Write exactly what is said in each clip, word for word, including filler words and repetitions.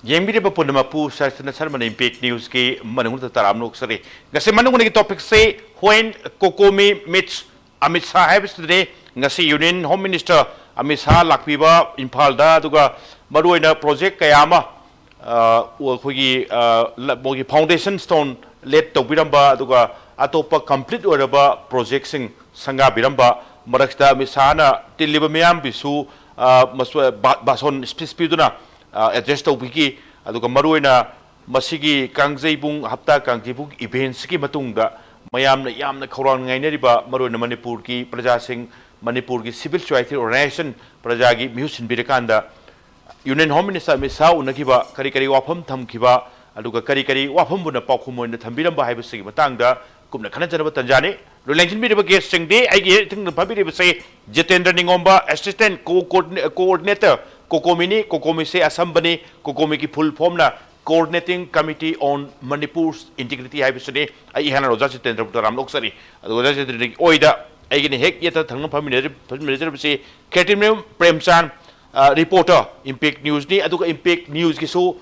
ꯌꯦꯡꯕꯤꯔꯤꯕ ꯄꯨꯝꯅꯃꯛꯄꯨ ꯁꯔꯁꯅ ꯁꯔꯃꯅ ꯏꯝꯄꯦꯛ ꯅ꯭ꯌꯨꯁꯀꯤ ꯃꯅꯨꯡꯗ ꯇꯔꯥꯝꯅ ꯑꯣꯛꯆꯔꯤ꯫ ꯉꯁꯤ ꯃꯅꯨꯡꯒꯤ ꯇꯣꯄꯤꯛꯁꯤ When COCOMI meets Amit Shah ꯍꯥꯏꯕꯁꯤꯗꯅꯤ꯫ ꯉꯁꯤ union home minister Amit Shah ꯂꯥꯛꯄꯤꯕ ꯏꯝꯐꯥꯜꯗ, ꯑꯗꯨꯒ ꯃꯔꯨꯑꯣꯏꯅ ꯄ꯭ꯔꯣꯖꯦꯛ ꯀꯌꯥ ꯑꯃ, ꯑ, ꯑꯩꯈꯣꯏꯒꯤ, ꯑ, ꯂ-, ꯃꯣꯏꯒꯤ ꯐꯥꯎꯟꯗꯦꯁꯟ ꯁ꯭ꯇꯣꯟ ꯂꯦꯠ ꯇꯧꯕꯤꯔꯝꯕ, ꯑꯗꯨꯒ ꯑꯇꯣꯞꯄ ꯀꯝꯄ꯭ꯂꯤꯠ ꯑꯣꯏꯔꯕ ꯄ꯭ꯔꯣꯖꯦꯛꯁꯤꯡ ꯁꯪꯒꯥꯕꯤꯔꯝꯕ ꯃꯔꯛꯁꯤꯗ ꯑꯃꯤꯠ ꯁꯥꯍꯅ ꯇꯤꯜꯂꯤꯕ ꯃꯤꯌꯥꯝꯕꯨꯁꯨ, ꯑ, ꯃꯁꯨ-, ꯚꯥ-, ꯚꯥꯁꯣꯟ, ꯁ꯭ꯄꯤꯆ ꯄꯤꯗꯨꯅ, ꯑ, ꯑꯦꯗ꯭ꯔꯦꯁ ꯇꯧꯕꯤꯈꯤ꯫ ꯑꯗꯨꯒ ꯃꯔꯨꯑꯣꯏꯅ ꯃꯁꯤꯒꯤ ꯀꯥꯡꯖꯩꯕꯨꯡ, ꯍꯞꯇꯥ ꯀꯥꯡꯖꯩꯕꯨꯡ ꯏꯚꯦꯟꯠꯁꯤꯒꯤ ꯃꯇꯨꯡꯗ ꯃꯌꯥꯝꯅ ꯌꯥꯝꯅ ꯈꯧꯔꯥꯡꯅ ꯉꯥꯏꯅꯔꯤꯕ, ꯃꯔꯨꯑꯣꯏꯅ ꯃꯅꯤꯄꯨꯔꯒꯤ ꯄ꯭ꯔꯖꯥꯁꯤꯡ, ꯃꯅꯤꯄꯨꯔꯒꯤ ꯁꯤꯚꯤꯜ ꯁꯣꯁꯥꯏꯇꯤ ꯑꯣꯔꯒꯅꯥꯏꯖꯦꯁꯟ, ꯄ꯭ꯔꯖꯥꯒꯤ ꯃꯤꯍꯨꯠ ꯁꯤꯟꯕꯤꯔꯀꯥꯟꯗ union home minister Amit Shah ꯎꯅꯈꯤꯕ, ꯀꯔꯤ ꯀꯔꯤ ꯋꯥꯐꯝ ꯊꯝꯈꯤꯕ, ꯑꯗꯨꯒ ꯀꯔꯤ ꯀꯔꯤ ꯋꯥꯐꯝꯕꯨꯅ ꯄꯥꯎꯈꯨꯝ ꯑꯣꯏꯅ ꯊꯝꯕꯤꯔꯝꯕ ꯍꯥꯏꯕꯁꯤꯒꯤ ꯃꯇꯥꯡꯗ ꯀꯨꯞꯅ ꯈꯟꯅꯖꯅꯕ ꯇꯟꯖꯥꯅꯤ꯫ ꯂꯣꯏ ꯂꯦꯡꯁꯤꯟꯕꯤꯔꯤꯕ ꯒꯦꯁꯁꯤꯡꯗꯤ ꯑꯩꯒꯤ ꯏꯊꯪꯗ ꯐꯝꯕꯤꯔꯤꯕꯁꯤ Jitendra Ningomba, assistant co-, coordinate-, coordinator ꯀꯣꯀꯣꯃꯤꯅꯤ, ꯀꯣꯀꯣꯃꯤꯁꯦ ꯑꯁꯝꯕꯅꯤ, ꯀꯣꯀꯣꯃꯤꯒꯤ ꯐꯨꯜ ꯐꯣꯝꯅ Coordinating Committee on Manipur's Integrity ꯍꯥꯏꯕꯁꯤꯅꯤ꯫ ꯑꯩ ꯏꯍꯥꯟ ꯍꯥꯟꯅ ꯑꯣꯖꯥ ꯖꯤꯇꯦꯟꯗ꯭ꯔꯕꯨ ꯇꯔꯥꯝꯅ ꯑꯣꯛꯆꯔꯤ꯫ ꯑꯗꯨꯒ ꯑꯣꯖꯥ ꯖꯤꯇꯦꯟꯗ꯭ꯔꯒꯤ ꯑꯣꯏꯗ ꯑꯩꯒꯤꯅ ꯍꯦꯛ ꯌꯦꯠꯇ ꯊꯪꯅ ꯐꯝꯃꯤꯟꯅꯔꯤ-, ꯐꯝꯃꯤꯟꯅꯖꯔꯤꯕꯁꯤ ꯈꯦꯇ꯭ꯔꯤꯃꯌꯨꯝ ꯄ꯭ꯔꯦꯝꯆꯥꯟ, ꯑ, ꯔꯤꯄꯣꯔꯇꯔ ꯏꯝꯄꯦꯛ ꯅ꯭ꯌꯨꯁꯅꯤ꯫ ꯑꯗꯨꯒ ꯏꯝꯄꯦꯛ ꯅ꯭ꯌꯨꯁꯀꯤꯁꯨ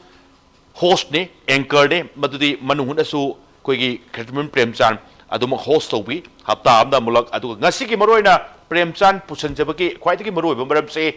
ꯍꯣꯁ꯭ꯠꯅꯤ, ꯑꯦꯡꯀꯔꯅꯤ, ꯃꯗꯨꯗꯤ ꯃꯅꯨꯡ ꯍꯨꯠꯅꯁꯨ ꯑꯩꯈꯣꯏꯒꯤ ꯈꯦꯇ꯭ꯔꯤꯃꯌꯨꯝ ꯄ꯭ꯔꯦꯝꯆꯥꯟ ꯑꯗꯨꯃꯛ ꯍꯣꯁ꯭ꯠ ꯇꯧꯕꯤ ꯍꯞꯇꯥ ꯑꯃꯗ ꯑꯃꯨꯛꯂꯛ꯫ ꯑꯗꯨꯒ ꯉꯁꯤꯒꯤ ꯃꯔꯨꯑꯣꯏꯅ ꯄ꯭ꯔꯦꯝꯆꯥꯟ ꯄꯨꯁꯤꯟꯖꯕꯒꯤ ꯈ꯭ꯋꯥꯏꯗꯒꯤ ꯃꯔꯨꯑꯣꯏꯕ ꯃꯔꯝꯁꯤ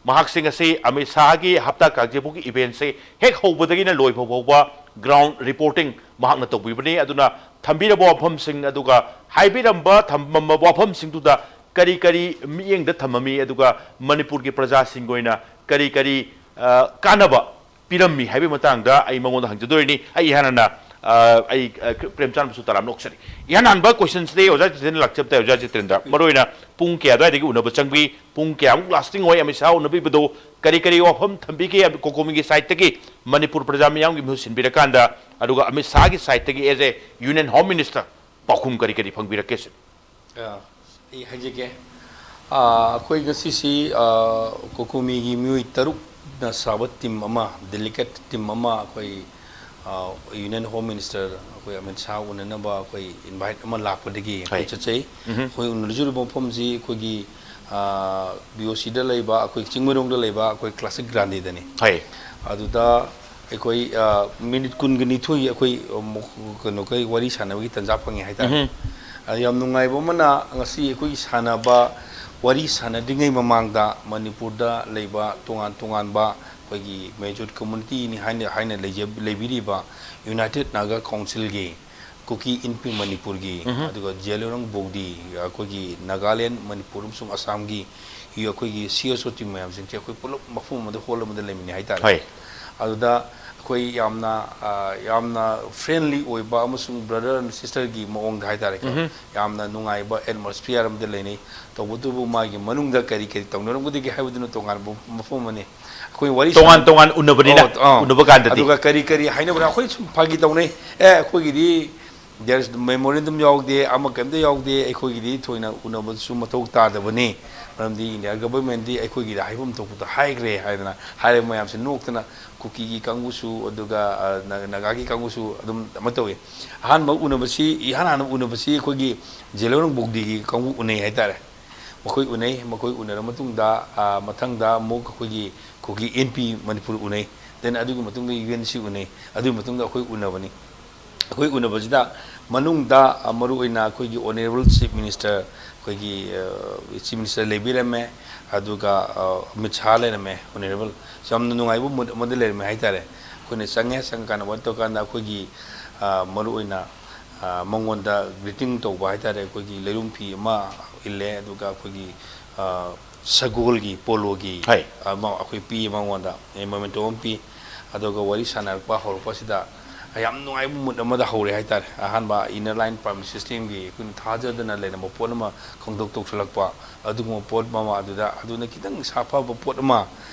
ꯃꯍꯥꯛꯁꯤ ꯉꯁꯤ ꯑꯃꯤꯠ ꯁꯥꯍꯒꯤ ꯍꯞꯇꯥ ꯀꯥꯡꯖꯩꯕꯨꯡꯒꯤ ꯏꯚꯦꯟꯠꯁꯤ ꯍꯦꯛ ꯍꯧꯕꯗꯒꯤꯅ ꯂꯣꯏꯕ ꯐꯥꯎꯕ ꯒ꯭ꯔꯥꯎꯟ ꯔꯤꯄꯣꯔꯇꯤꯡ ꯃꯍꯥꯛꯅ ꯇꯧꯕꯤꯕꯅꯤ꯫ ꯑꯗꯨꯅ ꯊꯝꯕꯤꯔꯕ ꯋꯥꯐꯝꯁꯤꯡ ꯑꯗꯨꯒ ꯍꯥꯏꯕꯤꯔꯝꯕ ꯊꯝꯃꯝꯕ ꯋꯥꯐꯝꯁꯤꯡꯗꯨꯗ ꯀꯔꯤ ꯀꯔꯤ ꯃꯤꯠꯌꯦꯡꯗ ꯊꯝꯃꯝꯃꯤ, ꯑꯗꯨꯒ ꯃꯅꯤꯄꯨꯔꯒꯤ ꯄ꯭ꯔꯖꯥꯁꯤꯡꯒꯤ ꯑꯣꯏꯅ ꯀꯔꯤ ꯀꯔꯤ, ꯑ, ꯀꯥꯟꯅꯕ ꯄꯤꯔꯝꯃꯤ ꯍꯥꯏꯕꯒꯤ ꯃꯇꯥꯡꯗ ꯑꯩ ꯃꯉꯣꯟꯗ ꯍꯪꯖꯗꯣꯏꯅꯤ꯫ ꯑꯩ ꯏꯍꯥꯟ ꯍꯥꯟꯅ, ꯑ, ꯑꯩ, ꯑ, ꯄ꯭ꯔꯦꯝꯆꯥꯟꯕꯨꯁꯨ ꯇꯔꯥꯝꯅ ꯑꯣꯛꯆꯔꯤ꯫ ꯏꯍꯥꯟ ꯍꯥꯟꯕ ꯀꯣꯏꯁꯟꯁꯤꯗꯤ ꯑꯣꯖꯥ ꯖꯤꯇꯦꯟꯗ꯭ꯔ ꯂꯥꯛꯆꯕ ꯇꯥꯏ꯫ ꯑꯣꯖꯥ ꯖꯤꯇꯦꯟꯗ꯭ꯔ, ꯃꯔꯨꯑꯣꯏꯅ ꯄꯨꯡ ꯀꯌꯥ ꯑꯗꯨꯋꯥꯏꯗꯒꯤ ꯎꯅꯕ ꯆꯪꯕꯤ, ꯄꯨꯡ ꯀꯌꯥꯃꯨꯛ ꯂꯥꯁꯇꯤꯡ ꯑꯣꯏ, ꯑꯃꯤꯠ ꯁꯥꯍ ꯎꯅꯕꯤꯕꯗꯣ ꯀꯔꯤ ꯀꯔꯤ ꯋꯥꯐꯝ ꯊꯝꯕꯤꯒꯦ, ꯀꯣꯀꯣꯃꯤꯒꯤ ꯁꯥꯏꯠꯇꯒꯤ ꯃꯅꯤꯄꯨꯔ ꯄ꯭ꯔꯖꯥ ꯃꯤꯌꯥꯝꯒꯤ ꯃꯤꯍꯨꯠ ꯁꯤꯟꯕꯤꯔꯀꯥꯟꯗ, ꯑꯗꯨꯒ ꯑꯃꯤꯠ ꯁꯥꯍꯒꯤ ꯁꯥꯏꯠꯇꯒꯤ as a Union Home Minister ꯄꯥꯎꯈꯨꯝ ꯀꯔꯤ ꯀꯔꯤ ꯐꯪꯕꯤꯔꯛꯀꯦ ꯁꯤꯅꯤ꯫ ꯑ, ꯑꯩ ꯍꯥꯏꯖꯒꯦ꯫ ꯑ, ꯑꯩꯈꯣꯏ ꯉꯁꯤꯁꯤ, ꯑ, ꯀꯣꯀꯣꯃꯤꯒꯤ ꯃꯤꯑꯣꯏ ꯇꯔꯨꯛꯅ ꯁꯥꯕ ꯇꯤꯝ ꯑꯃ, ꯗꯦꯂꯤꯒꯦꯠ ꯇꯤꯝ ꯑꯃ ꯑꯩꯈꯣꯏ, ꯑ, ꯌꯨꯅꯤꯌꯟ ꯍꯣꯝ ꯃꯤꯅꯤꯁꯇꯔ ꯑꯩꯈꯣꯏ ꯑꯃꯤꯠ ꯁꯥꯍ ꯎꯅꯅꯕ ꯑꯩꯈꯣꯏ ꯏꯟꯚꯥꯏꯠ ꯑꯃ ꯂꯥꯛꯄꯗꯒꯤ ꯑꯩꯈꯣꯏ ꯍꯣꯏ꯫ ꯆꯠꯆꯩ꯫ ꯎꯝꯍꯨꯝ꯫ ꯑꯩꯈꯣꯏ ꯎꯅꯖꯔꯤꯕ ꯃꯐꯝꯁꯤ ꯑꯩꯈꯣꯏꯒꯤ, ꯑ, ꯕꯤ ꯑꯣ ꯁꯤꯗ ꯂꯩꯕ, ꯑꯩꯈꯣꯏ ꯆꯤꯡꯃꯩꯔꯣꯡꯗ ꯂꯩꯕ ꯑꯩꯈꯣꯏ ꯀ꯭ꯂꯥꯁꯤꯛ ꯒ꯭ꯔꯥꯟꯗꯤꯗꯅꯤ꯫ ꯍꯣꯏ꯫ ꯑꯗꯨꯗ ꯑꯩꯈꯣꯏ, ꯑ, ꯃꯤꯅꯤꯠ ꯀꯨꯟꯒ ꯅꯤꯊꯣꯏ ꯑꯩꯈꯣꯏ, ꯑ, ꯃꯨ-, ꯀꯩꯅꯣ, ꯀꯩ ꯋꯥꯔꯤ ꯁꯥꯟꯅꯕꯒꯤ ꯇꯥꯟꯖꯥ ꯐꯪꯉꯦ ꯍꯥꯏꯇꯥꯔꯦ꯫ ꯎꯝꯍꯨꯝ꯫ ꯑ, ꯌꯥꯝ ꯅꯨꯡꯉꯥꯏꯕ ꯑꯃꯅ, ꯉꯁꯤ ꯑꯩꯈꯣꯏꯒꯤ ꯁꯥꯟꯅꯕ, ꯋꯥꯔꯤ ꯁꯥꯟꯅꯗ꯭ꯔꯤꯉꯩ ꯃꯃꯥꯡꯗ ꯃꯅꯤꯄꯨꯔꯗ ꯂꯩꯕ ꯇꯣꯉꯥꯟ ꯇꯣꯉꯥꯟꯕ ꯑꯩꯈꯣꯏꯒꯤ major communityꯅꯤ ꯍꯥꯏꯅ, ꯍꯥꯏꯅ ꯂꯩꯖ-, ꯂꯩꯕꯤꯔꯤꯕ United Naga Councilꯒꯤ ꯀꯨꯀꯤ ꯏꯟꯄꯤ ꯃꯅꯤꯄꯨꯔꯒꯤ, ꯎꯝꯍꯨꯝ꯫ ꯑꯗꯨꯒ ꯖꯦꯂꯤꯌꯥꯡꯔꯣꯡ ꯕꯣꯛꯗꯤ, ꯑꯩꯈꯣꯏꯒꯤ ꯅꯥꯒꯥꯂꯦꯟ, ꯃꯅꯤꯄꯨꯔ ꯑꯃꯁꯨꯡ ꯑꯁꯥꯝꯒꯤ, ꯑꯩꯈꯣꯏꯒꯤ C S O team ꯃꯌꯥꯝꯁꯤꯡꯁꯦ ꯑꯩꯈꯣꯏ ꯄꯨꯂꯞ ꯃꯐꯝ ꯑꯃꯗ, hall ꯑꯃꯗ ꯂꯩꯃꯤꯟꯅꯩ ꯍꯥꯏꯇꯥꯔꯦ꯫ ꯍꯣꯏ꯫ ꯑꯗꯨꯗ ꯑꯩꯈꯣꯏ ꯌꯥꯝꯅ, ꯑ, ꯌꯥꯝꯅ friendly ꯑꯣꯏꯕ ꯑꯃꯁꯨꯡ brother and sisterꯒꯤ ꯃꯑꯣꯡꯗ ꯍꯥꯏꯇꯥꯔꯦꯀꯣ, ꯎꯝꯍꯨꯝ꯫ ꯌꯥꯝꯅ ꯅꯨꯡꯉꯥꯏꯕ atmosphere ꯑꯃꯗ ꯂꯩꯅꯩ꯫ ꯇꯧꯕꯇꯕꯨ ꯃꯥꯒꯤ ꯃꯅꯨꯡꯗ ꯀꯔꯤ ꯀꯔꯤ ꯇꯧꯅꯔꯝꯒꯗꯒꯦ ꯍꯥꯏꯕꯗꯨꯅ ꯇꯣꯉꯥꯟꯕ ꯃꯐꯝ ꯑꯃꯅꯤ꯫ ꯑꯩꯈꯣꯏ ꯋꯥꯔꯤ ꯇꯣꯉꯥꯟ ꯁꯥꯟꯅ-, ꯇꯣꯉꯥꯟ ꯎꯅꯕꯅꯤꯅ, ꯑꯣ, ꯑꯥ꯫ ꯎꯅꯕ ꯀꯥꯟꯗꯗꯤ꯫ ꯑꯗꯨꯒ ꯀꯔꯤ ꯀꯔꯤ ꯍꯥꯏꯅꯕ꯭ꯔꯥ? ꯑꯩꯈꯣꯏ ꯁꯨꯝ ꯐꯥꯒꯤ ꯇꯧꯅꯩ꯫ ꯑꯦ, ꯑꯩꯈꯣꯏꯒꯤꯗꯤ there's memorandum ꯌꯥꯎꯗꯦ, ꯑꯃ ꯀꯩꯝꯇ ꯌꯥꯎꯗꯦ, ꯑꯩꯈꯣꯏꯒꯤꯗꯤ ꯊꯣꯏꯅ ꯎꯅꯕꯁꯨ ꯃꯊꯧ ꯇꯥꯗꯕꯅꯤ, ꯃꯔꯝꯗꯤ India governmentꯗꯤ ꯑꯩꯈꯣꯏꯒꯤꯗ ꯍꯥꯏꯐꯝ ꯊꯣꯛꯄꯗꯣ ꯍꯥꯏꯈ꯭ꯔꯦ ꯍꯥꯏꯗꯅ ꯍꯥꯏꯔꯒ ꯃꯌꯥꯝꯁꯦ ꯅꯣꯛꯇꯅ ꯀꯨꯀꯤꯒꯤ ꯀꯥꯡꯕꯨꯁꯨ ꯑꯗꯨꯒ, ꯑ, ꯅ-, ꯅꯥꯒꯥꯒꯤ ꯀꯥꯡꯕꯨꯁꯨ ꯑꯗꯨꯝ ꯑꯃ ꯇꯧꯏ꯫ ꯑꯍꯥꯟꯕ ꯎꯅꯕꯁꯤ, ꯏꯍꯥꯟ ꯍꯥꯟꯅ ꯎꯅꯕꯁꯤ ꯑꯩꯈꯣꯏꯒꯤ ꯖꯦꯂꯤꯌꯥꯡꯔꯣꯡ ꯕꯣꯛꯗꯤꯒꯤ ꯀꯥꯡꯕꯨ ꯎꯅꯩ ꯍꯥꯏꯇꯥꯔꯦ꯫ ꯃꯈꯣꯏ ꯎꯅꯩ, ꯃꯈꯣꯏ ꯎꯅꯔ ꯃꯇꯨꯡꯗ, ꯑ, ꯃꯊꯪꯗ ꯑꯃꯨꯛ ꯑꯩꯈꯣꯏꯒꯤ ꯀꯨꯀꯤ ꯏꯟꯄꯤ ꯃꯅꯤꯄꯨꯔ ꯎꯅꯩ, then ꯑꯗꯨꯒꯤ ꯃꯇꯨꯡꯗ UNC ꯎꯅꯩ, ꯑꯗꯨꯒꯤ ꯃꯇꯨꯡꯗ ꯑꯩꯈꯣꯏ ꯎꯅꯕꯅꯤ꯫ ꯑꯩꯈꯣꯏ ꯎꯅꯕꯁꯤꯗ ꯃꯅꯨꯡꯗ, ꯑ, ꯃꯔꯨꯑꯣꯏꯅ ꯑꯩꯈꯣꯏꯒꯤ Honourable Chief Minister, ꯑꯩꯈꯣꯏꯒꯤ, ꯑ, Chief Minister ꯂꯩꯕꯤꯔꯝꯃꯦ, ꯑꯗꯨꯒ, ꯑ, ꯑꯃꯤꯠ ꯁꯥꯍ ꯂꯩꯔꯝꯃꯦ, Honourable꯫ ꯌꯥꯝꯅ ꯅꯨꯡꯉꯥꯏꯕ mood ꯑꯃꯗ ꯂꯩꯔꯝꯃꯦ ꯍꯥꯏꯇꯥꯔꯦ꯫ ꯑꯩꯈꯣꯏꯅ ꯆꯪꯉꯦ, ꯆꯪꯉꯀꯥꯟꯗ ꯋꯦꯜꯀꯝ ꯇꯧꯀꯥꯟꯗ ꯑꯩꯈꯣꯏꯒꯤ, ꯑ, ꯃꯔꯨꯑꯣꯏꯅ, ꯑ, ꯃꯉꯣꯟꯗ greeting ꯇꯧꯕ ꯍꯥꯏꯇꯥꯔꯦ, ꯑꯩꯈꯣꯏꯒꯤ ꯂꯩꯔꯨꯝ ꯐꯤ ꯑꯃ ꯏꯜꯂꯦ, ꯑꯗꯨꯒ ꯑꯩꯈꯣꯏꯒꯤ, ꯑ, ꯁꯒꯣꯜꯒꯤ, ꯄꯣꯂꯣꯒꯤ, ꯍꯣꯏ꯫ ꯑꯃ ꯑꯩꯈꯣꯏ ꯄꯤ ꯃꯉꯣꯟꯗ, ꯑꯦ, memento ꯑꯃ ꯄꯤ꯫ ꯑꯗꯨꯒ ꯋꯥꯔꯤ ꯁꯥꯟꯅꯔꯛꯄ ꯍꯧꯔꯛꯄꯁꯤꯗ ꯌꯥꯝ ꯅꯨꯡꯉꯥꯏꯕ mood ꯑꯃꯗ ꯍꯧꯔꯦ ꯍꯥꯏꯇꯥꯔꯦ꯫ ꯑꯍꯥꯟꯕ Inner Line Permit Systemꯒꯤ ꯑꯩꯈꯣꯏꯅ ꯊꯥꯖꯗꯅ ꯂꯩꯔꯝꯕ ꯄꯣꯠ ꯑꯃ ꯈꯪꯗꯣꯛ ꯇꯧꯁꯤꯜꯂꯛꯄ, ꯑꯗꯨꯒꯨꯝꯕ ꯄꯣꯠ ꯑꯃ ꯑꯗꯨꯗ, ꯑꯗꯨꯅ ꯈꯤꯇꯪ ꯁꯥꯐꯕ ꯄꯣꯠ ꯑꯃ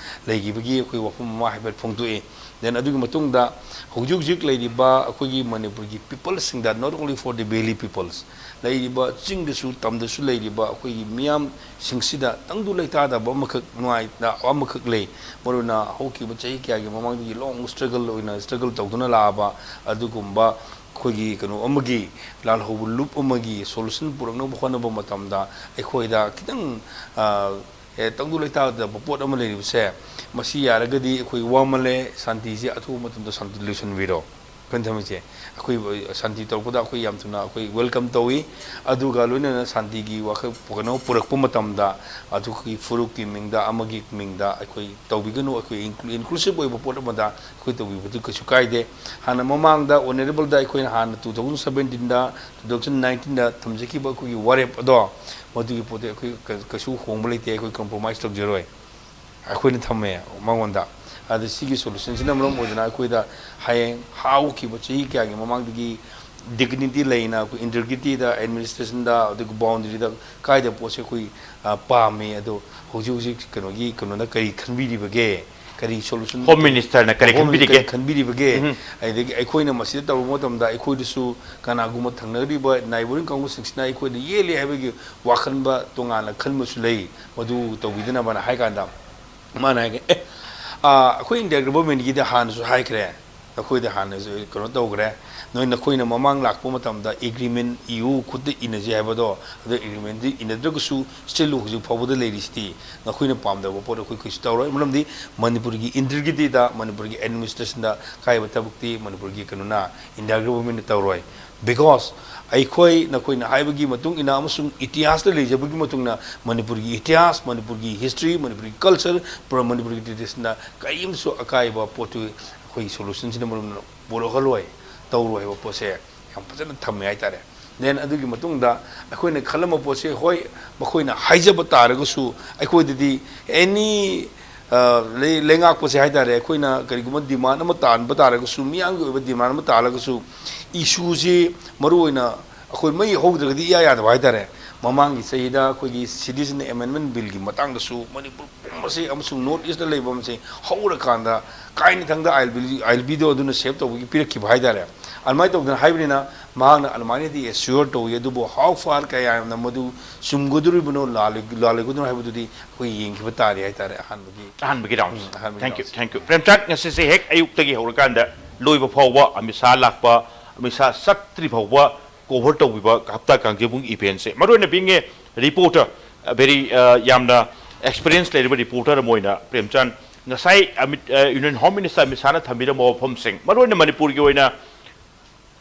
ꯂꯩꯈꯤꯕꯒꯤ ꯑꯩꯈꯣꯏ ꯋꯥꯐꯝ ꯑꯃ ꯍꯥꯏꯐꯦꯠ ꯐꯣꯡꯗꯣꯛꯏ꯫ Then ꯑꯗꯨꯒꯤ ꯃꯇꯨꯡꯗ ꯍꯧꯖꯤꯛ ꯍꯧꯖꯤꯛ ꯂꯩꯔꯤꯕ ꯑꯩꯈꯣꯏꯒꯤ ꯃꯅꯤꯄꯨꯔꯒꯤ peopleꯁꯤꯡꯗ, not only for the valley peoples, ꯂꯩꯔꯤꯕ ꯆꯤꯡꯗꯁꯨ ꯇꯝꯗꯁꯨ ꯂꯩꯔꯤꯕ ꯑꯩꯈꯣꯏꯒꯤ ꯃꯤꯌꯥꯝꯁꯤꯡꯁꯤꯗ ꯇꯪꯗꯨ ꯂꯩꯇꯥꯗꯕ ꯑꯃꯈꯛ, ꯅꯨꯡꯉꯥꯏꯇ ꯑꯃꯈꯛ ꯂꯩ꯫ ꯃꯔꯨꯑꯣꯏꯅ ꯍꯧꯈꯤꯕ ꯆꯍꯤ ꯀꯌꯥꯒꯤ ꯃꯃꯥꯡꯗꯒꯤ long struggle ꯑꯣꯏꯅ struggle ꯇꯧꯗꯨꯅ ꯂꯥꯛꯑꯕ ꯑꯗꯨꯒꯨꯝꯕ ꯑꯩꯈꯣꯏꯒꯤ ꯀꯩꯅꯣ ꯑꯃꯒꯤ, ꯂꯥꯜꯍꯧꯕ ꯂꯨꯞ ꯑꯃꯒꯤ solution ꯄꯨꯔꯛꯅꯕ ꯍꯣꯠꯅꯕ ꯃꯇꯝꯗ ꯑꯩꯈꯣꯏꯗ ꯈꯤꯇꯪ, ꯑ, ꯑꯦ, ꯇꯪꯗꯨ ꯂꯩꯇꯥꯗꯕ ꯄꯣꯠ ꯑꯃ ꯂꯩꯔꯤꯕꯁꯦ, ꯃꯁꯤ ꯌꯥꯔꯒꯗꯤ ꯑꯩꯈꯣꯏ ꯋꯥꯃꯜꯂꯦ, ꯁꯥꯟꯇꯤꯁꯤ ꯑꯊꯨꯕ ꯃꯇꯝꯗ ꯁꯥꯟꯇꯤ ꯂꯣꯏꯁꯤꯟꯕꯤꯔꯣ꯫ ꯑꯩꯈꯣꯏꯅ ꯊꯝꯃꯤꯁꯦ, ꯑꯩꯈꯣꯏ ꯁꯥꯟꯇꯤ ꯇꯧꯔꯛꯄꯗ ꯑꯩꯈꯣꯏ ꯌꯥꯝ ꯊꯨꯅ ꯑꯩꯈꯣꯏ welcome ꯇꯧꯏ꯫ ꯑꯗꯨꯒ ꯂꯣꯏꯅꯅ ꯁꯥꯟꯇꯤꯒꯤ ꯋꯥꯈꯜ, ꯀꯩꯅꯣ, ꯄꯨꯔꯛꯄ ꯃꯇꯝꯗ ꯑꯗꯨꯒꯤ ꯐꯨꯔꯨꯞꯀꯤ ꯃꯤꯡꯗ, ꯑꯃꯒꯤ ꯃꯤꯡꯗ ꯑꯩꯈꯣꯏ ꯇꯧꯕꯤꯒꯅꯨ꯫ ꯑꯩꯈꯣꯏ inclu-, inclusive ꯑꯣꯏꯕ ꯄꯣꯠ ꯑꯃꯗ ꯑꯩꯈꯣꯏ ꯇꯧꯕꯤꯕꯗꯨ ꯀꯩꯁꯨ ꯀꯥꯏꯗꯦ꯫ ꯍꯥꯟꯅ ꯃꯃꯥꯡꯗ Honourable ꯗ ꯑꯩꯈꯣꯏꯅ ꯍꯥꯟꯅ two thousand seventeen ꯗ, two thousand nineteen ꯗ ꯊꯝꯖꯈꯤꯕ ꯑꯩꯈꯣꯏꯒꯤ ꯋꯥꯔꯦꯞ ꯑꯗꯣ, ꯃꯗꯨꯒꯤ ꯄꯣꯠꯇꯨ ꯑꯩꯈꯣꯏ ꯀ-, ꯀꯩꯁꯨ ꯍꯣꯡꯕ ꯂꯩꯇꯦ, ꯑꯩꯈꯣꯏ compromise ꯇꯧꯖꯔꯣꯏ꯫ ꯑꯩꯈꯣꯏꯅ ꯊꯝꯃꯦ ꯃꯉꯣꯟꯗ꯫ ꯑꯗ ꯁꯤꯒꯤ solution ꯁꯤꯅ ꯃꯔꯝ ꯑꯣꯏꯗꯅ ꯑꯩꯈꯣꯏꯗ ꯍꯌꯦꯡ ꯍꯧꯈꯤꯕ ꯆꯍꯤ ꯀꯌꯥꯒꯤ ꯃꯃꯥꯡꯗꯒꯤ dignity ꯂꯩꯅ, ꯑꯩꯈꯣꯏ integrity ꯗ, administration ꯗ, ꯑꯗꯨꯒ boundary ꯗ ꯀꯥꯏꯗꯕ ꯄꯣꯠꯁꯦ ꯑꯩꯈꯣꯏ, ꯑ, ꯄꯥꯝꯃꯤ꯫ ꯑꯗꯣ ꯍꯧꯖꯤꯛ ꯍꯧꯖꯤꯛ ꯀꯩꯅꯣꯒꯤ, ꯀꯩꯅꯣꯅ ꯀꯔꯤ ꯈꯟꯕꯤꯔꯤꯕꯒꯦ? ꯀꯔꯤ solution? Home Minister ꯅ ꯀꯔꯤ Home Minister ꯅ ꯈꯟꯕꯤꯔꯤꯒꯦ? ꯀꯔꯤ ꯈꯟꯕꯤꯔꯤꯕꯒꯦ? ꯎꯝ꯫ ꯑꯗꯒꯤ ꯑꯩꯈꯣꯏꯅ ꯃꯁꯤꯗ ꯇꯧꯔꯨꯕ ꯃꯇꯝꯗ ꯑꯩꯈꯣꯏꯗꯁꯨ ꯀꯅꯥꯒꯨꯝꯕ ꯊꯪꯅꯔꯤꯕ neighbouring country ꯁꯤꯡꯁꯤꯅ ꯑꯩꯈꯣꯏꯗ ꯌꯦꯠꯂꯤ ꯍꯥꯏꯕꯒꯤ ꯋꯥꯈꯟꯕ ꯇꯣꯉꯥꯟꯅ ꯈꯟꯕꯁꯨ ꯂꯩ꯫ ꯃꯗꯨ ꯇꯧꯕꯤꯗꯅꯕꯅ ꯍꯥꯏ ꯀꯥꯟꯗ, ꯃꯥꯅ ꯍꯥꯏꯒꯦ, "ꯑꯦ, ꯑꯥ, ꯑꯩꯈꯣꯏ India government ꯀꯤꯗꯤ ꯍꯥꯟꯅꯁꯨ ꯍꯥꯏꯈ꯭ꯔꯦ, ꯑꯩꯈꯣꯏꯗ ꯍꯥꯟꯅꯁꯨ ꯀꯩꯅꯣ ꯇꯧꯈ꯭ꯔꯦ, ꯅꯣꯏ, ꯅꯈꯣꯏꯅ ꯃꯃꯥꯡ ꯂꯥꯛꯄ ꯃꯇꯝꯗ agreement ꯏꯌꯨ, ꯈꯨꯠꯇ ꯏꯅꯁꯤ ꯍꯥꯏꯕꯗꯣ, ꯑꯗꯣ agreement ꯗꯤ ꯏꯅꯗ꯭ꯔꯒꯁꯨ still ꯍꯧꯖꯤꯛ ꯐꯥꯎꯕꯗ ꯂꯩꯔꯤꯁꯤꯗꯤ, ꯅꯈꯣꯏꯅ ꯄꯥꯝꯗꯕ ꯄꯣꯠ ꯑꯩꯈꯣꯏ ꯀꯩꯁꯨ ꯇꯧꯔꯣꯏ꯫ ꯃꯔꯝꯗꯤ ꯃꯅꯤꯄꯨꯔꯒꯤ integrity ꯗ, ꯃꯅꯤꯄꯨꯔꯒꯤ administration ꯗ ꯀꯥꯏꯕ ꯊꯕꯛꯇꯤ ꯃꯅꯤꯄꯨꯔꯒꯤ ꯀꯩꯅꯣꯅ, India government ꯅ ꯇꯧꯔꯣꯏ꯫ Because ꯑꯩꯈꯣꯏ, ꯅꯈꯣꯏꯅ ꯍꯥꯏꯕꯒꯤ ꯃꯇꯨꯡ ꯏꯟꯅ ꯑꯃꯁꯨꯡ ꯏꯇꯤꯍꯥꯁꯇ ꯂꯩꯖꯕꯒꯤ ꯃꯇꯨꯡ ꯏꯟꯅ ꯃꯅꯤꯄꯨꯔꯒꯤ ꯏꯇꯤꯍꯥꯁ, ꯃꯅꯤꯄꯨꯔꯒꯤ history, ꯃꯅꯤꯄꯨꯔꯒꯤ culture, ꯄꯨꯔꯥ ꯃꯅꯤꯄꯨꯔꯒꯤ tradition ꯗ ꯀꯔꯤꯝꯁꯨ ꯑꯀꯥꯏꯕ ꯄꯣꯠꯇꯨ ꯑꯩꯈꯣꯏ solution ꯁꯤꯅ ꯃꯔꯝ ꯑꯣꯏꯗꯨꯅ ꯄꯨꯔꯛꯍꯜꯂꯣꯏ, ꯇꯧꯔꯣꯏ ꯍꯥꯏꯕ ꯄꯣꯠꯁꯦ ꯌꯥꯝ ꯐꯖꯅ ꯊꯝꯃꯦ ꯍꯥꯏꯇꯥꯔꯦ꯫ Then ꯑꯗꯨꯒꯤ ꯃꯇꯨꯡꯗ ꯑꯩꯈꯣꯏꯅ ꯈꯜꯂꯝꯕ ꯄꯣꯠꯁꯦ, ꯍꯣꯏ, ꯃꯈꯣꯏꯅ ꯍꯥꯏꯖꯕ ꯇꯥꯔꯒꯁꯨ ꯑꯩꯈꯣꯏꯗꯗꯤ any, ꯑ, ꯂꯩ-, ꯂꯩꯉꯥꯛꯄꯁꯦ ꯍꯥꯏꯇꯥꯔꯦ, ꯑꯩꯈꯣꯏꯅ ꯀꯔꯤꯒꯨꯝꯕ demand ꯑꯃ ꯇꯥꯟꯕ ꯇꯥꯔꯒꯁꯨ, ꯃꯤꯌꯥꯝꯒꯤ ꯑꯣꯏꯕ demand ꯑꯃ ꯇꯥꯜꯂꯒꯁꯨ, issue ꯁꯤ ꯃꯔꯨꯑꯣꯏꯅ ꯑꯩꯈꯣꯏ ꯃꯩ ꯍꯧꯗ꯭ꯔꯒꯗꯤ ꯏꯌꯥ ꯌꯥꯗꯕ ꯍꯥꯏꯇꯥꯔꯦ꯫ ꯃꯃꯥꯡꯒꯤ ꯆꯍꯤꯗ ꯑꯩꯈꯣꯏꯒꯤ Citizen Amendment Bill ꯒꯤ ꯃꯇꯥꯡꯗꯁꯨ ꯃꯅꯤꯄꯨꯔ ꯄꯨꯝꯕꯁꯤ ꯑꯃꯁꯨꯡ North East ꯇ ꯂꯩꯕ ꯑꯃꯁꯤ ꯍꯧꯔꯀꯥꯟꯗ ꯀꯥꯏꯅꯊꯪꯗ ILP, ILP ꯗꯣ ꯑꯗꯨꯅ save ꯇꯧꯕꯒꯤ ꯄꯤꯔꯛꯈꯤꯕ ꯍꯥꯏꯇꯥꯔꯦ꯫ ꯑꯗꯨꯃꯥꯏꯅ ꯇꯧꯗꯅ ꯍꯥꯏꯕꯅꯤꯅ ꯃꯍꯥꯛꯅ ꯑꯗꯨꯃꯥꯏꯅꯗꯤ assure ꯇꯧꯏ, ꯑꯗꯨꯕꯨ how far, ꯀꯌꯥ ꯌꯥꯝꯅ ꯃꯗꯨ ꯆꯨꯝꯒꯗꯣꯔꯤꯕꯅꯣ, ꯂꯥꯜꯂꯣꯏ-, ꯂꯥꯜꯂꯣꯏꯒꯗꯣꯏꯅꯣ ꯍꯥꯏꯕꯗꯨꯗꯤ ꯑꯩꯈꯣꯏ ꯌꯦꯡꯈꯤꯕ ꯇꯥꯔꯦ ꯍꯥꯏꯇꯥꯔꯦ ꯑꯍꯥꯟꯕꯒꯤ꯫ ꯑꯍꯥꯟꯕꯒꯤ round꯫ ꯎꯝ, ꯑꯍꯥꯟꯕꯒꯤ Thank you, round꯫ Thank you꯫ ꯄ꯭ꯔꯦꯝꯆꯥꯟ, ꯉꯁꯤꯁꯦ ꯍꯦꯛ ꯑꯌꯨꯛꯇꯒꯤ ꯍꯧꯔꯀꯥꯟꯗ ꯂꯣꯏꯕ ꯐꯥꯎꯕ ꯑꯃꯤꯠ ꯁꯥꯍ ꯂꯥꯛꯄ, ꯑꯃꯤꯠ ꯁꯥꯍ ꯆꯠꯇ꯭ꯔꯤ ꯐꯥꯎꯕ cover ꯇꯧꯕꯤꯕ ꯍꯞꯇꯥ ꯀꯥꯡꯖꯩꯕꯨꯡ event ꯁꯦ꯫ ꯃꯔꯨꯑꯣꯏꯅ being a reporter, ꯑ, very, ꯑ, ꯌꯥꯝꯅ, ꯑꯦꯛꯁꯄꯤꯔꯤꯌꯦꯟꯁ ꯂꯩꯔꯕ ꯔꯤꯄꯣꯔꯇꯔ ꯑꯃ ꯑꯣꯏꯅ, ꯄ꯭ꯔꯦꯝꯆꯥꯟ, ꯉꯁꯥꯏ ꯑꯃꯤꯠ, ꯑ, ꯌꯨꯅꯤꯌꯟ ꯍꯣꯝ ꯃꯤꯅꯤꯁꯇꯔ ꯑꯃꯤꯠ ꯁꯥꯍꯅ ꯊꯝꯕꯤꯔꯝꯕ ꯋꯥꯐꯝꯁꯤꯡ, ꯃꯔꯨꯑꯣꯏꯅ ꯃꯅꯤꯄꯨꯔꯒꯤ ꯑꯣꯏꯅ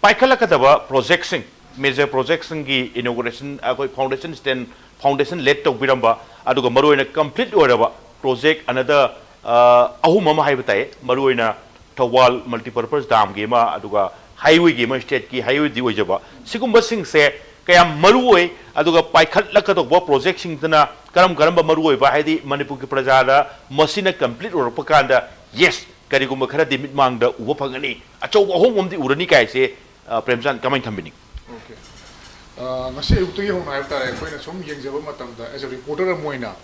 ꯄꯥꯏꯈꯠꯂꯛꯀꯗꯕ ꯄ꯭ꯔꯣꯖꯦꯛꯁꯤꯡ, ꯃꯦꯖꯔ ꯄ꯭ꯔꯣꯖꯦꯛꯁꯤꯡꯒꯤ ꯏꯅꯣꯒ꯭ꯔꯦꯁꯟ, ꯑꯩꯈꯣꯏ ꯐꯥꯎꯟꯗꯦꯁꯟ ꯁ꯭ꯇꯦꯟ, ꯐꯥꯎꯟꯗꯦꯁꯟ ꯂꯦꯠ ꯇꯧꯕꯤꯔꯝꯕ, ꯑꯗꯨꯒ ꯃꯔꯨꯑꯣꯏꯅ ꯀꯝꯄ꯭ꯂꯤꯠ ꯑꯣꯏꯔꯕ ꯄ꯭ꯔꯣꯖꯦꯛ ꯑꯅꯗꯔ, ꯑ, ꯑꯍꯨꯝ ꯑꯃ ꯍꯥꯏꯕ ꯇꯥꯏ, ꯃꯔꯨꯑꯣꯏꯅ ꯊꯧꯕꯥꯜ ꯃꯜꯇꯤꯄꯔꯄꯁ ꯗꯥꯝꯒꯤ ꯑꯃ, ꯑꯗꯨꯒ ꯍꯥꯏꯋꯦꯒꯤ ꯑꯃ, ꯁ꯭ꯇꯦꯠꯀꯤ ꯍꯥꯏꯋꯦꯗꯤ ꯑꯣꯏꯖꯕ, ꯁꯤꯒꯨꯝꯕꯁꯤꯡꯁꯦ ꯀꯌꯥꯝ ꯃꯔꯨ ꯑꯣꯏ, ꯑꯗꯨꯒ ꯄꯥꯏꯈꯠꯂꯛꯀꯗꯧꯕ ꯄ꯭ꯔꯣꯖꯦꯛꯁꯤꯡꯗꯨꯅ ꯀꯔꯝ ꯀꯔꯝꯕ ꯃꯔꯨ ꯑꯣꯏꯕ, ꯍꯥꯏꯗꯤ ꯃꯅꯤꯄꯨꯔꯒꯤ ꯄ꯭ꯔꯖꯥꯗ ꯃꯁꯤꯅ ꯀꯝꯄ꯭ꯂꯤꯠ ꯑꯣꯏꯔꯛꯄ ꯀꯥꯟꯗ, ꯌꯦꯁ, ꯀꯔꯤꯒꯨꯝꯕ ꯈꯔꯗꯤ ꯃꯤꯠꯃꯥꯡꯗ ꯎꯕ ꯐꯪꯒꯅꯤ, ꯑꯆꯧꯕ ꯑꯍꯣꯡꯕ ꯑꯃꯗꯤ ꯎꯔꯅꯤ ꯀꯥꯏꯁꯦ, ꯑ, ꯄ꯭ꯔꯦꯝꯆꯥꯟ, ꯀꯃꯥꯏꯅ ꯊꯝꯕꯤꯅꯤꯡ? ꯑꯣꯀꯦ꯫ ꯑ, ꯉꯁꯤ ꯑꯌꯨꯛꯇꯒꯤ ꯍꯧꯅ ꯍꯥꯏꯕ ꯇꯥꯔꯦ, ꯑꯩꯈꯣꯏꯅ ꯁꯨꯝ ꯌꯦꯡꯖꯕ ꯃꯇꯝꯗ, as a reporter ꯑꯃ ꯑꯣꯏꯅ,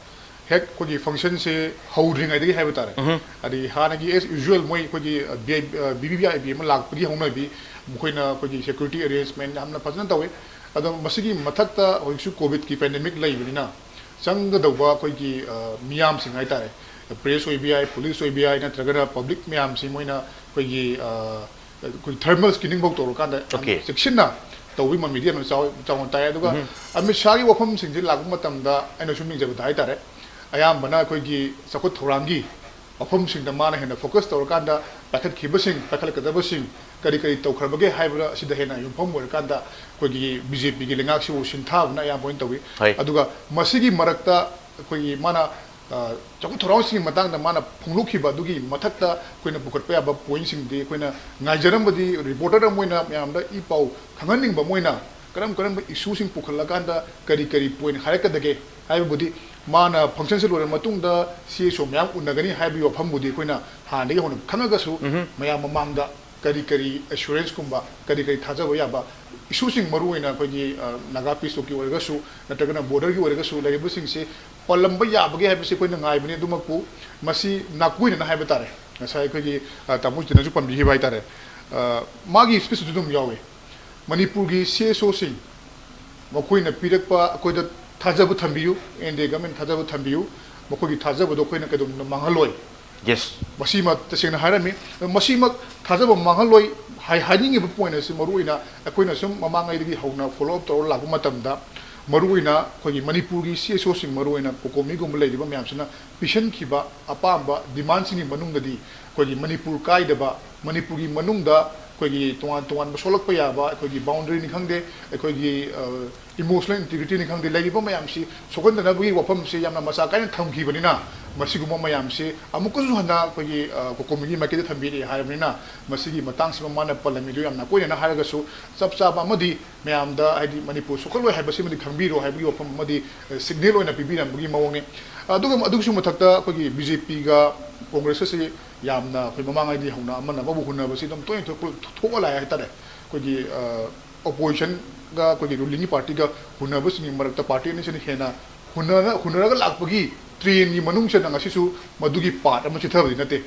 ꯍꯦꯛ ꯑꯩꯈꯣꯏꯒꯤ ꯐꯪꯁꯟꯁꯦ ꯍꯧꯗ꯭ꯔꯤꯉꯩꯗꯒꯤ ꯍꯥꯏꯕ ꯇꯥꯔꯦ, ꯎꯝꯍꯨꯝ꯫ ꯑꯗꯒꯤ ꯍꯥꯟꯅꯒꯤ as usual ꯃꯣꯏ ꯑꯩꯈꯣꯏꯒꯤ, ꯑ, ꯚꯤ ꯑꯥꯏ ꯄꯤ, ꯑ, V V V I P ꯑꯃ ꯂꯥꯛꯄꯒꯤ ꯍꯧꯅꯕꯤ, ꯃꯈꯣꯏꯅ ꯑꯩꯈꯣꯏꯒꯤ ꯁꯦꯀ꯭ꯌꯨꯔꯤꯇꯤ ꯑꯦꯔꯦꯟꯖꯃꯦꯟ ꯌꯥꯝꯅ ꯐꯖꯅ ꯇꯧꯋꯤ꯫ ꯑꯗꯣ ꯃꯁꯤꯒꯤ ꯃꯊꯛꯇ ꯍꯧꯖꯤꯛꯁꯨ ꯀꯣꯚꯤꯗꯀꯤ ꯄꯦꯟꯗꯦꯃꯤꯛ ꯂꯩꯕꯅꯤꯅ, ꯆꯪꯒꯗꯧꯕ ꯑꯩꯈꯣꯏꯒꯤ, ꯑ, ꯃꯤꯌꯥꯝꯁꯤꯡ ꯍꯥꯏ ꯇꯥꯔꯦ, ꯄ꯭ꯔꯦꯁ ꯑꯣꯏꯕ ꯌꯥꯏ, ꯄꯨꯂꯤꯁ ꯑꯣꯏꯕ ꯌꯥꯏ, ꯅꯠꯇ꯭ꯔꯒꯅ ꯄꯕ꯭ꯂꯤꯛ ꯃꯌꯥꯝꯁꯤ ꯃꯣꯏꯅ ꯑꯩꯈꯣꯏꯒꯤ, ꯑ, ꯑꯩꯈꯣꯏ ꯊꯔꯃꯦꯜ ꯁ꯭ꯀ꯭ꯔꯤꯅꯤꯡ ꯐꯥꯎ ꯇꯧꯔꯀꯥꯟꯗ ꯌꯥꯝ ꯑꯣꯀꯦ꯫ ꯆꯦꯛꯁꯤꯟꯅ ꯇꯧꯕꯒꯤ ꯃꯃꯤꯗꯤ ꯌꯥꯝꯅ ꯆꯥꯎ-, ꯆꯥꯎꯅ ꯇꯥꯏ꯫ ꯑꯗꯨꯒ ꯎꯝ꯫ ꯑꯃꯤꯠ ꯁꯥꯍꯒꯤ ꯋꯥꯐꯝꯁꯤꯡꯁꯤ ꯂꯥꯛꯄ ꯃꯇꯝꯗ ꯑꯩꯅ ꯁꯨꯝ ꯌꯦꯡꯖꯕꯗ ꯍꯥꯏ ꯇꯥꯔꯦ, ꯑꯌꯥꯝꯕꯅ ꯑꯩꯈꯣꯏꯒꯤ ꯆꯥꯎꯈꯠ ꯊꯧꯔꯥꯡꯒꯤ ꯋꯥꯐꯝꯁꯤꯡꯗ ꯃꯥꯅ ꯍꯦꯟꯅ ꯐꯣꯀꯁ ꯇꯧꯔꯀꯥꯟꯗ ꯄꯥꯏꯈꯠꯈꯤꯕꯁꯤꯡ, ꯄꯥꯏꯈꯠꯂꯛꯀꯗꯕꯁꯤꯡ ꯀꯔꯤ ꯀꯔꯤ ꯇꯧꯈ꯭ꯔꯕꯒꯦ ꯍꯥꯏꯕ ꯑꯁꯤꯗ ꯍꯦꯟꯅ ꯌꯨꯝꯐꯝ ꯑꯣꯏꯔꯀꯥꯟꯗ ꯑꯩꯈꯣꯏꯒꯤ ꯕꯤ ꯖꯦ ꯄꯤꯒꯤ ꯂꯩꯉꯥꯛꯁꯤꯕꯨ ꯁꯤꯟꯊꯥꯕꯅ ꯑꯌꯥꯝꯕ ꯑꯣꯏꯅ ꯇꯧꯏ꯫ ꯍꯣꯏ꯫ ꯑꯗꯨꯒ ꯃꯁꯤꯒꯤ ꯃꯔꯛꯇ ꯑꯩꯈꯣꯏꯒꯤ ꯃꯥꯅ, ꯑ, ꯆꯥꯎꯈꯠ ꯊꯧꯔꯥꯡꯁꯤꯡꯒꯤ ꯃꯇꯥꯡꯗ ꯃꯥꯅ ꯐꯣꯡꯗꯣꯛꯈꯤꯕ ꯑꯗꯨꯒꯤ ꯃꯊꯛꯇ ꯑꯩꯈꯣꯏꯅ ꯄꯨꯈꯠꯄ ꯌꯥꯕ ꯄꯣꯏꯟꯁꯤꯡꯗꯤ ꯑꯩꯈꯣꯏꯅ ꯉꯥꯏꯖꯔꯝꯕꯗꯤ, ꯔꯤꯄꯣꯔꯇꯔ ꯑꯃ ꯑꯣꯏꯅ ꯃꯌꯥꯝꯗ ꯏ ꯄꯥꯎ ꯈꯪꯍꯟꯅꯤꯡꯕ ꯑꯃ ꯑꯣꯏꯅ ꯀꯔꯝ ꯀꯔꯝꯕ ꯏꯁꯨꯁꯤꯡ ꯄꯨꯈꯠꯂꯀꯥꯟꯗ ꯀꯔꯤ ꯀꯔꯤ ꯄꯣꯏꯟ ꯍꯥꯏꯔꯛꯀꯗꯒꯦ ꯍꯥꯏꯕꯕꯨꯗꯤ, ꯃꯥꯅ ꯐꯪꯁꯟꯁꯤ ꯂꯣꯏꯔꯕ ꯃꯇꯨꯡꯗ ꯁꯤ ꯑꯦꯁ ꯑꯣ ꯃꯌꯥꯝ ꯎꯅꯒꯅꯤ ꯍꯥꯏꯕꯒꯤ ꯋꯥꯐꯝꯕꯨꯗꯤ ꯑꯩꯈꯣꯏꯅ ꯍꯥꯟꯅꯗꯒꯤ ꯍꯧꯅ ꯈꯪꯉꯒꯁꯨ, ꯎꯝꯍꯨꯝ꯫ ꯃꯌꯥꯝ ꯃꯃꯥꯡꯗ ꯀꯔꯤ ꯀꯔꯤ ꯑꯦꯁꯨꯔꯦꯟꯁꯀꯨꯝꯕ, ꯀꯔꯤ ꯀꯔꯤ ꯊꯥꯖꯕ ꯌꯥꯕ ꯏꯁꯨꯁꯤꯡ, ꯃꯔꯨꯑꯣꯏꯅ ꯑꯩꯈꯣꯏꯒꯤ, ꯑ, ꯅꯥꯒꯥ ꯄꯤꯁ ꯇꯣꯛꯀꯤ ꯑꯣꯏꯔꯒꯁꯨ, ꯅꯠꯇ꯭ꯔꯒꯅ ꯕꯣꯔꯗꯔꯒꯤ ꯑꯣꯏꯔꯒꯁꯨ, ꯂꯩꯔꯤꯕꯁꯤꯡꯁꯤ ꯄꯜꯂꯝꯕ ꯌꯥꯕꯒꯦ ꯍꯥꯏꯕꯁꯤ ꯑꯩꯈꯣꯏꯅ ꯉꯥꯏꯕꯅꯤ꯫ ꯑꯗꯨꯃꯛꯄꯨ ꯃꯁꯤ ꯅꯥꯀꯣꯏꯅꯅ ꯍꯥꯏꯕ ꯇꯥꯔꯦ, ꯉꯁꯥꯏ ꯑꯩꯈꯣꯏꯒꯤ, ꯑ, ꯇꯥꯃꯣ ꯖꯤꯅꯁꯨ ꯄꯟꯕꯤꯈꯤꯕ ꯍꯥꯏ ꯇꯥꯔꯦ, ꯑ, ꯃꯥꯒꯤ ꯁ꯭ꯄꯤꯁꯇꯨꯁꯨ ꯑꯗꯨꯝ ꯌꯥꯎꯏ꯫ ꯃꯅꯤꯄꯨꯔꯒꯤ ꯁꯤ ꯑꯦꯁ ꯑꯣꯁꯤꯡ, ꯃꯈꯣꯏꯅ ꯄꯤꯔꯛꯄ ꯑꯩꯈꯣꯏꯗ ꯊꯥꯖꯕ ꯊꯝꯕꯤꯌꯨ, ꯑꯦꯟ ꯗꯤ ꯑꯦ ꯒꯃꯦꯟ ꯊꯥꯖꯕ ꯊꯝꯕꯤꯌꯨ, ꯃꯈꯣꯏꯒꯤ ꯊꯥꯖꯕꯗꯣ ꯑꯩꯈꯣꯏꯅ ꯀꯩꯗꯧꯅꯨꯡꯗ ꯃꯥꯡꯍꯜꯂꯣꯏ꯫ ꯌꯦꯁ꯫ ꯃꯁꯤꯃ ꯇꯁꯦꯡꯅ ꯍꯥꯏꯔꯝꯃꯤ꯫ ꯑꯗꯣ ꯃꯁꯤꯃꯛ ꯊꯥꯖꯕ ꯃꯥꯡꯍꯜꯂꯣꯏ ꯍꯥꯏ-, ꯍꯥꯏꯅꯤꯡꯉꯤꯕ ꯄꯣꯏꯟ ꯑꯁꯤ ꯃꯔꯨꯑꯣꯏꯅ ꯑꯩꯈꯣꯏꯅ ꯁꯨꯝ ꯃꯃꯥꯡꯉꯩꯗꯒꯤ ꯍꯧꯅ ꯐꯣꯂꯣ ꯑꯞ ꯇꯧꯔ ꯂꯥꯛꯄ ꯃꯇꯝꯗ, ꯃꯔꯨꯑꯣꯏꯅ ꯑꯩꯈꯣꯏꯒꯤ ꯃꯅꯤꯄꯨꯔꯒꯤ ꯁꯤ ꯑꯦꯁ ꯑꯣꯁꯤꯡ, ꯃꯔꯨꯑꯣꯏꯅ ꯀꯣꯀꯣꯃꯤꯒꯨꯝꯕ ꯂꯩꯔꯤꯕ ꯃꯌꯥꯝꯁꯤꯅ ꯄꯤꯁꯤꯟꯈꯤꯕ ꯑꯄꯥꯝꯕ ꯗꯤꯃꯥꯟꯁꯤꯡꯒꯤ ꯃꯅꯨꯡꯗꯗꯤ ꯑꯩꯈꯣꯏꯒꯤ ꯃꯅꯤꯄꯨꯔ ꯀꯥꯏꯗꯕ, ꯃꯅꯤꯄꯨꯔꯒꯤ ꯃꯅꯨꯡꯗ ꯑꯩꯈꯣꯏꯒꯤ ꯇꯣꯉꯥꯟ ꯇꯣꯉꯥꯟꯕ ꯁꯣꯛꯂꯛꯄ ꯌꯥꯕ ꯑꯩꯈꯣꯏꯒꯤ ꯕꯥꯎꯟꯗꯔꯤꯅꯤ ꯈꯪꯗꯦ, ꯑꯩꯈꯣꯏꯒꯤ ꯏꯃꯣꯁꯅꯦꯜ ꯏꯟꯇꯤꯒ꯭ꯔꯤꯇꯤꯅꯤ ꯈꯪꯗꯦ, ꯂꯩꯔꯤꯕ ꯃꯌꯥꯝꯁꯤ ꯁꯣꯛꯍꯟꯗꯅꯕꯒꯤ ꯋꯥꯐꯝꯁꯤ ꯌꯥꯝꯅ ꯃꯆꯥ ꯀꯥꯏꯅ ꯊꯝꯈꯤꯕꯅꯤꯅ, ꯃꯁꯤꯒꯨꯝꯕ ꯃꯌꯥꯝꯁꯤ ꯑꯃꯨꯛꯀꯁꯨ ꯍꯟꯅ ꯑꯩꯈꯣꯏꯒꯤ ꯀꯣꯀꯣꯃꯤꯒꯤ ꯃꯥꯏꯀꯩꯗ ꯊꯝꯕꯤꯔꯛꯑꯦ ꯍꯥꯏꯔꯕꯅꯤꯅ, ꯃꯁꯤꯒꯤ ꯃꯇꯥꯡꯁꯤꯃ ꯃꯥꯅ ꯄꯜꯂꯝꯃꯤꯗꯨ ꯌꯥꯝꯅ ꯀꯣꯏꯅꯅ ꯍꯥꯏꯔꯒꯁꯨ, ꯆꯞ ꯆꯥꯕ ꯑꯃꯗꯤ ꯃꯌꯥꯝꯗ, ꯍꯥꯏꯗꯤ, ꯃꯅꯤꯄꯨꯔ ꯁꯣꯛꯍꯜꯂꯣꯏ ꯍꯥꯏꯕꯁꯤꯃꯗꯤ ꯈꯪꯕꯤꯔꯣ ꯍꯥꯏꯕꯒꯤ ꯋꯥꯐꯝ ꯑꯃꯗꯤ ꯁꯤꯒꯅꯦꯜ ꯑꯣꯏꯅ ꯄꯤꯕꯤꯔꯝꯕꯒꯤ ꯃꯑꯣꯡꯅꯤ꯫ ꯑꯗꯨꯒ ꯑꯗꯨꯒꯤꯁꯨ ꯃꯊꯛꯇ ꯑꯩꯈꯣꯏꯒꯤ ꯕꯤ ꯖꯦ ꯄꯤꯒ ꯀꯣꯡꯒ꯭ꯔꯦꯁꯀꯁꯤ ꯌꯥꯝꯅ ꯑꯩꯈꯣꯏ ꯃꯃꯥꯡꯉꯩꯗꯤ ꯍꯧꯅ ꯑꯃꯅ ꯑꯃꯕꯨ ꯍꯨꯟꯅꯕꯁꯤ ꯑꯗꯨꯝ ꯇꯣꯏꯅ ꯊꯣꯛ-, ꯊꯣꯛꯑ ꯂꯥꯛꯑꯦ ꯍꯥꯏꯇꯥꯔꯦ꯫ ꯑꯩꯈꯣꯏꯒꯤ ꯑꯣꯄꯣꯖꯤꯁꯟꯒ ꯑꯩꯈꯣꯏꯒꯤ ꯔꯨꯂꯤꯡꯒꯤ ꯄꯥꯔꯇꯤꯒ ꯍꯨꯟꯅꯕꯁꯤꯡꯒꯤ ꯃꯔꯛꯇ ꯄꯥꯔꯇꯤ ꯑꯅꯤꯁꯤꯅ ꯍꯦꯟꯅ ꯍꯨꯟꯅꯔ-, ꯍꯨꯟꯅꯔꯒ ꯂꯥꯛꯄꯒꯤ ꯇ꯭ꯔꯦꯟꯒꯤ ꯃꯅꯨꯡꯁꯤꯗ ꯉꯁꯤꯁꯨ ꯃꯗꯨꯒꯤ ꯄꯥꯔꯠ ꯑꯃ ꯆꯤꯊꯕꯗꯤ ꯅꯠꯇꯦ꯫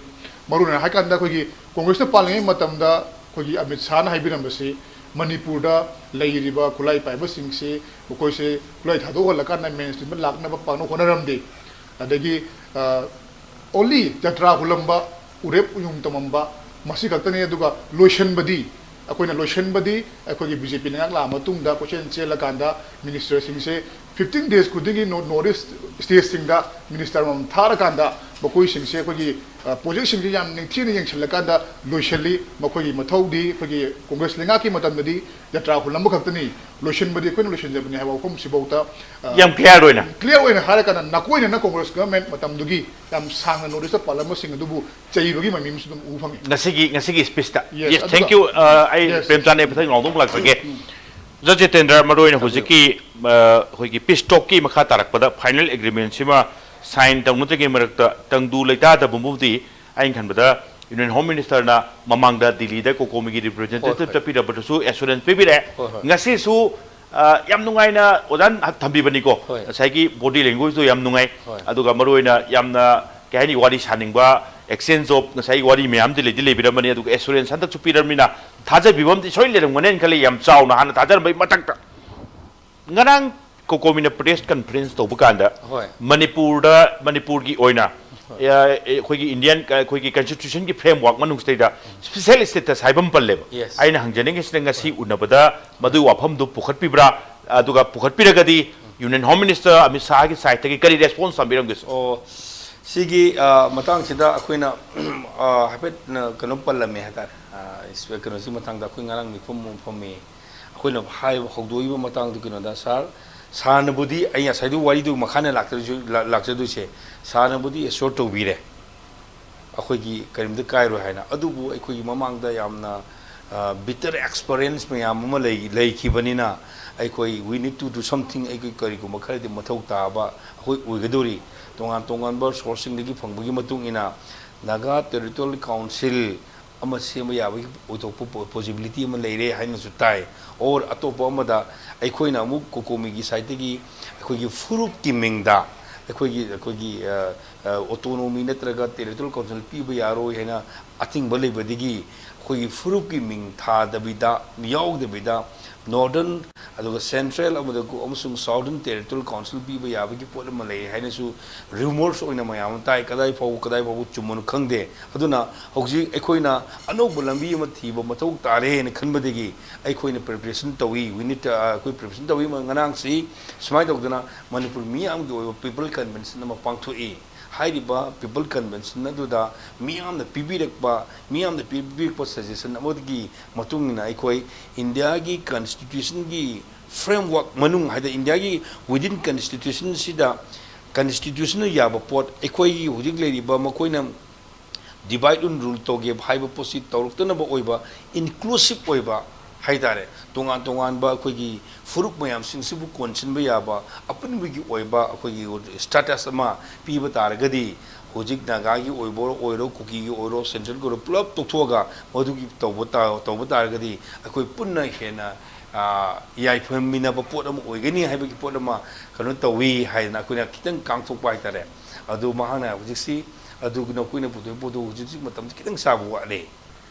ꯃꯔꯨꯑꯣꯏꯅ ꯍꯥꯏꯀꯥꯟꯗ ꯑꯩꯈꯣꯏꯒꯤ ꯀꯣꯡꯒ꯭ꯔꯦꯁꯅ ꯄꯥꯜꯂꯤꯉꯩ ꯃꯇꯝꯗ ꯑꯩꯈꯣꯏꯒꯤ ꯑꯃꯤꯠ ꯁꯥꯍꯅ ꯍꯥꯏꯕꯤꯔꯝꯕꯁꯤ ꯃꯅꯤꯄꯨꯔꯗ ꯂꯩꯔꯤꯕ ꯈꯨꯠꯂꯥꯏ ꯄꯥꯏꯕꯁꯤꯡꯁꯤ ꯃꯈꯣꯏꯁꯦ ꯈꯨꯠꯂꯥꯏ ꯊꯥꯗꯣꯛꯍꯜꯂꯀꯥꯟꯗ ꯃꯦꯟ ꯁ꯭ꯇ꯭ꯔꯤꯝꯗ ꯂꯥꯛꯅꯕ ꯄꯥꯛꯅ ꯍꯣꯠꯅꯔꯝꯗꯦ꯫ ꯑꯗꯒꯤ ꯑ, only ꯖꯇ꯭ꯔꯥ ꯍꯨꯜꯂꯝꯕ, ꯎꯔꯦꯞ ꯎꯌꯨꯡ ꯇꯝꯃꯝꯕ, ꯃꯁꯤ ꯈꯛꯇꯅꯤ꯫ ꯑꯗꯨꯒ ꯂꯣꯏꯁꯤꯟꯕꯗꯤ, ꯑꯩꯈꯣꯏꯅ ꯂꯣꯏꯁꯤꯟꯕꯗꯤ ꯑꯩꯈꯣꯏꯒꯤ ꯕꯤ ꯖꯦ ꯄꯤ ꯂꯩꯉꯥꯛ ꯂꯥꯛꯑ ꯃꯇꯨꯡꯗ ꯀꯣꯏꯆꯦꯜ ꯆꯦꯜꯂꯀꯥꯟꯗ ꯃꯤꯅꯤꯁꯇꯔꯁꯤꯡꯁꯦ ꯐꯤꯐꯇꯤꯟ ꯗꯦꯖ ꯈꯨꯗꯤꯡꯒꯤ ꯅꯣ-, ꯅꯣꯔꯠ ꯏꯁ ꯁ꯭ꯇꯦꯠꯁꯤꯡꯗ ꯃꯤꯅꯤꯁꯇꯔ ꯑꯃꯃꯝ ꯊꯥꯔꯀꯥꯟꯗ ꯃꯈꯣꯏꯁꯤꯡꯁꯦ ꯑꯩꯈꯣꯏꯒꯤ, ꯑ, ꯄ꯭ꯔꯣꯖꯦꯛꯁꯤꯡꯁꯦ ꯌꯥꯝ ꯅꯤꯡꯊꯤꯅ ꯌꯦꯡꯁꯤꯜꯂꯀꯥꯟꯗ ꯂꯣꯏꯁꯤꯜꯂꯤ꯫ ꯃꯈꯣꯏꯒꯤ ꯃꯊꯧꯗꯤ ꯑꯩꯈꯣꯏꯒꯤ ꯀꯣꯡꯒ꯭ꯔꯦꯁ ꯂꯩꯉꯥꯛꯀꯤ ꯃꯇꯝꯗꯗꯤ ꯖꯇ꯭ꯔꯥ ꯍꯨꯜꯂꯝꯕ ꯈꯛꯇꯅꯤ, ꯂꯣꯏꯁꯤꯟꯕꯗꯤ ꯑꯩꯈꯣꯏꯅ ꯂꯣꯏꯁꯤꯟꯖꯕꯅꯤ ꯍꯥꯏꯕ ꯋꯥꯐꯝꯁꯤꯐꯥꯎꯗ, ꯑ, ꯌꯥꯝ ꯀ꯭ꯂꯤꯌꯥꯔ ꯑꯣꯏꯅ꯫ ꯀ꯭ꯂꯤꯌꯥꯔ ꯑꯣꯏꯅ ꯍꯥꯏꯔꯀꯥꯟꯗ ꯅꯥꯀꯣꯏꯅꯅ ꯀꯣꯡꯒ꯭ꯔꯦꯁ ꯒꯚꯔꯟꯃꯦꯟꯠ ꯃꯇꯝꯗꯨꯒꯤ ꯌꯥꯝ ꯁꯥꯡꯅ ꯅꯣꯔꯠ ꯏꯁꯇ ꯄꯥꯜꯂꯝꯕꯁꯤꯡ ꯑꯗꯨꯕꯨ ꯆꯩꯕꯒꯤ ꯃꯃꯤ ꯑꯃꯁꯨ ꯑꯗꯨꯝ ꯎꯕ ꯐꯪꯉꯤ꯫ ꯉꯁꯤꯒꯤ, ꯉꯁꯤꯒꯤ ꯁ꯭ꯄꯤꯆꯇ꯫ Yes, yes, ꯑꯗꯨꯒ thank you꯫ ꯑ, ꯑꯩ yes, ꯄ꯭ꯔꯦꯝꯆꯥꯟꯗ ꯑꯩ ꯃꯊꯪ ꯅꯥꯎꯗꯣ ꯑꯃꯨꯛ ꯂꯥꯛꯆꯒꯦ꯫ ꯎꯝ꯫ ꯖ ꯖꯤꯇꯦꯟꯗ꯭ꯔ, ꯃꯔꯨꯑꯣꯏꯅ ꯇꯥꯕꯤꯌꯨ꯫ ꯍꯧꯖꯤꯛꯀꯤ, ꯑ, ꯑꯩꯈꯣꯏꯒꯤ ꯄꯤꯁ ꯇꯣꯛꯀꯤ ꯃꯈꯥ ꯇꯥꯔꯛꯄꯗ ꯐꯥꯏꯅꯦꯜ ꯑꯦꯒ꯭ꯔꯤꯃꯦꯟꯁꯤꯃ ꯁꯥꯏꯟ ꯇꯧꯅꯗ꯭ꯔꯤꯉꯩ ꯃꯔꯛꯇ ꯇꯪꯗꯨ ꯂꯩꯇꯥꯗꯕꯕꯨꯗꯤ ꯑꯩꯅ ꯈꯟꯕꯗ ꯌꯨꯅꯤꯌꯟ ꯍꯣꯝ ꯃꯤꯅꯤꯁꯇꯔꯅ ꯃꯃꯥꯡꯗ ꯗꯤꯜꯂꯤꯗ ꯀꯣꯀꯣꯃꯤꯒꯤ ꯔꯤꯄ꯭ꯔꯖꯦꯟꯇꯦꯇꯤꯚꯇ ꯍꯣꯏ, ꯍꯣꯏ꯫ ꯄꯤꯔꯕꯗꯁꯨ ꯑꯦꯁꯨꯔꯦꯟꯁ ꯄꯤꯕꯤꯔꯛꯑꯦ꯫ ꯍꯣꯏ, ꯍꯣꯏ꯫ ꯉꯁꯤꯁꯨ, ꯑ, ꯌꯥꯝ ꯅꯨꯡꯉꯥꯏꯅ ꯑꯣꯖꯥꯅ ꯊꯝꯕꯤꯕꯅꯤꯀꯣ꯫ ꯍꯣꯏ꯫ ꯉꯁꯥꯏꯒꯤ ꯕꯣꯗꯤ ꯂꯦꯡꯒ꯭ꯋꯦꯖꯇꯣ ꯌꯥꯝ ꯅꯨꯡꯉꯥꯏ꯫ ꯍꯣꯏ꯫ ꯑꯗꯨꯒ ꯃꯔꯨꯑꯣꯏꯅ ꯌꯥꯝꯅ, ꯀꯩ ꯍꯥꯏꯅꯤ, ꯋꯥꯔꯤ ꯁꯥꯅꯤꯡꯕ, exchange of ꯉꯁꯥꯏꯒꯤ ꯋꯥꯔꯤ ꯃꯌꯥꯝꯗꯤ ꯂꯩꯗꯤ ꯂꯩꯕꯤꯔꯝꯕꯅꯤ, ꯑꯗꯨꯒ ꯑꯦꯁꯨꯔꯦꯟꯁ ꯍꯟꯗꯛꯁꯨ ꯄꯤꯔꯕꯅꯤꯅ ꯊꯥꯖꯕꯤꯕ ꯑꯃꯗꯤ ꯁꯣꯏ ꯂꯩꯔꯝꯒꯅꯦꯅ ꯈꯜꯂꯤ, ꯌꯥꯝ ꯆꯥꯎꯅ ꯍꯥꯟꯅ ꯊꯥꯖꯔꯝꯕꯒꯤ ꯃꯊꯛꯇ꯫ ꯉꯔꯥꯡ ꯀꯣꯀꯣꯃꯤꯅ ꯄ꯭ꯔꯦꯁ ꯀꯟꯐꯔꯦꯟꯁ ꯇꯧꯕ ꯀꯥꯟꯗ ꯍꯣꯏ꯫ ꯃꯅꯤꯄꯨꯔꯗ, ꯃꯅꯤꯄꯨꯔꯒꯤ ꯑꯣꯏꯅ, ꯍꯣꯏ꯫ ꯑ, ꯑꯩꯈꯣꯏꯒꯤ ꯏꯟꯗꯤꯌꯟ, ꯑꯩꯈꯣꯏꯒꯤ ꯀꯟꯁꯇꯤꯇ꯭ꯌꯨꯁꯟꯒꯤ ꯐ꯭ꯔꯦꯝꯋꯥꯔꯛ ꯃꯅꯨꯡꯁꯤꯗꯩꯗ ꯁ꯭ꯄꯦꯁꯦꯜ ꯁ꯭ꯇꯦꯇꯁ ꯍꯥꯏꯕ ꯑꯃ ꯄꯜꯂꯦꯕ꯫ Yes꯫ ꯑꯩꯅ ꯍꯪꯖꯅꯤꯡꯉꯤꯁꯤꯅ ꯉꯁꯤ ꯍꯣꯏ꯫ ꯎꯅꯕꯗ ꯃꯗꯨꯒꯤ ꯋꯥꯐꯝꯗꯨ ꯄꯨꯈꯠꯄꯤꯕ꯭ꯔꯥ? ꯑꯗꯨꯒ ꯄꯨꯈꯠꯄꯤꯔꯒꯗꯤ Union Home Minister ꯑꯃꯤꯠ ꯁꯥꯍꯒꯤ ꯁꯥꯏꯠꯇꯒꯤ ꯀꯔꯤ ꯔꯦꯁꯄꯣꯟꯁ ꯊꯝꯕꯤꯔꯝꯒꯦ? ꯑꯣ, ꯁꯤꯒꯤ ꯑ, ꯃꯇꯥꯡꯁꯤꯗ ꯑꯩꯈꯣꯏꯅ ꯑ, ꯍꯥꯏꯐꯦꯠ ꯅ- ꯀꯩꯅꯣ ꯄꯜꯂꯝꯃꯦ ꯍꯥꯏꯇꯥꯔꯦ꯫ ꯑ, ꯏꯁ- ꯀꯩꯅꯣꯁꯤ ꯃꯇꯥꯡꯗ ꯑꯩꯈꯣꯏ ꯉꯔꯥꯡ ꯃꯤꯐꯝ ꯑꯃ ꯐꯝꯃꯤ꯫ ꯑꯩꯈꯣꯏꯅ ꯍꯥꯏꯕ ꯍꯧꯗꯣꯛꯏꯕ ꯃꯇꯥꯡꯗꯨ ꯀꯩꯅꯣꯗ, ꯁꯥꯔ, ꯁꯥꯔꯅꯕꯨꯗꯤ ꯑꯩ ꯉꯁꯥꯏꯗꯨ ꯋꯥꯔꯤꯗꯨ ꯃꯈꯥꯅ ꯂꯥꯛꯆꯔꯁꯨ- ꯂꯥ- ꯂꯥꯛꯆꯗꯣꯏꯁꯦ, ꯁꯥꯔꯅꯕꯨꯗꯤ ꯑꯦꯁꯣꯔ ꯇꯧꯕꯤꯔꯦ ꯑꯩꯈꯣꯏꯒꯤ ꯀꯔꯤꯝꯇ ꯀꯥꯏꯔꯣꯏ ꯍꯥꯏꯅ꯫ ꯑꯗꯨꯕꯨ ꯑꯩꯈꯣꯏꯒꯤ ꯃꯃꯥꯡꯗ ꯌꯥꯝꯅ ꯕꯤꯇꯔ ꯑꯦꯛꯁꯄꯔꯤꯌꯦꯟꯁ ꯃꯌꯥꯝ ꯑꯃ ꯂꯩ ꯂꯩꯈꯤꯕꯅꯤꯅ, ꯑꯩꯈꯣꯏ we need to do something, ꯑꯩꯈꯣꯏ ꯀꯔꯤꯒꯨꯝꯕ ꯈꯔꯗꯤ ꯃꯊꯧ ꯇꯥꯕ ꯑꯩꯈꯣꯏ ꯑꯣꯏꯒꯗꯧꯔꯤ꯫ ꯇꯣꯉꯥꯟ ꯇꯣꯉꯥꯟꯕ ꯁꯣꯔꯁꯁꯤꯡꯗꯒꯤ ꯐꯪꯕꯒꯤ ꯃꯇꯨꯡ ꯏꯟꯅ ꯅꯥꯒꯥ ꯇꯦꯔꯤꯇꯣꯔꯤꯌꯦꯜ ꯀꯥꯎꯟꯁꯤꯜ ꯑꯃ ꯁꯦꯝꯕ ꯌꯥꯕꯒꯤ ꯑꯣꯏꯊꯣꯛꯄ ꯄꯣ- ꯄꯣꯁꯤꯕꯤꯂꯤꯇꯤ ꯑꯃ ꯂꯩꯔꯦ ꯍꯥꯏꯅꯁꯨ ꯇꯥꯏ꯫ ꯑꯣꯔ ꯑꯇꯣꯞꯄ ꯑꯃꯗ ꯑꯩꯈꯣꯏꯅ ꯑꯃꯨꯛ ꯀꯣꯀꯣꯃꯤꯒꯤ ꯁꯥꯏꯠꯇꯒꯤ ꯑꯩꯈꯣꯏꯒꯤ ꯐꯨꯔꯨꯞꯀꯤ ꯃꯤꯡꯗ ꯑꯩꯈꯣꯏꯒꯤ, ꯑꯩꯈꯣꯏꯒꯤ, ꯑ, ꯑ, ꯑꯣꯇꯣꯅꯣꯃꯤ ꯅꯠꯇ꯭ꯔꯒ ꯇꯦꯔꯤꯇꯣꯔꯤꯌꯦꯜ ꯀꯥꯎꯟꯁꯤꯜ ꯄꯤꯕ ꯌꯥꯔꯣꯏ ꯍꯥꯏꯅ ꯑꯊꯤꯡꯕ ꯂꯩꯕꯗꯒꯤ ꯑꯩꯈꯣꯏꯒꯤ ꯐꯨꯔꯨꯞꯀꯤ ꯃꯤꯡ ꯊꯥꯗꯕꯤꯗ, ꯌꯥꯎꯗꯕꯤꯗ, ꯅꯣꯔꯗꯔꯟ ꯑꯗꯨꯒ ꯁꯦꯟꯇ꯭ꯔꯦꯜ ꯑꯃꯗ ꯀꯣ- ꯑꯃꯁꯨꯡ ꯁꯥꯎꯗꯔꯟ ꯇꯦꯔꯤꯇꯣꯔꯤꯌꯦꯜ ꯀꯥꯎꯟꯁꯤꯜ ꯄꯤꯕ ꯌꯥꯕꯒꯤ ꯄꯣꯠ ꯑꯃ ꯂꯩ ꯍꯥꯏꯅꯁꯨ ꯔꯤꯃꯣꯔꯁ ꯑꯣꯏꯅ ꯃꯌꯥꯝ ꯑꯃ ꯇꯥꯏ꯫ ꯀꯗꯥꯏ ꯐꯥꯎꯕ, ꯀꯗꯥꯏ ꯐꯥꯎꯕ ꯆꯨꯝꯕꯅꯣ ꯈꯪꯗꯦ꯫ ꯑꯗꯨꯅ ꯍꯧꯖꯤꯛ ꯑꯩꯈꯣꯏꯅ ꯑꯅꯧꯕ ꯂꯝꯕꯤ ꯑꯃ ꯊꯤꯕ ꯃꯊꯧ ꯇꯥꯔꯦ ꯍꯥꯏꯅ ꯈꯟꯕꯗꯒꯤ ꯑꯩꯈꯣꯏꯅ ꯄ꯭ꯔꯤꯄꯦꯔꯦꯁꯟ ꯇꯧꯏ꯫ ꯋꯤ ꯅꯤꯠ, ꯑ, ꯑꯩꯈꯣꯏ ꯄ꯭ꯔꯤꯄꯦꯔꯦꯁꯟ ꯇꯧꯏ꯫ ꯉꯔꯥꯡꯁꯤ ꯁꯨꯃꯥꯏꯅ ꯇꯧꯗꯅ ꯃꯅꯤꯄꯨꯔ ꯃꯤꯌꯥꯝꯒꯤ ꯑꯣꯏꯕ ꯄꯤꯄꯜ ꯀꯟꯚꯦꯟꯁꯟ ꯑꯃ ꯄꯥꯡꯊꯣꯛꯏ꯫ ꯍꯥꯏꯔꯤꯕ ꯄꯤꯄꯜ ꯀꯟꯚꯦꯟꯁꯟ ꯑꯗꯨꯗ ꯃꯤꯌꯥꯝꯅ ꯄꯤꯕꯤꯔꯛꯄ, ꯃꯤꯌꯥꯝꯅ ꯄꯤꯕꯤꯔꯛꯄ ꯁꯖꯦꯁꯟ ꯑꯃꯒꯤ ꯃꯇꯨꯡ ꯏꯟꯅ ꯑꯩꯈꯣꯏ ꯏꯟꯗꯤꯌꯥꯒꯤ ꯀꯟꯁꯇꯤꯇ꯭ꯌꯨꯁꯟꯒꯤ ꯐ꯭ꯔꯦꯝꯋꯥꯔꯛ ꯃꯅꯨꯡ ꯍꯥꯏꯗꯤ ꯏꯟꯗꯤꯌꯥꯒꯤ ꯋꯤꯗꯤꯟ ꯀꯟꯁꯇꯤꯇ꯭ꯌꯨꯁꯟꯁꯤꯗ ꯀꯟꯁꯇꯤꯇ꯭ꯌꯨꯁꯟꯅ ꯌꯥꯕ ꯄꯣꯠ, ꯑꯩꯈꯣꯏꯒꯤ ꯍꯧꯖꯤꯛ ꯂꯩꯔꯤꯕ ꯃꯈꯣꯏꯅ divide and rule ꯇꯧꯒꯦ ꯍꯥꯏꯕ ꯄꯣꯠꯁꯤ ꯇꯧꯔꯛꯇꯅꯕ ꯑꯣꯏꯕ, ꯏꯟꯀ꯭ꯂꯨꯁꯤꯞ ꯑꯣꯏꯕ ꯍꯥꯏꯇꯥꯔꯦ, ꯇꯣꯉꯥꯟ ꯇꯣꯉꯥꯟꯕ ꯑꯩꯈꯣꯏꯒꯤ ꯐꯨꯔꯨꯞ ꯃꯌꯥꯝꯁꯤꯡꯁꯤꯕꯨ ꯀꯣꯟꯁꯤꯟꯕ ꯌꯥꯕ ꯑꯄꯨꯟꯕꯒꯤ ꯑꯣꯏꯕ ꯑꯩꯈꯣꯏꯒꯤ ꯁ꯭ꯇꯦꯇꯁ ꯑꯃ ꯄꯤꯕ ꯇꯥꯔꯒꯗꯤ, ꯍꯧꯖꯤꯛ ꯅꯥꯒꯥꯒꯤ ꯑꯣꯏꯕ ꯑꯣꯏꯔꯣ, ꯀꯨꯀꯤꯒꯤ ꯑꯣꯏꯔꯣ, ꯁꯦꯟꯇ꯭ꯔꯦꯜꯒꯤ ꯑꯣꯏꯔꯣ, ꯄꯨꯂꯞ ꯇꯣꯛꯊꯣꯛꯑꯒ ꯃꯗꯨꯒꯤ ꯇꯧꯕ ꯇꯥ- ꯇꯧꯕ ꯇꯥꯔꯒꯗꯤ ꯑꯩꯈꯣꯏ ꯄꯨꯟꯅ ꯍꯦꯟꯅ, ꯑ, ꯌꯥꯏꯐꯃꯤꯟꯅꯕ ꯄꯣꯠ ꯑꯃ ꯑꯣꯏꯒꯅꯤ ꯍꯥꯏꯕꯒꯤ ꯄꯣꯠ ꯑꯃ ꯀꯩꯅꯣ ꯇꯧꯏ ꯍꯥꯏꯗꯅ ꯑꯩꯈꯣꯏꯅ ꯈꯤꯇꯪ ꯀꯥꯡꯊꯣꯛꯄ ꯍꯥꯏꯇꯥꯔꯦ꯫ ꯑꯗꯨ ꯃꯍꯥꯛꯅ ꯍꯧꯖꯤꯛꯁꯤ ꯑꯗꯨ ꯅꯈꯣꯏꯅ ꯄꯨꯊꯣꯛꯏ ꯄꯣꯠꯇꯨ ꯍꯧꯖꯤꯛ ꯍꯧꯖꯤꯛ ꯃꯇꯝꯗ ꯈꯤꯇꯪ ꯆꯥꯕ ꯋꯥꯠꯂꯤ꯫